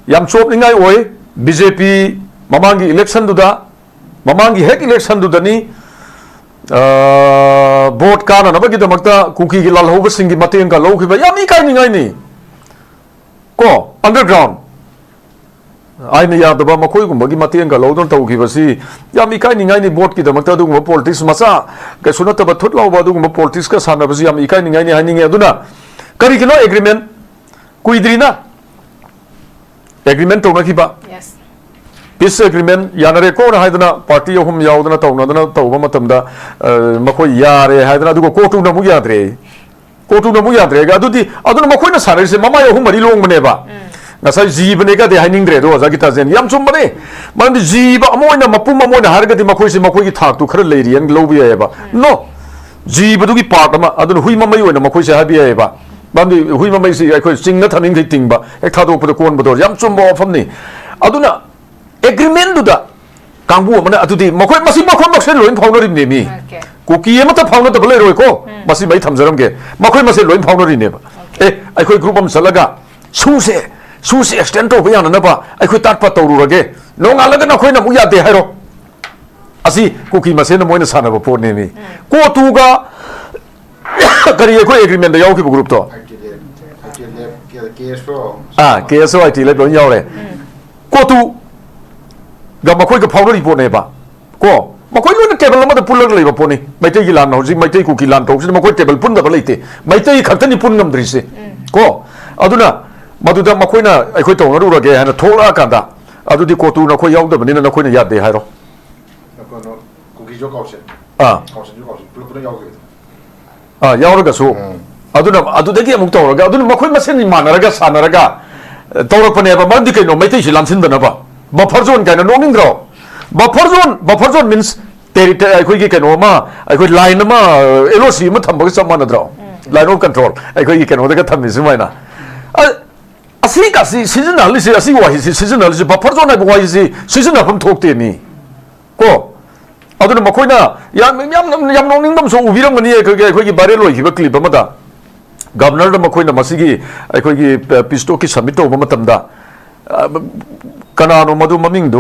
ꯌꯥꯝ ꯆꯣꯞꯅꯤꯡꯉꯥꯏ ꯑꯣꯏ꯫ BJP ꯃꯃꯥꯡꯒꯤ electionꯗꯨꯗ, ꯃꯃꯥꯡꯒꯤ ꯍꯦꯛ electionꯗꯨꯗꯅꯤ, ꯑ, vote ꯀꯥꯅꯅꯕꯒꯤꯗꯃꯛꯇ ꯀꯨꯀꯤꯒꯤ ꯂꯥꯜꯍꯧꯕꯁꯤꯡꯒꯤ ꯃꯇꯦꯡꯒ ꯂꯧꯈꯤꯕ, ꯌꯥꯝ ꯏꯀꯥꯏꯅꯤꯡꯉꯥꯏꯅꯤ꯫ ꯀꯣ, underground ꯑꯥꯏꯟꯅ ꯌꯥꯗꯕ ꯃꯈꯣꯏꯒꯨꯝꯕꯒꯤ ꯃꯇꯦꯡꯒ ꯂꯧꯗꯨꯅ ꯇꯧꯈꯤꯕꯁꯤ ꯌꯥꯝ ꯏꯀꯥꯏꯅꯤꯡꯉꯥꯏꯅꯤ꯫ Voteꯀꯤꯗꯃꯛꯇ ꯑꯗꯨꯒꯨꯝꯕ politics ꯃꯆꯥ, ꯀꯩꯁꯨ ꯅꯠꯇꯕ ꯊꯨꯠ ꯂꯥꯎꯕ ꯑꯗꯨꯒꯨꯝꯕ politicsꯀ ꯁꯥꯟꯅꯕꯁꯤ ꯌꯥꯝ ꯏꯀꯥꯏꯅꯤꯡꯉꯥꯏꯅꯤ ꯍꯥꯏꯅꯤꯡꯉꯤ꯫ ꯑꯗꯨꯅ ꯀꯔꯤꯒꯤꯅꯣ agreement ꯀꯨꯏꯗ꯭ꯔꯤꯅ agreement ꯇꯧꯅꯈꯤꯕ, Yes. peace agreement ꯌꯥꯅꯔꯦꯀꯣꯅ ꯍꯥꯏꯗꯅ party ꯑꯍꯨꯝ ꯌꯥꯎꯗꯅ ꯇꯧꯅꯗꯅ ꯇꯧꯕ ꯃꯇꯝꯗ, ꯑ, ꯃꯈꯣꯏ ꯌꯥꯔꯦ ꯍꯥꯏꯗꯅ, ꯑꯗꯨꯒ ꯀꯣꯇꯨꯅ ꯑꯃꯨꯛ ꯌꯥꯗ꯭ꯔꯦ꯫ ꯀꯣꯇꯨꯅ ꯑꯃꯨꯛ ꯌꯥꯗ꯭ꯔꯦ꯫ ꯑꯗꯨꯗꯤ, ꯑꯗꯨꯅ ꯃꯈꯣꯏꯅ ꯁꯥꯟꯅꯔꯤꯁꯦ ꯃꯃꯥꯏ ꯑꯍꯨꯝ ꯃꯔꯤ ꯂꯣꯡꯕꯅꯦꯕ꯫ ꯉꯁꯥꯏ ꯖꯤꯕꯅꯦꯒꯗꯤ ꯍꯥꯏꯅꯤꯡꯗ꯭ꯔꯦ, ꯑꯗꯣ ꯑꯣꯖꯥ ꯒꯤꯇꯥꯖꯦꯟ, ꯌꯥꯝ ꯆꯨꯝꯕꯅꯦ꯫ ꯃꯔꯝꯗꯤ ꯖꯤꯕ ꯑꯃ ꯑꯣꯏꯅ, ꯃꯄꯨꯝ ꯑꯃ ꯑꯣꯏꯅ ꯍꯥꯏꯔꯒꯗꯤ ꯃꯈꯣꯏꯁꯦ ꯃꯈꯣꯏꯒꯤ ꯊꯥꯛꯇꯨ ꯈꯔ ꯂꯩꯔꯤꯑꯅ ꯂꯧꯕ ꯌꯥꯏꯑꯕ꯫ No, ꯖꯤꯕꯗꯨꯒꯤ part ꯑꯃ, ꯑꯗꯨꯅ ꯍꯨꯏ ꯃꯃꯩ ꯑꯣꯏꯅ ꯃꯈꯣꯏꯁꯦ ꯍꯥꯏꯕ ꯌꯥꯏꯑꯕ꯫ ꯃꯔꯝꯗꯤ ꯍꯨꯏ ꯃꯃꯩꯁꯤ ꯑꯩꯈꯣꯏ ꯆꯤꯡꯅ ꯊꯝꯅꯤꯡꯈꯩ ꯇꯤꯡꯕ, ꯍꯦꯛ ꯊꯥꯗꯣꯛꯄꯗ ꯀꯣꯟꯕꯗꯣ ꯌꯥꯝ ꯆꯨꯝꯕ ꯋꯥꯐꯝꯅꯤ꯫ ꯑꯗꯨꯅ agreementꯗꯨꯗ ꯀꯥꯡꯕꯨ ꯑꯃꯅ ꯑꯗꯨꯗꯤ ꯃꯈꯣꯏ, ꯃꯁꯤ ꯃꯈꯣꯏ ꯃꯁꯦꯜ ꯂꯣꯏ ꯐꯥꯎꯅꯔꯤꯕꯅꯦ ꯃꯤ꯫ Okay. ꯀꯨꯀꯤ ꯑꯃꯠꯇ ꯐꯥꯎꯅꯗꯕ ꯂꯩꯔꯣꯏꯀꯣ꯫ ꯃꯁꯤ ꯑꯩ ꯊꯝꯖꯔꯝꯒꯦ꯫ ꯃꯈꯣꯏ ꯃꯁꯦꯜ ꯂꯣꯏ ꯐꯥꯎꯅꯔꯤꯅꯦꯕ꯫ ꯑꯦ, ꯑꯩꯈꯣꯏ group ꯑꯃ ꯆꯠꯂꯒ ꯁꯨꯁꯦ, ꯁꯨꯁꯦ extend ꯇꯧꯕ ꯌꯥꯅꯅꯕ ꯑꯩꯈꯣꯏ ꯇꯥꯠꯄ ꯇꯧꯔꯨꯔꯒꯦ꯫ ꯅꯣꯡꯉꯥꯜꯂꯒ ꯅꯈꯣꯏꯅ ꯑꯃꯨꯛ ꯌꯥꯗꯦ ꯍꯥꯏꯔꯣ꯫ ꯑꯁꯤ ꯀꯨꯀꯤ ꯃꯁꯦꯜꯅ ꯃꯣꯏꯅ ꯁꯥꯟꯅꯕ ꯄꯣꯠꯅꯦꯃꯤ꯫ ꯀꯣꯇꯨꯒ ꯀꯔꯤ ꯑꯩꯈꯣꯏ agreementꯗ ꯌꯥꯎꯈꯤꯕ groupꯇꯣ? ITLF, ITLF, KSO꯫ ꯑꯥ, KSO, ITLF ꯂꯣꯏ ꯌꯥꯎꯔꯦ꯫ ꯀꯣꯇꯨꯒ ꯃꯈꯣꯏꯒ ꯐꯥꯎꯅꯔꯤ ꯄꯣꯠꯅꯦꯕ꯫ ꯀꯣ, ꯃꯈꯣꯏ ꯂꯣꯏꯅ table ꯑꯃꯗ ꯄꯨꯜꯂꯒ ꯂꯩꯕ ꯄꯣꯠꯅꯤ꯫ ꯃꯩꯇꯩꯒꯤ ꯂꯥꯟ, ꯍꯧꯖꯤꯛ ꯃꯩꯇꯩ ꯀꯨꯀꯤ ꯂꯥꯟ ꯇꯧꯕꯁꯤꯗ ꯃꯈꯣꯏ table ꯄꯨꯟꯗꯕ ꯂꯩꯇꯦ꯫ ꯃꯩꯇꯩ ꯈꯛꯇꯅꯤ ꯄꯨꯟ ꯉꯝꯗ꯭ꯔꯤꯁꯦ꯫ ꯀꯣ, ꯑꯗꯨꯅ ꯃꯗꯨꯗ ꯃꯈꯣꯏꯅ ꯑꯩꯈꯣꯏ ꯇꯧꯅꯔꯨꯔꯒꯦ ꯍꯥꯏꯅ ꯊꯣꯛꯂꯛꯑꯀꯥꯟꯗ, ꯑꯗꯨꯗꯤ ꯀꯣꯇꯨ ꯅꯈꯣꯏ ꯌꯥꯎꯗꯕꯅꯤꯅ ꯅꯈꯣꯏꯅ ꯌꯥꯗꯦ ꯍꯥꯏꯔꯣ꯫ ꯀꯩꯅꯣ, ꯀꯨꯀꯤꯁꯨ council, ꯑꯥ꯫ councilꯁꯨ council, ꯄꯨꯂꯞ ꯄꯨꯂꯞ ꯌꯥꯎꯈꯤꯕꯗꯣ꯫ ꯑꯥ, ꯌꯥꯎꯔꯒꯁꯨ꯫ ꯑꯗꯨꯅ ꯑꯗꯨꯗꯒꯤ ꯑꯃꯨꯛ ꯇꯧꯔꯒ, ꯑꯗꯨꯅ ꯃꯈꯣꯏ ꯃꯁꯦꯟ ꯃꯥꯟꯅꯔꯒ ꯁꯥꯟꯅꯔꯒ, ꯑ, ꯇꯧꯔꯛꯄꯅꯦꯕ꯫ ꯃꯔꯝꯗꯤ ꯀꯩꯅꯣ, ꯃꯩꯇꯩꯁꯤ ꯂꯥꯟꯁꯤꯟꯗꯅꯕ꯫ Buffer zone ꯀꯥꯏꯅ ꯅꯣꯛꯅꯤꯡꯗ꯭ꯔꯣ? Buffer zone, buffer zone means ꯇꯦꯔꯤꯇ ꯑꯩꯈꯣꯏꯒꯤ ꯀꯩꯅꯣ ꯑꯃ, ꯑꯩꯈꯣꯏ ꯂꯥꯏꯟ ꯑꯃ, ꯑꯦꯜ ꯑꯣ ꯁꯤ ꯑꯃ ꯊꯝꯕꯒ ꯆꯞ ꯃꯥꯟꯅꯗ꯭ꯔꯣ? ꯂꯥꯏꯟ ꯑꯣꯐ ꯀꯟꯇ꯭ꯔꯣꯜ ꯑꯩꯈꯣꯏꯒꯤ ꯀꯩꯅꯣꯗꯒ ꯊꯝꯃꯤ ꯁꯨꯃꯥꯏꯅ꯫ ꯑ, ꯑꯁꯤ ꯀꯥꯁꯤ ꯁꯤꯖꯤꯟꯅꯍꯜꯂꯤꯁꯤ, ꯑꯁꯤꯒꯤ ꯋꯥꯍꯩꯁꯤ ꯁꯤꯖꯤꯟꯅꯍꯜꯂꯤꯁꯤ, ꯕꯐꯔ ꯖꯣꯟ ꯍꯥꯏꯕ ꯋꯥꯍꯩꯁꯤ ꯁꯤꯖꯤꯟꯅꯐꯝ ꯊꯣꯛꯇꯦꯅꯤ ꯀꯣ꯫ ꯑꯗꯨꯅ ꯃꯈꯣꯏꯅ ꯌꯥꯝ, ꯌꯥꯝ, ꯌꯥꯝ, ꯌꯥꯝ ꯅꯣꯛꯅꯤꯡꯕ ꯑꯃꯁꯨ ꯎꯕꯤꯔꯝꯒꯅꯤ, ꯑꯩꯈꯣꯏꯒꯤ, ꯑꯩꯈꯣꯏꯒꯤ ꯚꯥꯏꯔꯦꯜ ꯑꯣꯏꯈꯤꯕ ꯀ꯭ꯂꯤꯞ ꯑꯃꯗ ꯒꯕꯅꯔꯗ ꯃꯈꯣꯏꯅ ꯃꯁꯤꯒꯤ ꯑꯩꯈꯣꯏꯒꯤ ꯄꯤꯁ ꯇꯣꯛꯀꯤ ꯁꯕꯃꯤꯠ ꯇꯧꯕ ꯃꯇꯝꯗ, ꯑ, ꯀꯅꯥꯅꯣ ꯃꯗꯨ ꯃꯃꯤꯡꯗꯣ,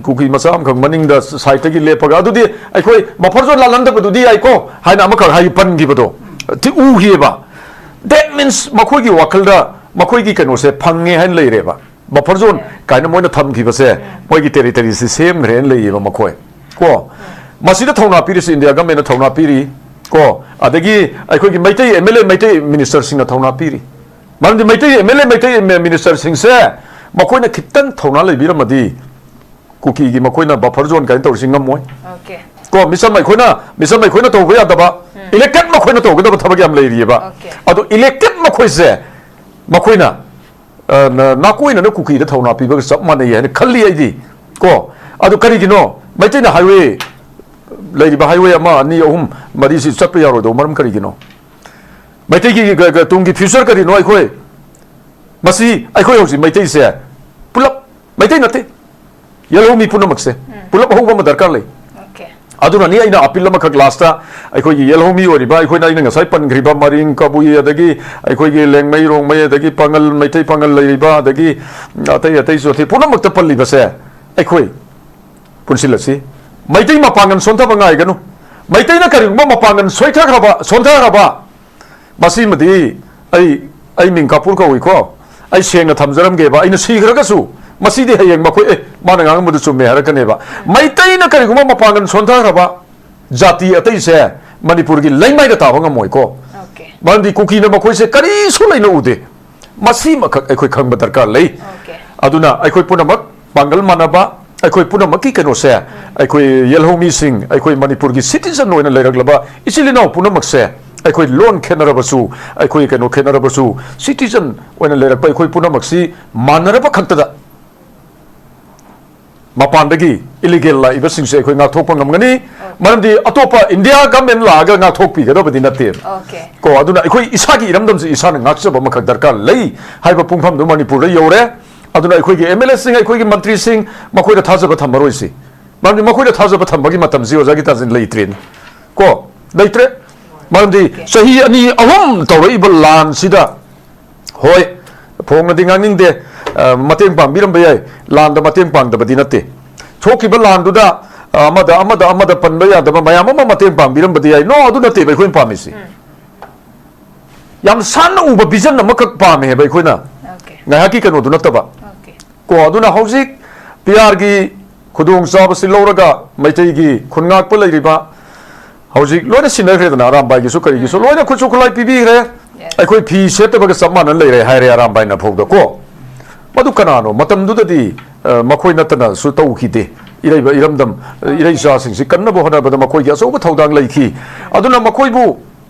ꯀꯨꯀꯤ ꯃꯆꯥ ꯑꯃꯈꯛ ꯃꯅꯤꯡꯗ ꯁꯥꯏꯠꯇꯒꯤ ꯂꯦꯞꯄꯒ, "ꯑꯗꯨꯗꯤ ꯑꯩꯈꯣꯏ ꯕꯐꯔ ꯖꯣꯟ ꯂꯥꯜꯍꯟꯗꯕꯗꯨꯗꯤ ꯌꯥꯏꯀꯣ" ꯍꯥꯏꯅ ꯑꯃꯈꯛ ꯍꯥꯏ ꯄꯟꯈꯤꯕꯗꯣ ꯊꯤ ꯎꯈꯤꯑꯕ꯫ That means ꯃꯈꯣꯏꯒꯤ ꯋꯥꯈꯜꯗ ꯃꯈꯣꯏꯒꯤ ꯀꯩꯅꯣꯁꯦ ꯐꯪꯉꯦ ꯍꯥꯏꯅ ꯂꯩꯔꯦꯕ꯫ ꯕꯐꯔ ꯖꯣꯟ ꯀꯥꯏꯅ ꯃꯣꯏꯅ ꯊꯝꯈꯤꯕꯁꯦ, ꯃꯣꯏꯒꯤ ꯇꯦꯔꯤꯇꯔꯤꯁꯤ ꯁꯦꯝꯈ꯭ꯔꯦꯅ ꯂꯩꯌꯦꯕ ꯃꯈꯣꯏ ꯀꯣ꯫ ꯃꯁꯤꯗ ꯊꯧꯅꯥ ꯄꯤꯔꯤꯁꯤ ꯏꯟꯗꯤꯌꯥ ꯒꯃꯦꯟꯅ ꯊꯧꯅꯥ ꯄꯤꯔꯤ ꯀꯣ꯫ ꯑꯗꯒꯤ ꯑꯩꯈꯣꯏꯒꯤ Meitei M L A, Meitei ꯃꯤꯅꯤꯁꯇꯔꯁꯤꯡꯅ ꯊꯧꯅꯥ ꯄꯤꯔꯤ꯫ ꯃꯔꯝꯗꯤ Meitei M L A, Meitei ꯃꯤꯅꯤꯁꯇꯔꯁꯤꯡꯁꯦ ꯃꯈꯣꯏꯅ ꯈꯤꯇꯪ ꯊꯧꯅꯥ ꯂꯩꯕꯤꯔꯝꯃꯗꯤ ꯀꯨꯀꯤꯒꯤ ꯃꯈꯣꯏꯅ ꯕꯐꯔ ꯖꯣꯟ ꯀꯥꯏꯅ ꯇꯧꯔꯤꯁꯤ ꯉꯝꯃꯣꯏ꯫ Okay. ꯀꯣ, ꯃꯤꯆꯝ ꯑꯩꯈꯣꯏꯅ, ꯃꯤꯆꯝ ꯑꯩꯈꯣꯏꯅ ꯇꯧꯕ ꯌꯥꯗꯕ, ꯏꯂꯦꯛꯇꯦꯠ ꯃꯈꯣꯏꯅ ꯇꯧꯒꯗꯕ ꯊꯕꯛ ꯌꯥꯝ ꯂꯩꯔꯤꯑꯕ꯫ Okay. ꯑꯗꯣ ꯏꯂꯦꯛꯇꯦꯠ ꯃꯈꯣꯏꯁꯦ ꯃꯈꯣꯏꯅ, ꯑ, ꯅ-, ꯅꯥꯀꯣꯏꯅꯅ ꯀꯨꯀꯤꯗ ꯊꯧꯅꯥ ꯄꯤꯕꯒ ꯆꯞ ꯃꯥꯟꯅꯩ ꯍꯥꯏꯅ ꯈꯜꯂꯤ ꯑꯩꯗꯤ ꯀꯣ꯫ ꯑꯗꯨ ꯀꯔꯤꯒꯤꯅꯣ ꯃꯩꯇꯩꯅ ꯍꯥꯏꯋꯦ, ꯂꯩꯔꯤꯕ ꯍꯥꯏꯋꯦ ꯑꯃ, ꯑꯅꯤ, ꯑꯍꯨꯝ, ꯃꯔꯤꯁꯤ ꯆꯠꯄ ꯌꯥꯔꯣꯏꯗꯧꯕ ꯃꯔꯝ ꯀꯔꯤꯒꯤꯅꯣ? ꯃꯩꯇꯩꯒꯤ ꯒ-, ꯒ-, ꯇꯨꯡꯒꯤ ꯐ꯭ꯌꯨꯆꯔ ꯀꯔꯤꯅꯣ? ꯑꯩꯈꯣꯏ ꯃꯁꯤ, ꯑꯩꯈꯣꯏ ꯍꯧꯖꯤꯛ ꯃꯩꯇꯩꯁꯦ ꯄꯨꯂꯞ, ꯃꯩꯇꯩ ꯅꯠꯇꯦ, ꯌꯦꯜꯍꯧꯃꯤ ꯄꯨꯝꯅꯃꯛꯁꯦ ꯄꯨꯂꯞ ꯍꯧꯕ ꯑꯃ ꯗꯔꯀꯥꯔ ꯂꯩ꯫ Okay. ꯑꯗꯨꯅꯅꯤ ꯑꯩꯅ ꯑꯄꯤꯜ ꯑꯃꯈꯛ ꯂꯥꯁꯇ ꯑꯩꯈꯣꯏꯒꯤ ꯌꯦꯜꯍꯧꯃꯤ ꯑꯣꯏꯔꯤꯕ, ꯑꯩꯈꯣꯏꯅ, ꯑꯩꯅ ꯉꯁꯥꯏ ꯄꯟꯈ꯭ꯔꯤꯕ ꯃꯔꯤꯡ, ꯀꯕꯨꯏ, ꯑꯗꯒꯤ ꯑꯩꯈꯣꯏꯒꯤ ꯂꯦꯡꯃꯩ, ꯔꯣꯡꯃꯩ, ꯑꯗꯒꯤ ꯄꯥꯉꯜ, ꯃꯩꯇꯩ ꯄꯥꯉꯜ ꯂꯩꯔꯤꯕ, ꯑꯗꯒꯤ ꯑꯇꯩ ꯑꯇꯩꯁꯨ, ꯑꯇꯩ ꯄꯨꯝꯅꯃꯛꯇ ꯄꯜꯂꯤꯕꯁꯦ, ꯑꯩꯈꯣꯏ ꯄꯨꯟꯁꯤꯜꯂꯁꯤ꯫ ꯃꯩꯇꯩ ꯃꯄꯥꯡꯒꯜ ꯁꯣꯟꯊꯕ ꯉꯥꯏꯒꯅꯨ꯫ ꯃꯩꯇꯩꯅ ꯀꯔꯤꯒꯨꯝꯕ ꯃꯄꯥꯡꯒꯜ ꯁꯣꯏꯊꯈ꯭ꯔꯕ, ꯁꯣꯟꯊꯈ꯭ꯔꯕ, ꯃꯁꯤꯃꯗꯤ ꯑꯩ, ꯑꯩ ꯃꯤꯡ ꯀꯥꯄꯨꯔ ꯀꯧꯏꯀꯣ, ꯑꯩ ꯁꯦꯡꯅ ꯊꯝꯖꯔꯝꯒꯦꯕ, ꯑꯩꯅ ꯁꯤꯈ꯭ꯔꯒꯁꯨ ꯃꯁꯤꯗꯤ ꯍꯌꯦꯡ ꯃꯈꯣꯏ, "ꯑꯦ, ꯃꯥꯅ ꯉꯥꯡꯕꯗꯨ ꯆꯨꯝꯃꯦ" ꯍꯥꯏꯔꯛꯀꯅꯦꯕ꯫ ꯃꯩꯇꯩꯅ ꯀꯔꯤꯒꯨꯝꯕ ꯃꯄꯥꯡꯒꯜ ꯁꯣꯟꯊꯈ꯭ꯔꯕ, ꯖꯥꯇꯤ ꯑꯇꯩꯁꯦ ꯃꯅꯤꯄꯨꯔꯒꯤ ꯂꯩꯃꯥꯏꯗ ꯇꯥꯕ ꯉꯝꯃꯣꯏꯀꯣ꯫ Okay. ꯃꯔꯝꯗꯤ ꯀꯨꯀꯤꯅ ꯃꯈꯣꯏꯁꯦ ꯀꯔꯤꯁꯨ ꯂꯩꯅ ꯎꯗꯦ꯫ ꯃꯁꯤꯃꯈꯛ ꯑꯩꯈꯣꯏ ꯈꯪꯕ ꯗꯔꯀꯥꯔ ꯂꯩ꯫ Okay. ꯑꯗꯨꯅ ꯑꯩꯈꯣꯏ ꯄꯨꯝꯅꯃꯛ ꯄꯥꯡꯒꯜ ꯃꯥꯟꯅꯕ, ꯑꯩꯈꯣꯏ ꯄꯨꯝꯅꯃꯛꯀꯤ ꯀꯩꯅꯣꯁꯦ, ꯑꯩꯈꯣꯏ ꯌꯦꯜꯍꯧꯃꯤꯁꯤꯡ, ꯑꯩꯈꯣꯏ ꯃꯅꯤꯄꯨꯔꯒꯤ ꯁꯤꯇꯤꯖꯟ ꯑꯣꯏꯅ ꯂꯩꯔꯛꯂꯕ ꯏꯆꯤꯜ ꯏꯅꯥꯎ ꯄꯨꯝꯅꯃꯛꯁꯦ, ꯑꯩꯈꯣꯏ ꯂꯣꯟ ꯈꯦꯠꯅꯔꯕꯁꯨ, ꯑꯩꯈꯣꯏ ꯀꯩꯅꯣ ꯈꯦꯠꯅꯔꯕꯁꯨ, ꯁꯤꯇꯤꯖꯟ ꯑꯣꯏꯅ ꯂꯩꯔꯛꯄ ꯑꯩꯈꯣꯏ ꯄꯨꯝꯅꯃꯛꯁꯤ ꯃꯥꯟꯅꯔꯕ ꯈꯛꯇꯗ ꯃꯄꯥꯟꯗꯒꯤ ꯏꯂꯤꯒꯦꯜ ꯂꯥꯛꯏꯕꯁꯤꯡꯁꯦ ꯑꯩꯈꯣꯏ ꯉꯥꯛꯊꯣꯛꯄ ꯉꯝꯒꯅꯤ꯫ ꯃꯔꯝꯗꯤ ꯑꯇꯣꯞꯄ ꯏꯟꯗꯤꯌꯥ ꯒꯃꯦꯟ ꯂꯥꯛꯑꯒ ꯉꯥꯛꯊꯣꯛꯄꯤꯒꯗꯕꯗꯤ ꯅꯠꯇꯦꯕ꯫ ꯑꯣꯀꯦ꯫ ꯀꯣ, ꯑꯗꯨꯅ ꯑꯩꯈꯣꯏ ꯏꯁꯥꯒꯤ ꯏꯔꯝꯗꯝꯁꯤ ꯏꯁꯥꯅ ꯉꯥꯛꯆꯕ ꯑꯃꯈꯛ ꯗꯔꯀꯥꯔ ꯂꯩ ꯍꯥꯏꯕ ꯄꯨꯡꯐꯝꯗꯨ ꯃꯅꯤꯄꯨꯔꯗ ꯌꯧꯔꯦ꯫ ꯑꯗꯨꯅ ꯑꯩꯈꯣꯏꯒꯤ ꯑꯦꯝ ꯑꯦꯜ ꯑꯦꯁꯤꯡ, ꯑꯩꯈꯣꯏꯒꯤ ꯃꯟꯇ꯭ꯔꯤꯁꯤꯡ ꯃꯈꯣꯏꯗ ꯊꯥꯖꯕ ꯊꯝꯃꯔꯣꯏꯁꯤ꯫ ꯃꯔꯝꯗꯤ ꯃꯈꯣꯏꯗ ꯊꯥꯖꯕ ꯊꯝꯕꯒꯤ ꯃꯇꯝꯁꯤ ꯑꯣꯖꯥ ꯒꯤꯇꯥꯟꯖꯂꯤ ꯂꯩꯇ꯭ꯔꯦꯅꯦ꯫ ꯀꯣ, ꯂꯩꯇ꯭ꯔꯦ꯫ ꯃꯔꯝꯗꯤ ꯆꯍꯤ ꯑꯅꯤ ꯑꯍꯨꯝ ꯇꯧꯔꯛꯏꯕ ꯂꯥꯟꯁꯤꯗ, ꯍꯣꯏ, ꯐꯣꯡꯅꯗꯤ ꯉꯥꯡꯅꯤꯡꯗꯦ, ꯑ, ꯃꯇꯦꯡ ꯄꯥꯡꯕꯤꯔꯝꯕ ꯌꯥꯏ, ꯂꯥꯟꯗ ꯃꯇꯦꯡ ꯄꯥꯡꯗꯕꯗꯤ ꯅꯠꯇꯦ꯫ ꯊꯣꯛꯈꯤꯕ ꯂꯥꯟꯗꯨꯗ, ꯑ, ꯑꯃꯗ, ꯑꯃꯗ, ꯑꯃꯗ ꯄꯟꯕ ꯌꯥꯗꯕ ꯃꯌꯥꯝ ꯑꯃ ꯃꯇꯦꯡ ꯄꯥꯡꯕꯤꯔꯝꯕꯗꯤ ꯌꯥꯏ꯫ ꯅꯣ, ꯑꯗꯨ ꯅꯠꯇꯦꯕ ꯑꯩꯈꯣꯏꯅ ꯄꯥꯝꯃꯤꯁꯤ꯫ ꯌꯥꯝ ꯁꯥꯟꯅ ꯎꯕ ꯚꯤꯖꯟ ꯑꯃꯈꯛ ꯄꯥꯝꯃꯦ ꯍꯥꯏꯕ ꯑꯩꯈꯣꯏꯅ, ꯑꯣꯀꯦ꯫ ꯉꯥꯏꯍꯥꯛꯀꯤ ꯀꯩꯅꯣꯗꯨ ꯅꯠꯇꯕ꯫ ꯑꯣꯀꯦ꯫ ꯀꯣ, ꯑꯗꯨꯅ ꯍꯧꯖꯤꯛ ꯄꯤ ꯑꯥꯔꯒꯤ ꯈꯨꯗꯣꯡꯆꯥꯕꯁꯤ ꯂꯧꯔꯒ ꯃꯩꯇꯩꯒꯤ ꯈꯨꯟꯉꯥꯛꯄ ꯂꯩꯔꯤꯕ ꯍꯧꯖꯤꯛ ꯂꯣꯏꯅ ꯁꯤꯟꯅꯈ꯭ꯔꯦꯗꯅ, ꯑꯔꯥꯝꯕꯥꯏꯒꯤꯁꯨ ꯀꯔꯤꯒꯤꯁꯨ ꯂꯣꯏꯅ ꯈꯨꯠꯁꯨ ꯈꯨꯠꯂꯥꯏ ꯄꯤꯕꯤꯈ꯭ꯔꯦ꯫ Yes. ꯑꯩꯈꯣꯏ ꯐꯤ ꯁꯦꯠꯇꯕꯒ ꯆꯞ ꯃꯥꯟꯅꯅ ꯂꯩꯔꯦ ꯍꯥꯏꯔꯦ ꯑꯔꯥꯝꯕꯥꯏꯅ ꯐꯥꯎꯗ ꯀꯣ꯫ ꯃꯗꯨ ꯀꯅꯥꯅꯣ? ꯃꯇꯝꯗꯨꯗꯗꯤ, ꯑ, ꯃꯈꯣꯏ ꯅꯠꯇꯅꯁꯨ ꯇꯧꯈꯤꯗꯦ꯫ ꯏꯔꯩꯕ ꯏꯔꯝꯗꯝ, ꯑ, ꯏꯔꯩꯆꯥꯁꯤꯡꯁꯤ ꯀꯟꯅꯕ ꯍꯣꯠꯅꯕꯗ ꯃꯈꯣꯏꯒꯤ ꯑꯆꯧꯕ ꯊꯧꯗꯥꯡ ꯂꯩꯈꯤ꯫ ꯑꯗꯨꯅ ꯃꯈꯣꯏꯕꯨ,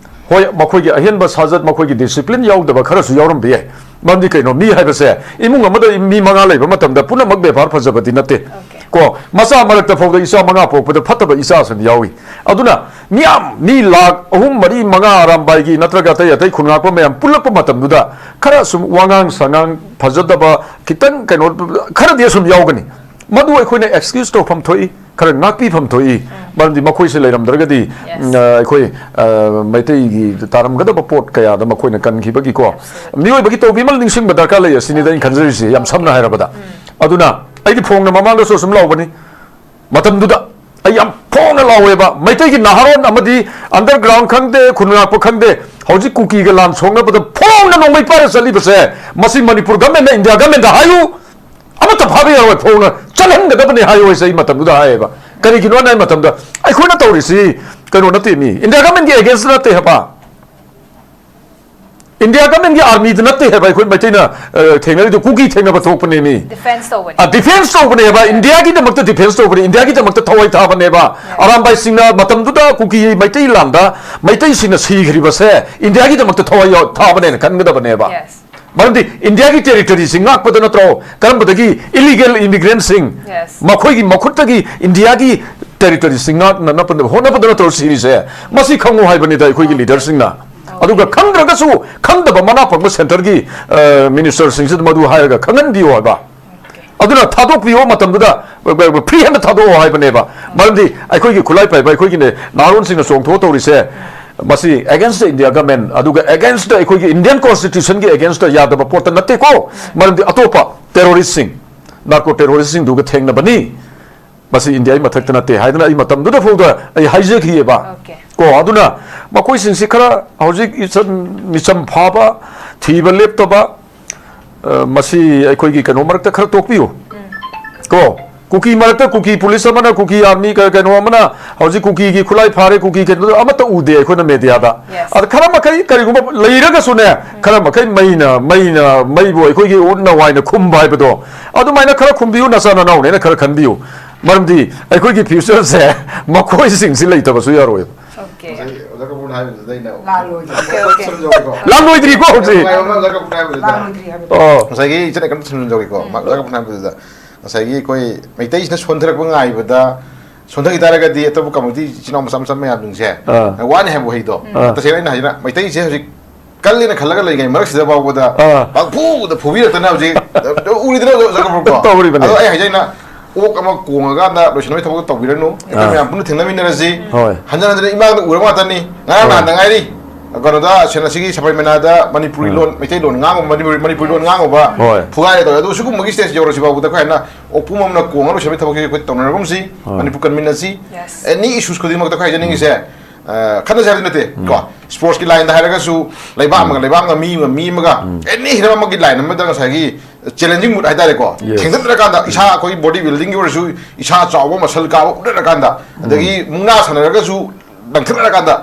ꯍꯣꯏ, ꯃꯈꯣꯏꯒꯤ ꯑꯍꯦꯟꯕ ꯁꯥꯖꯠ, ꯃꯈꯣꯏꯒꯤ ꯗꯤꯁꯤꯄ꯭ꯂꯤꯟ ꯌꯥꯎꯗꯕ ꯈꯔꯁꯨ ꯌꯥꯎꯔꯝꯕ ꯌꯥꯏ꯫ ꯃꯔꯝꯗꯤ ꯀꯩꯅꯣ? ꯃꯤ ꯍꯥꯏꯕꯁꯦ ꯏꯃꯨꯡ ꯑꯃꯗ ꯃꯤ ꯃꯉꯥ ꯂꯩꯕ ꯃꯇꯝꯗ ꯄꯨꯝꯅꯃꯛ ꯕꯦꯕꯥꯔ ꯐꯖꯕꯗꯤ ꯅꯠꯇꯦ꯫ ꯑꯣꯀꯦ꯫ ꯀꯣ, ꯃꯆꯥ ꯃꯔꯛꯇ ꯐꯥꯎꯗ ꯏꯆꯥ ꯃꯉꯥ ꯄꯣꯛꯄꯗ ꯐꯠꯇꯕ ꯏꯆꯥꯁꯨ ꯌꯥꯎꯏ꯫ ꯑꯗꯨꯅ ꯃꯤꯌꯥꯝ, ꯃꯤ ꯂꯥꯈ ꯑꯍꯨꯝ, ꯃꯔꯤ, ꯃꯉꯥ ꯑꯔꯥꯝꯕꯥꯏꯒꯤ ꯅꯠꯇ꯭ꯔꯒ ꯑꯇꯩ ꯑꯇꯩ ꯈꯨꯟꯉꯥꯛꯄ ꯃꯌꯥꯝ ꯄꯨꯜꯂꯛꯄ ꯃꯇꯝꯗꯨꯗ ꯈꯔ ꯁꯨꯝ ꯋꯥꯉꯥꯡ ꯁꯉꯥꯡ ꯐꯖꯗꯕ ꯈꯤꯇꯪ ꯀꯩꯅꯣ ꯈꯔꯗꯤ ꯑꯁꯨꯝ ꯌꯥꯎꯒꯅꯤ꯫ ꯃꯗꯨ ꯑꯩꯈꯣꯏꯅ ꯑꯦꯛꯁꯀ꯭ꯌꯨꯁ ꯇꯧꯐꯝ ꯊꯣꯛꯏ, ꯈꯔ ꯉꯥꯛꯄꯤꯐꯝ ꯊꯣꯛꯏ꯫ ꯃꯔꯝꯗꯤ ꯃꯈꯣꯏꯁꯦ ꯂꯩꯔꯝꯗ꯭ꯔꯒꯗꯤ, Yes. ꯑ, ꯑꯩꯈꯣꯏ, ꯑ, ꯃꯩꯇꯩꯒꯤ ꯇꯥꯔꯝꯒꯗꯕ ꯄꯣꯠ ꯀꯌꯥꯗ ꯃꯈꯣꯏꯅ ꯀꯟꯈꯤꯕꯒꯤꯀꯣ, ꯃꯤꯑꯣꯏꯕꯒꯤ ꯇꯧꯕꯤꯃꯜ ꯅꯤꯡꯁꯤꯡꯕ ꯗꯔꯀꯥꯔ ꯂꯩ ꯑꯁꯤꯅꯤꯗ ꯑꯩꯅ ꯈꯟꯖꯔꯤꯁꯦ, ꯌꯥꯝ ꯁꯝꯅ ꯍꯥꯏꯔꯕꯗ꯫ ꯑꯗꯨꯅ ꯑꯩꯗꯤ ꯐꯣꯡꯅ ꯃꯃꯥꯡꯗꯁꯨ ꯑꯁꯨꯝ ꯂꯥꯎꯕꯅꯤ꯫ ꯃꯇꯝꯗꯨꯗ ꯑꯩ ꯌꯥꯝ ꯐꯣꯡꯅ ꯂꯥꯎꯋꯦꯕ, ꯃꯩꯇꯩꯒꯤ ꯅꯍꯥꯔꯣꯟ ꯑꯃꯗꯤ ꯑꯟꯗꯔꯒ꯭ꯔꯥꯎꯟ ꯈꯪꯗꯦ, ꯈꯨꯟ ꯉꯥꯛꯄ ꯈꯪꯗꯦ, ꯍꯧꯖꯤꯛ ꯀꯨꯀꯤꯒ ꯂꯥꯟ ꯁꯣꯛꯅꯕꯗ ꯐꯣꯡꯅ ꯅꯣꯡꯃꯩ ꯄꯥꯏꯔ ꯆꯠꯂꯤꯕꯁꯦ, ꯃꯁꯤ ꯃꯅꯤꯄꯨꯔ ꯒꯃꯦꯟꯅ, ꯏꯟꯗꯤꯌꯥ ꯒꯃꯦꯟꯗ ꯍꯥꯏꯌꯨ, ꯑꯃꯠꯇ ꯐꯥꯕ ꯌꯥꯔꯣꯏ, ꯐꯣꯡꯅ ꯆꯠꯍꯟꯒꯗꯕꯅꯤ ꯍꯥꯏꯌꯨ ꯍꯥꯏꯁꯦ ꯑꯩ ꯃꯇꯝꯗꯨꯗ ꯍꯥꯏꯌꯦꯕ꯫ ꯀꯔꯤꯒꯤꯅꯣ ꯍꯥꯏ ꯃꯇꯝꯗ ꯑꯩꯈꯣꯏꯅ ꯇꯧꯔꯤꯁꯤ ꯀꯩꯅꯣ ꯅꯠꯇꯦ, ꯃꯤ ꯏꯟꯗꯤꯌꯥ ꯒꯃꯦꯟꯒꯤ ꯑꯦꯒꯦꯟꯁꯇ ꯅꯠꯇꯦ ꯍꯥꯏꯕ꯫ ꯏꯟꯗꯤꯌꯥ ꯒꯃꯦꯟꯒꯤ ꯑꯥꯔꯃꯤꯗ ꯅꯠꯇꯦ ꯍꯥꯏꯕ ꯑꯩꯈꯣꯏ ꯃꯩꯇꯩꯅ, ꯑ, ꯊꯦꯡꯅꯔꯤꯗꯣ, ꯀꯨꯀꯤ ꯊꯦꯡꯅꯕ ꯊꯣꯛꯄꯅꯦ ꯃꯤ꯫ ꯗꯤꯐꯦꯟꯁ ꯇꯧꯕꯅꯤ꯫ ꯑ, ꯗꯤꯐꯦꯟꯁ ꯇꯧꯕꯅꯦꯕ, ꯏꯟꯗꯤꯌꯥꯒꯤꯗꯃꯛꯇ ꯗꯤꯐꯦꯟꯁ ꯇꯧꯕꯅꯦ, ꯏꯟꯗꯤꯌꯥꯒꯤꯗꯃꯛꯇ ꯊꯋꯥꯏ ꯊꯥꯕꯅꯦꯕ꯫ ꯑꯔꯥꯝꯕꯥꯏꯁꯤꯡꯅ ꯃꯇꯝꯗꯨꯗ ꯀꯨꯀꯤ ꯃꯩꯇꯩ ꯂꯥꯟꯗ ꯃꯩꯇꯩꯁꯤꯡꯅ ꯁꯤꯈ꯭ꯔꯤꯕꯁꯦ ꯏꯟꯗꯤꯌꯥꯒꯤꯗꯃꯛꯇ ꯊꯋꯥꯏ ꯌꯥꯎ-, ꯊꯥꯕꯅꯦꯅ ꯈꯟꯒꯗꯕꯅꯦꯕ꯫ Yes. ꯃꯔꯝꯗꯤ ꯏꯟꯗꯤꯌꯥꯒꯤ ꯇꯦꯔꯤꯇꯣꯔꯤꯁꯤ ꯉꯥꯛꯄꯗ ꯅꯠꯇ꯭ꯔꯣ ꯀꯔꯝꯕꯗꯒꯤ ꯏꯂꯤꯒꯦꯜ ꯏꯃꯤꯒ꯭ꯔꯦꯟꯁꯤꯡ Yes. ꯃꯈꯣꯏꯒꯤ ꯃꯈꯨꯠꯇꯒꯤ ꯏꯟꯗꯤꯌꯥꯒꯤ ꯇꯦꯔꯤꯇꯣꯔꯤꯁꯤ ꯉꯥꯛꯅꯅꯕ ꯍꯣꯠꯅꯕꯗ ꯅꯠꯇ꯭ꯔꯣ ꯁꯤꯔꯤꯁꯦ? ꯃꯁꯤ ꯈꯪꯉꯨ ꯍꯥꯏꯕꯅꯤꯗ ꯑꯩꯈꯣꯏꯒꯤ ꯂꯤꯗꯔꯁꯤꯡꯅ꯫ ꯑꯗꯨꯒ ꯈꯪꯗ꯭ꯔꯒꯁꯨ ꯈꯪꯗꯕ ꯃꯅꯥ ꯐꯪꯕ ꯁꯦꯟꯇꯔꯒꯤ ꯃꯤꯅꯤꯁꯇꯔꯁꯤꯡꯁꯤꯗ ꯃꯗꯨ ꯍꯥꯏꯔꯒ ꯈꯪꯍꯟꯕꯤꯌꯨ ꯍꯥꯏꯕ꯫ ꯑꯗꯨꯅ ꯊꯥꯗꯣꯛꯄꯤꯌꯣ ꯃꯇꯝꯗꯨꯗ ꯐ꯭ꯔꯤ ꯍꯦꯟꯗ ꯊꯥꯗꯣꯛꯑꯣ ꯍꯥꯏꯕꯅꯦꯕ꯫ ꯃꯔꯝꯗꯤ ꯑꯩꯈꯣꯏꯒꯤ ꯈꯨꯠꯂꯥꯏ ꯄꯥꯏꯕ ꯑꯩꯈꯣꯏꯒꯤꯅꯦ ꯅꯍꯥꯔꯣꯟꯁꯤꯡꯅ ꯆꯣꯡꯊꯣꯛꯑ ꯇꯧꯔꯤꯁꯦ ꯃꯁꯤ against the India government ꯑꯗꯨꯒ against ꯑꯩꯈꯣꯏꯒꯤ Indian Constitutionꯒꯤ against ꯌꯥꯗꯕ ꯄꯣꯠꯇ ꯅꯠꯇꯦꯀꯣ꯫ ꯃꯔꯝꯗꯤ ꯑꯇꯣꯞꯄ ꯇꯦꯔꯣꯔꯤꯁꯁꯤꯡ ꯅꯥꯔꯀꯣ ꯇꯦꯔꯣꯔꯤꯁꯁꯤꯡꯗꯨꯒ ꯊꯦꯡꯅꯕꯅꯤ꯫ ꯃꯁꯤ ꯏꯟꯗꯤꯌꯥꯒꯤ ꯃꯊꯛꯇ ꯅꯠꯇꯦ ꯍꯥꯏꯗꯅ ꯑꯩ ꯃꯇꯝꯗꯨꯗ ꯐꯥꯎꯗ ꯑꯩ ꯍꯥꯏꯖꯈꯤꯑꯕ꯫ Okay. ꯀꯣ ꯑꯗꯨꯅ ꯃꯈꯣꯏꯁꯤꯡꯁꯤ ꯈꯔ ꯍꯧꯖꯤꯛ ꯏꯆꯝ ꯃꯤꯆꯝ ꯐꯥꯕ ꯊꯤꯕ ꯂꯦꯞꯇꯕ ꯑ, ꯃꯁꯤ ꯑꯩꯈꯣꯏꯒꯤ ꯀꯩꯅꯣ ꯃꯔꯛꯇ ꯈꯔ ꯇꯣꯛꯄꯤꯌꯨ꯫ ꯀꯣ ꯀꯨꯀꯤ ꯃꯔꯛꯇ ꯀꯨꯀꯤ ꯄꯨꯂꯤꯁ ꯑꯃꯅ ꯀꯨꯀꯤ ꯑꯥꯔꯃꯤ ꯀ- ꯀꯩꯅꯣ ꯑꯃꯅ ꯍꯧꯖꯤꯛ ꯀꯨꯀꯤꯒꯤ ꯈꯨꯠꯂꯥꯏ ꯐꯥꯔꯦ ꯀꯨꯀꯤ ꯀꯩꯅꯣ ꯑꯃꯠꯇ ꯎꯗꯦ ꯑꯩꯈꯣꯏꯅ ꯃꯦꯗꯤꯌꯥꯗ꯫ Yes. ꯑꯗ ꯈꯔ ꯃꯈꯩ ꯀꯔꯤꯒꯨꯝꯕ ꯂꯩꯔꯒꯁꯨꯅꯦ ꯈꯔ ꯃꯈꯩ ꯃꯩꯅ ꯃꯩꯅ ꯃꯩꯕꯨ ꯑꯩꯈꯣꯏꯒꯤ ꯎꯠꯅ ꯋꯥꯏꯅ ꯈꯨꯝꯕ ꯍꯥꯏꯕꯗꯣ ꯑꯗꯨꯃꯥꯏꯅ ꯈꯔ ꯈꯨꯝꯕꯤꯌꯨ ꯅꯆꯥ ꯅꯅꯥꯎꯅꯦꯅ ꯈꯔ ꯈꯟꯕꯤꯌꯨ꯫ ꯃꯔꯝꯗꯤ ꯑꯩꯈꯣꯏꯒꯤ ꯐ꯭ꯌꯨꯆꯔꯁꯦ ꯃꯈꯣꯏꯁꯤꯡꯁꯤ ꯂꯩꯇꯕꯁꯨ ꯌꯥꯔꯣꯏ꯫ Okay. ꯉꯁꯥꯏꯒꯤ ꯑꯣꯖꯥ ꯀꯄꯨꯔꯅ ꯍꯥꯏꯕꯗꯨꯗ ꯑꯩꯅ Okay, okay. ꯁꯝꯖꯧꯒꯦꯀꯣ꯫ ꯂꯥꯡꯂꯣꯏꯗ꯭ꯔꯤꯀꯣ ꯍꯧꯖꯤꯛ꯫ ꯅꯨꯡꯉꯥꯏꯕ ꯑꯃ ꯑꯣꯖꯥ ꯀꯄꯨꯔꯅ ꯍꯥꯏꯕꯗꯨꯗ꯫ ꯂꯥꯡꯂꯣꯏꯗ꯭ꯔꯤ ꯍꯥꯏꯕꯗꯣ꯫ ꯑꯣ ꯉꯁꯥꯏꯒꯤ ꯏꯆꯟ ꯑꯩ ꯀꯟꯅ ꯁꯝꯖꯧꯒꯦꯀꯣ꯫ ꯃꯥ ꯑꯣꯖꯥ ꯀꯄꯨꯔꯅ ꯍꯥꯏꯕꯗꯨꯗ ꯉꯁꯥꯏꯒꯤ ꯑꯩꯈꯣꯏ ꯃꯩꯇꯩꯁꯤꯅ ꯁꯣꯟꯊꯔꯛꯄ ꯉꯥꯏꯕꯗ ꯁꯣꯟꯊꯈꯤ ꯇꯥꯔꯒꯗꯤ ꯑꯇꯣꯞꯄ ꯀꯝꯃꯨꯅꯤꯇꯤ ꯏꯆꯤꯟ ꯏꯅꯥꯎ ꯃꯆꯥ ꯃꯆꯥ ꯃꯌꯥꯝꯁꯤꯡꯁꯦ ꯑꯥ꯫ ꯋꯥꯅꯤ ꯍꯥꯏꯕ ꯋꯥꯍꯩꯗꯣ ꯑꯥ꯫ ꯇꯁꯦꯡꯅ ꯑꯩꯅ ꯍꯥꯏꯁꯤꯅ ꯃꯩꯇꯩꯁꯦ ꯍꯧꯖꯤꯛ ꯀꯜꯂꯦꯅ ꯈꯜꯂꯒ ꯂꯩꯔꯤꯉꯩ ꯃꯔꯛꯁꯤꯗ ꯐꯥꯎꯕꯗ ꯑꯥ꯫ ꯄꯪꯐꯨꯗ ꯐꯨꯕꯤꯔꯛꯇꯅ ꯍꯧꯖꯤꯛ ꯎꯔꯤꯗꯅ ꯑꯣꯖꯥ ꯀꯄꯨꯔꯀꯣ? ꯇꯧꯔꯤꯕꯅꯤ꯫ ꯑꯗꯣ ꯑꯩ ꯍꯥꯏꯖꯩꯅ ꯑꯣꯛ ꯑꯃ ꯀꯣꯡꯉꯀꯥꯟꯗ ꯂꯣꯏꯁꯤꯟꯕꯒꯤ ꯊꯕꯛꯇꯣ ꯇꯧꯕꯤꯔꯅꯨ꯫ ꯑꯩꯈꯣꯏ ꯑꯥ꯫ ꯃꯌꯥꯝ ꯄꯨꯟꯅ ꯊꯦꯡꯅꯃꯤꯟꯅꯔꯁꯤ꯫ ꯍꯣꯏ꯫ ꯍꯟꯖꯟ ꯍꯟꯖꯟ ꯏꯃꯥꯡꯗ ꯎꯔꯕ ꯉꯥꯛꯇꯅꯤ꯫ ꯉꯔꯥꯡ ꯍꯣꯏ꯫ ꯅꯍꯥꯟꯗ ꯉꯥꯏꯔꯤ꯫ ꯀꯩꯅꯣꯗ ꯁꯦꯅꯥꯁꯤꯒꯤ ꯁꯕꯔꯃꯦꯅꯥꯗ ꯃꯅꯤꯄꯨꯔꯤ ꯎꯝ꯫ ꯂꯣꯟ, ꯃꯩꯇꯩꯂꯣꯟ ꯉꯥꯡꯉꯨꯕ, ꯃꯅꯤꯄꯨꯔꯤ, ꯃꯅꯤꯄꯨꯔꯤ ꯂꯣꯟ ꯉꯥꯡꯉꯨꯕ ꯍꯣꯏ꯫ ꯐꯨꯒꯥꯏꯔꯦ ꯇꯧꯔꯦ꯫ ꯑꯗꯨ ꯁꯤꯒꯨꯝꯕꯒꯤ ꯁ꯭ꯇꯦꯖ ꯌꯧꯔꯁꯤ ꯐꯥꯎꯕꯗ ꯑꯩꯈꯣꯏ ꯍꯥꯏꯅ ꯑꯣꯛꯄꯨꯝ ꯑꯃꯅ ꯀꯣꯡꯉ ꯂꯣꯏꯁꯤꯟꯕꯒꯤ ꯊꯕꯛꯁꯤ ꯑꯩꯈꯣꯏ ꯇꯧꯅꯔꯒꯨꯝꯁꯤ꯫ ꯍꯣꯏ꯫ ꯃꯅꯤꯄꯨꯔ ꯀꯟꯃꯤꯟꯅꯁꯤ꯫ Yes. ꯑꯦꯅꯤ ꯏꯁꯨꯁ ꯈꯨꯗꯤꯡꯃꯛꯇ ꯑꯩꯈꯣꯏ ꯍꯥꯏꯖꯅꯤꯡꯉꯤꯁꯦ, ꯑ, ꯈꯠꯅꯁꯦ ꯍꯥꯏꯕꯗꯤ ꯅꯠꯇꯦ ꯀꯣ꯫ ꯁ꯭ꯄꯣꯔꯠꯁꯀꯤ ꯂꯥꯏꯟꯗ ꯍꯥꯏꯔꯒꯁꯨ ꯂꯩꯕꯥꯛ ꯑꯃꯒ ꯂꯩꯕꯥꯛ ꯑꯃꯒ, ꯃꯤ ꯑꯃꯒ ꯃꯤ ꯑꯃꯒ ꯑꯦꯅꯤ ꯍꯤꯔꯝ ꯑꯃꯒꯤ ꯂꯥꯏꯟ ꯑꯃꯗ ꯉꯁꯥꯏꯒꯤ ꯆꯦꯂꯦꯟꯖꯤꯡ ꯃꯨꯗ ꯍꯥꯏꯇꯥꯔꯦꯀꯣ꯫ Yes. ꯊꯦꯡꯒꯠꯅꯔꯀꯥꯟꯗ ꯏꯁꯥ ꯑꯩꯈꯣꯏꯒꯤ ꯕꯣꯗꯤ ꯕꯤꯜꯗꯤꯡꯒꯤ ꯑꯣꯏꯔꯁꯨ ꯏꯁꯥ ꯆꯥꯎꯕ ꯃꯁꯜ ꯀꯥꯕ ꯎꯠꯅꯔꯀꯥꯟꯗ ꯑꯗꯒꯤ ꯃꯨꯛꯅꯥ ꯁꯥꯟꯅꯔꯒꯁꯨ ꯂꯪꯊꯠꯅꯔꯀꯥꯟꯗ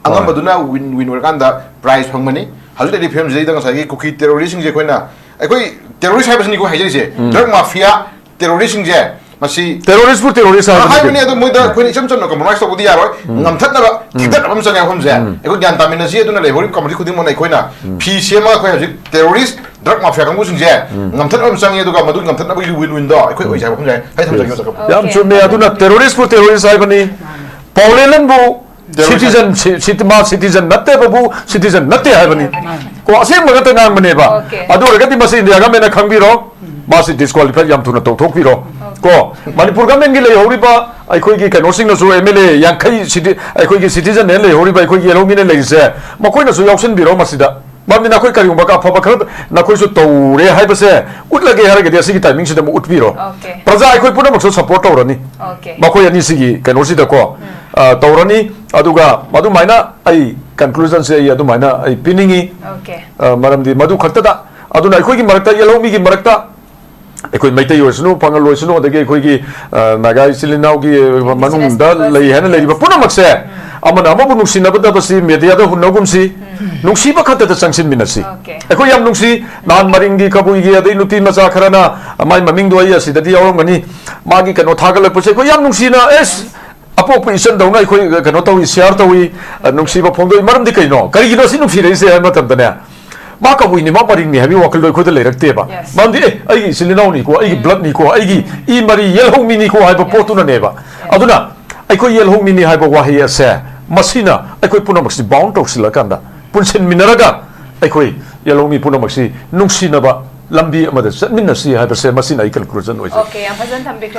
ꯑꯉꯝꯕꯗꯨꯅ ꯋꯤꯟ ꯋꯤꯟ ꯑꯣꯏꯔꯀꯥꯟꯗ ꯄ꯭ꯔꯥꯏꯖ ꯐꯪꯕꯅꯤ꯫ ꯍꯧꯖꯤꯛ ꯂꯩꯔꯤꯕ ꯐꯤꯕꯝꯁꯤꯗꯩꯗ ꯉꯁꯥꯏꯒꯤ ꯀꯨꯀꯤ ꯇꯦꯔꯣꯔꯤꯁꯁꯤꯡꯁꯦ ꯑꯩꯈꯣꯏꯅ, ꯑꯩꯈꯣꯏ ꯇꯦꯔꯣꯔꯤꯁ ꯍꯥꯏꯕꯁꯤꯅꯤꯀꯣ ꯍꯥꯏꯖꯔꯤꯁꯦ, ꯗ꯭ꯔꯒ ꯃꯥꯐꯤꯌꯥ ꯇꯦꯔꯣꯔꯤꯁꯁꯤꯡꯁꯦ ꯃꯁꯤ ꯇꯦꯔꯣꯔꯤꯁꯄꯨ ꯇꯦꯔꯣꯔꯤꯁ ꯍꯥꯏꯕꯅꯤ ꯍꯥꯏꯕꯅꯤ꯫ ꯀꯩꯅꯣ꯫ ꯑꯗꯣ ꯃꯣꯏꯗ ꯑꯩꯈꯣꯏꯅ ꯏꯆꯝ ꯆꯝꯅ ꯀꯝꯄ꯭ꯔꯣꯃꯥꯏꯁ ꯇꯧꯕꯗꯤ ꯌꯥꯔꯣꯏ꯫ ꯉꯝꯊꯠꯅꯕ ꯊꯤꯡꯊꯠꯅꯕ ꯑꯃ ꯆꯪꯉꯦ꯫ ꯃꯐꯝꯁꯦ ꯑꯩꯈꯣꯏ ꯒ꯭ꯌꯥꯟ ꯇꯥꯃꯤꯟꯅꯁꯤ꯫ ꯑꯗꯨꯅ ꯂꯩꯍꯧꯔꯤꯕ ꯀꯝꯃꯨꯅꯤꯇꯤ ꯈꯨꯗꯤꯡꯃꯛꯅ ꯑꯩꯈꯣꯏꯅ ꯐꯤ ꯁꯦꯝꯃꯒ ꯑꯩꯈꯣꯏ ꯍꯧꯖꯤꯛ ꯇꯦꯔꯣꯔꯤꯁ ꯗ꯭ꯔꯒ ꯃꯥꯐꯤꯌꯥ ꯀꯥꯡꯕꯨꯁꯤꯡꯁꯦ ꯉꯝꯊꯠꯅꯕ ꯑꯃ ꯆꯪꯉꯦ꯫ ꯑꯗꯨꯒ ꯃꯗꯨꯒꯤ ꯉꯝꯊꯠꯅꯕꯒꯤ ꯋꯤꯟ ꯋꯤꯟꯗꯣ ꯑꯩꯈꯣꯏ ꯑꯣꯏꯖꯩ ꯍꯥꯏꯕ ꯃꯐꯝꯁꯦ꯫ ꯑꯩ ꯊꯝꯖꯒꯦ, ꯃꯆꯥ ꯀꯞꯄꯨ꯫ ꯌꯥꯝ Okay. ꯆꯨꯝꯃꯦ꯫ ꯑꯗꯨꯅ ꯇꯦꯔꯣꯔꯤꯁꯄꯨ ꯇꯦꯔꯣꯔꯤꯁ ꯍꯥꯏꯕꯅꯤ꯫ ꯄꯥꯎꯂꯦꯂꯟꯕꯨ ꯇꯦꯔꯣꯔꯤꯁ ꯁꯤꯇꯤꯖꯟ ꯁꯤ- ꯁꯤ- ꯃꯥ ꯁꯤꯇꯤꯖꯟ ꯅꯠꯇꯦꯕꯕꯨ ꯁꯤꯇꯤꯖꯟ ꯅꯠꯇꯦ ꯍꯥꯏꯕꯅꯤ꯫ ꯀꯣ, ꯑꯁꯦꯡꯕ ꯉꯥꯛꯇ ꯉꯥꯡꯕꯅꯦꯕ꯫ Okay. ꯑꯗꯨ ꯑꯣꯏꯔꯒꯗꯤ ꯃꯁꯤ ꯏꯟꯗꯤꯌꯥ ꯒꯃꯦꯟꯅ ꯈꯪꯕꯤꯔꯣ꯫ ꯃꯥꯁꯤ ꯗꯤꯁꯀ꯭ꯋꯥꯂꯤꯐꯥꯏ ꯌꯥꯝ ꯊꯨꯅ ꯇꯧꯊꯣꯛꯄꯤꯔꯣ꯫ ꯀꯣ, ꯃꯅꯤꯄꯨꯔ ꯒꯃꯦꯟꯒꯤ ꯂꯩꯍꯧꯔꯤꯕ ꯑꯩꯈꯣꯏꯒꯤ ꯀꯩꯅꯣꯁꯤꯡꯅꯁꯨ, ꯑꯦꯝ ꯑꯦꯜ ꯑꯦ ꯌꯥꯡꯈꯩ ꯁꯤꯗꯤ ꯑꯩꯈꯣꯏꯒꯤ ꯁꯤꯇꯤꯖꯟ ꯂꯩꯍꯧꯔꯤꯕ ꯑꯩꯈꯣꯏꯒꯤ ꯌꯦꯜꯍꯧꯃꯤꯅ ꯂꯩꯔꯤꯁꯦ, ꯃꯈꯣꯏꯅꯁꯨ ꯌꯥꯎꯁꯟꯕꯤꯔꯣ ꯃꯁꯤꯗ꯫ ꯃꯔꯝꯗꯤ ꯅꯈꯣꯏ ꯀꯔꯤꯒꯨꯝꯕ ꯑꯐꯕ ꯈꯔ ꯅꯈꯣꯏꯁꯨ ꯇꯧꯔꯦ ꯍꯥꯏꯕꯁꯦ ꯎꯠꯂꯒꯦ ꯍꯥꯏꯔꯒꯗꯤ ꯑꯁꯤꯒꯤ ꯇꯥꯏꯃꯤꯡꯁꯤꯗ ꯑꯃꯨꯛ ꯎꯠꯄꯤꯔꯣ꯫ Okay. ꯄ꯭ꯔꯖꯥ ꯑꯩꯈꯣꯏ ꯄꯨꯝꯅꯃꯛꯁꯨ ꯁꯄꯣꯔꯠ ꯇꯧꯔꯅꯤ꯫ Okay. ꯃꯈꯣꯏ ꯑꯅꯤꯁꯤꯒꯤ ꯀꯩꯅꯣꯁꯤꯗꯀꯣ, ꯑ, ꯇꯧꯔꯅꯤ꯫ ꯑꯗꯨꯒ ꯑꯗꯨꯃꯥꯏꯅ ꯑꯩ ꯀꯟꯀ꯭ꯂꯨꯖꯟꯁꯦ ꯑꯩ ꯑꯗꯨꯃꯥꯏꯅ ꯑꯩ ꯄꯤꯅꯤꯡꯉꯤ꯫ Okay. ꯑ, ꯃꯔꯝꯗꯤ ꯃꯗꯨ ꯈꯛꯇꯗ, ꯑꯗꯨꯅ ꯑꯩꯈꯣꯏꯒꯤ ꯃꯔꯛꯇ, ꯌꯦꯜꯍꯧꯃꯤꯒꯤ ꯃꯔꯛꯇ, ꯑꯩꯈꯣꯏ ꯃꯩꯇꯩ ꯑꯣꯏꯁꯅꯨ, ꯄꯥꯉꯜ ꯑꯣꯏꯁꯅꯨ, ꯑꯗꯒꯤ ꯑꯩꯈꯣꯏꯒꯤ, ꯑ, ꯅꯥꯒꯥ ꯏꯆꯤꯜ ꯏꯅꯥꯎꯒꯤ ꯃꯅꯨꯡꯗ Indigenous ꯂꯩ ꯍꯥꯏꯅ peoples. ꯂꯩꯔꯤꯕ ꯄꯨꯝꯅꯃꯛꯁꯦ, ꯑꯃꯅ ꯑꯃꯕꯨ ꯅꯨꯡꯁꯤꯅꯕꯗꯕꯁꯤ ꯃꯦꯗꯤꯌꯥꯗ ꯍꯨꯟꯅꯒꯨꯝꯁꯤ, ꯅꯨꯡꯁꯤꯕ ꯈꯛꯇꯗ ꯆꯪꯁꯤꯟꯃꯤꯟꯅꯁꯤ꯫ Okay. ꯑꯩꯈꯣꯏ ꯌꯥꯝ ꯅꯨꯡꯁꯤ꯫ ꯅꯍꯥꯟ ꯃꯔꯤꯡꯒꯤ ꯀꯕꯨꯏꯒꯤ ꯑꯗꯩ ꯅꯨꯄꯤ ꯃꯆꯥ ꯈꯔꯅ, ꯃꯥꯏ ꯃꯃꯤꯡꯗꯣ ꯑꯩ ꯑꯁꯤꯗꯗꯤ ꯌꯥꯎꯔꯝꯒꯅꯤ, ꯃꯥꯒꯤ ꯀꯩꯅꯣ ꯊꯥꯒꯠꯂꯛꯄꯁꯦ ꯑꯩꯈꯣꯏ ꯌꯥꯝ ꯅꯨꯡꯁꯤꯅ, ꯑꯦꯁ, ꯑꯄꯣꯛꯄ ꯏꯆꯟꯗꯧꯅ ꯑꯩꯈꯣꯏ ꯀꯩꯅꯣ ꯇꯧꯏ, ꯁꯤꯌꯥꯔ ꯇꯧꯏ, ꯑ, ꯅꯨꯡꯁꯤꯕ ꯐꯣꯡꯗꯣꯛꯏ꯫ ꯃꯔꯝꯗꯤ ꯀꯩꯅꯣ, ꯀꯔꯤꯒꯤꯅꯣ ꯁꯤ ꯅꯨꯡꯁꯤꯔꯛꯏꯁꯦ ꯍꯥꯏꯕ ꯃꯇꯝꯗꯅꯦ, ꯃꯥ ꯀꯕꯨꯏꯅꯤ, ꯃꯥ ꯃꯔꯤꯡꯅꯤ ꯍꯥꯏꯕꯒꯤ ꯋꯥꯈꯜꯗꯣ ꯑꯩꯈꯣꯏꯗ ꯂꯩꯔꯛꯇꯦꯕ꯫ Yes. ꯃꯔꯝꯗꯤ, ꯑꯦ, ꯑꯩꯒꯤ ꯏꯆꯤꯜ ꯏꯅꯥꯎꯅꯤꯀꯣ, ꯑꯩꯒꯤ ꯕ꯭ꯂꯗꯅꯤꯀꯣ, ꯑꯩꯒꯤ ꯏ ꯃꯔꯤ ꯌꯦꯜꯍꯧꯃꯤꯅꯤꯀꯣ ꯍꯥꯏꯕ ꯄꯣꯠꯇꯨꯅꯅꯦꯕ꯫ ꯑꯗꯨꯅ ꯑꯩꯈꯣꯏ ꯌꯦꯜꯍꯧꯃꯤꯅꯤ ꯍꯥꯏꯕ ꯋꯥꯍꯩ ꯑꯁꯦ, ꯃꯁꯤꯅ ꯑꯩꯈꯣꯏ ꯄꯨꯝꯅꯃꯛꯁꯤ ꯕꯥꯎꯟ ꯇꯧꯁꯤꯜꯂꯀꯥꯟꯗ, ꯄꯨꯟꯁꯤꯟꯃꯤꯟꯅꯔꯒ ꯑꯩꯈꯣꯏ ꯌꯦꯜꯍꯧꯃꯤ ꯄꯨꯝꯅꯃꯛꯁꯤ ꯅꯨꯡꯁꯤꯅꯕ ꯂꯝꯕꯤ ꯑꯃꯗ ꯆꯠꯃꯤꯟꯅꯁꯤ ꯍꯥꯏꯕꯁꯦ, ꯃꯁꯤꯅ ꯑꯩ ꯀꯟꯀ꯭ꯂꯨꯖꯟ ꯑꯣꯏꯖꯩ꯫ Okay, ꯌꯥꯝ ꯐꯖꯅ ꯊꯝꯕꯤꯈ꯭ꯔꯦ꯫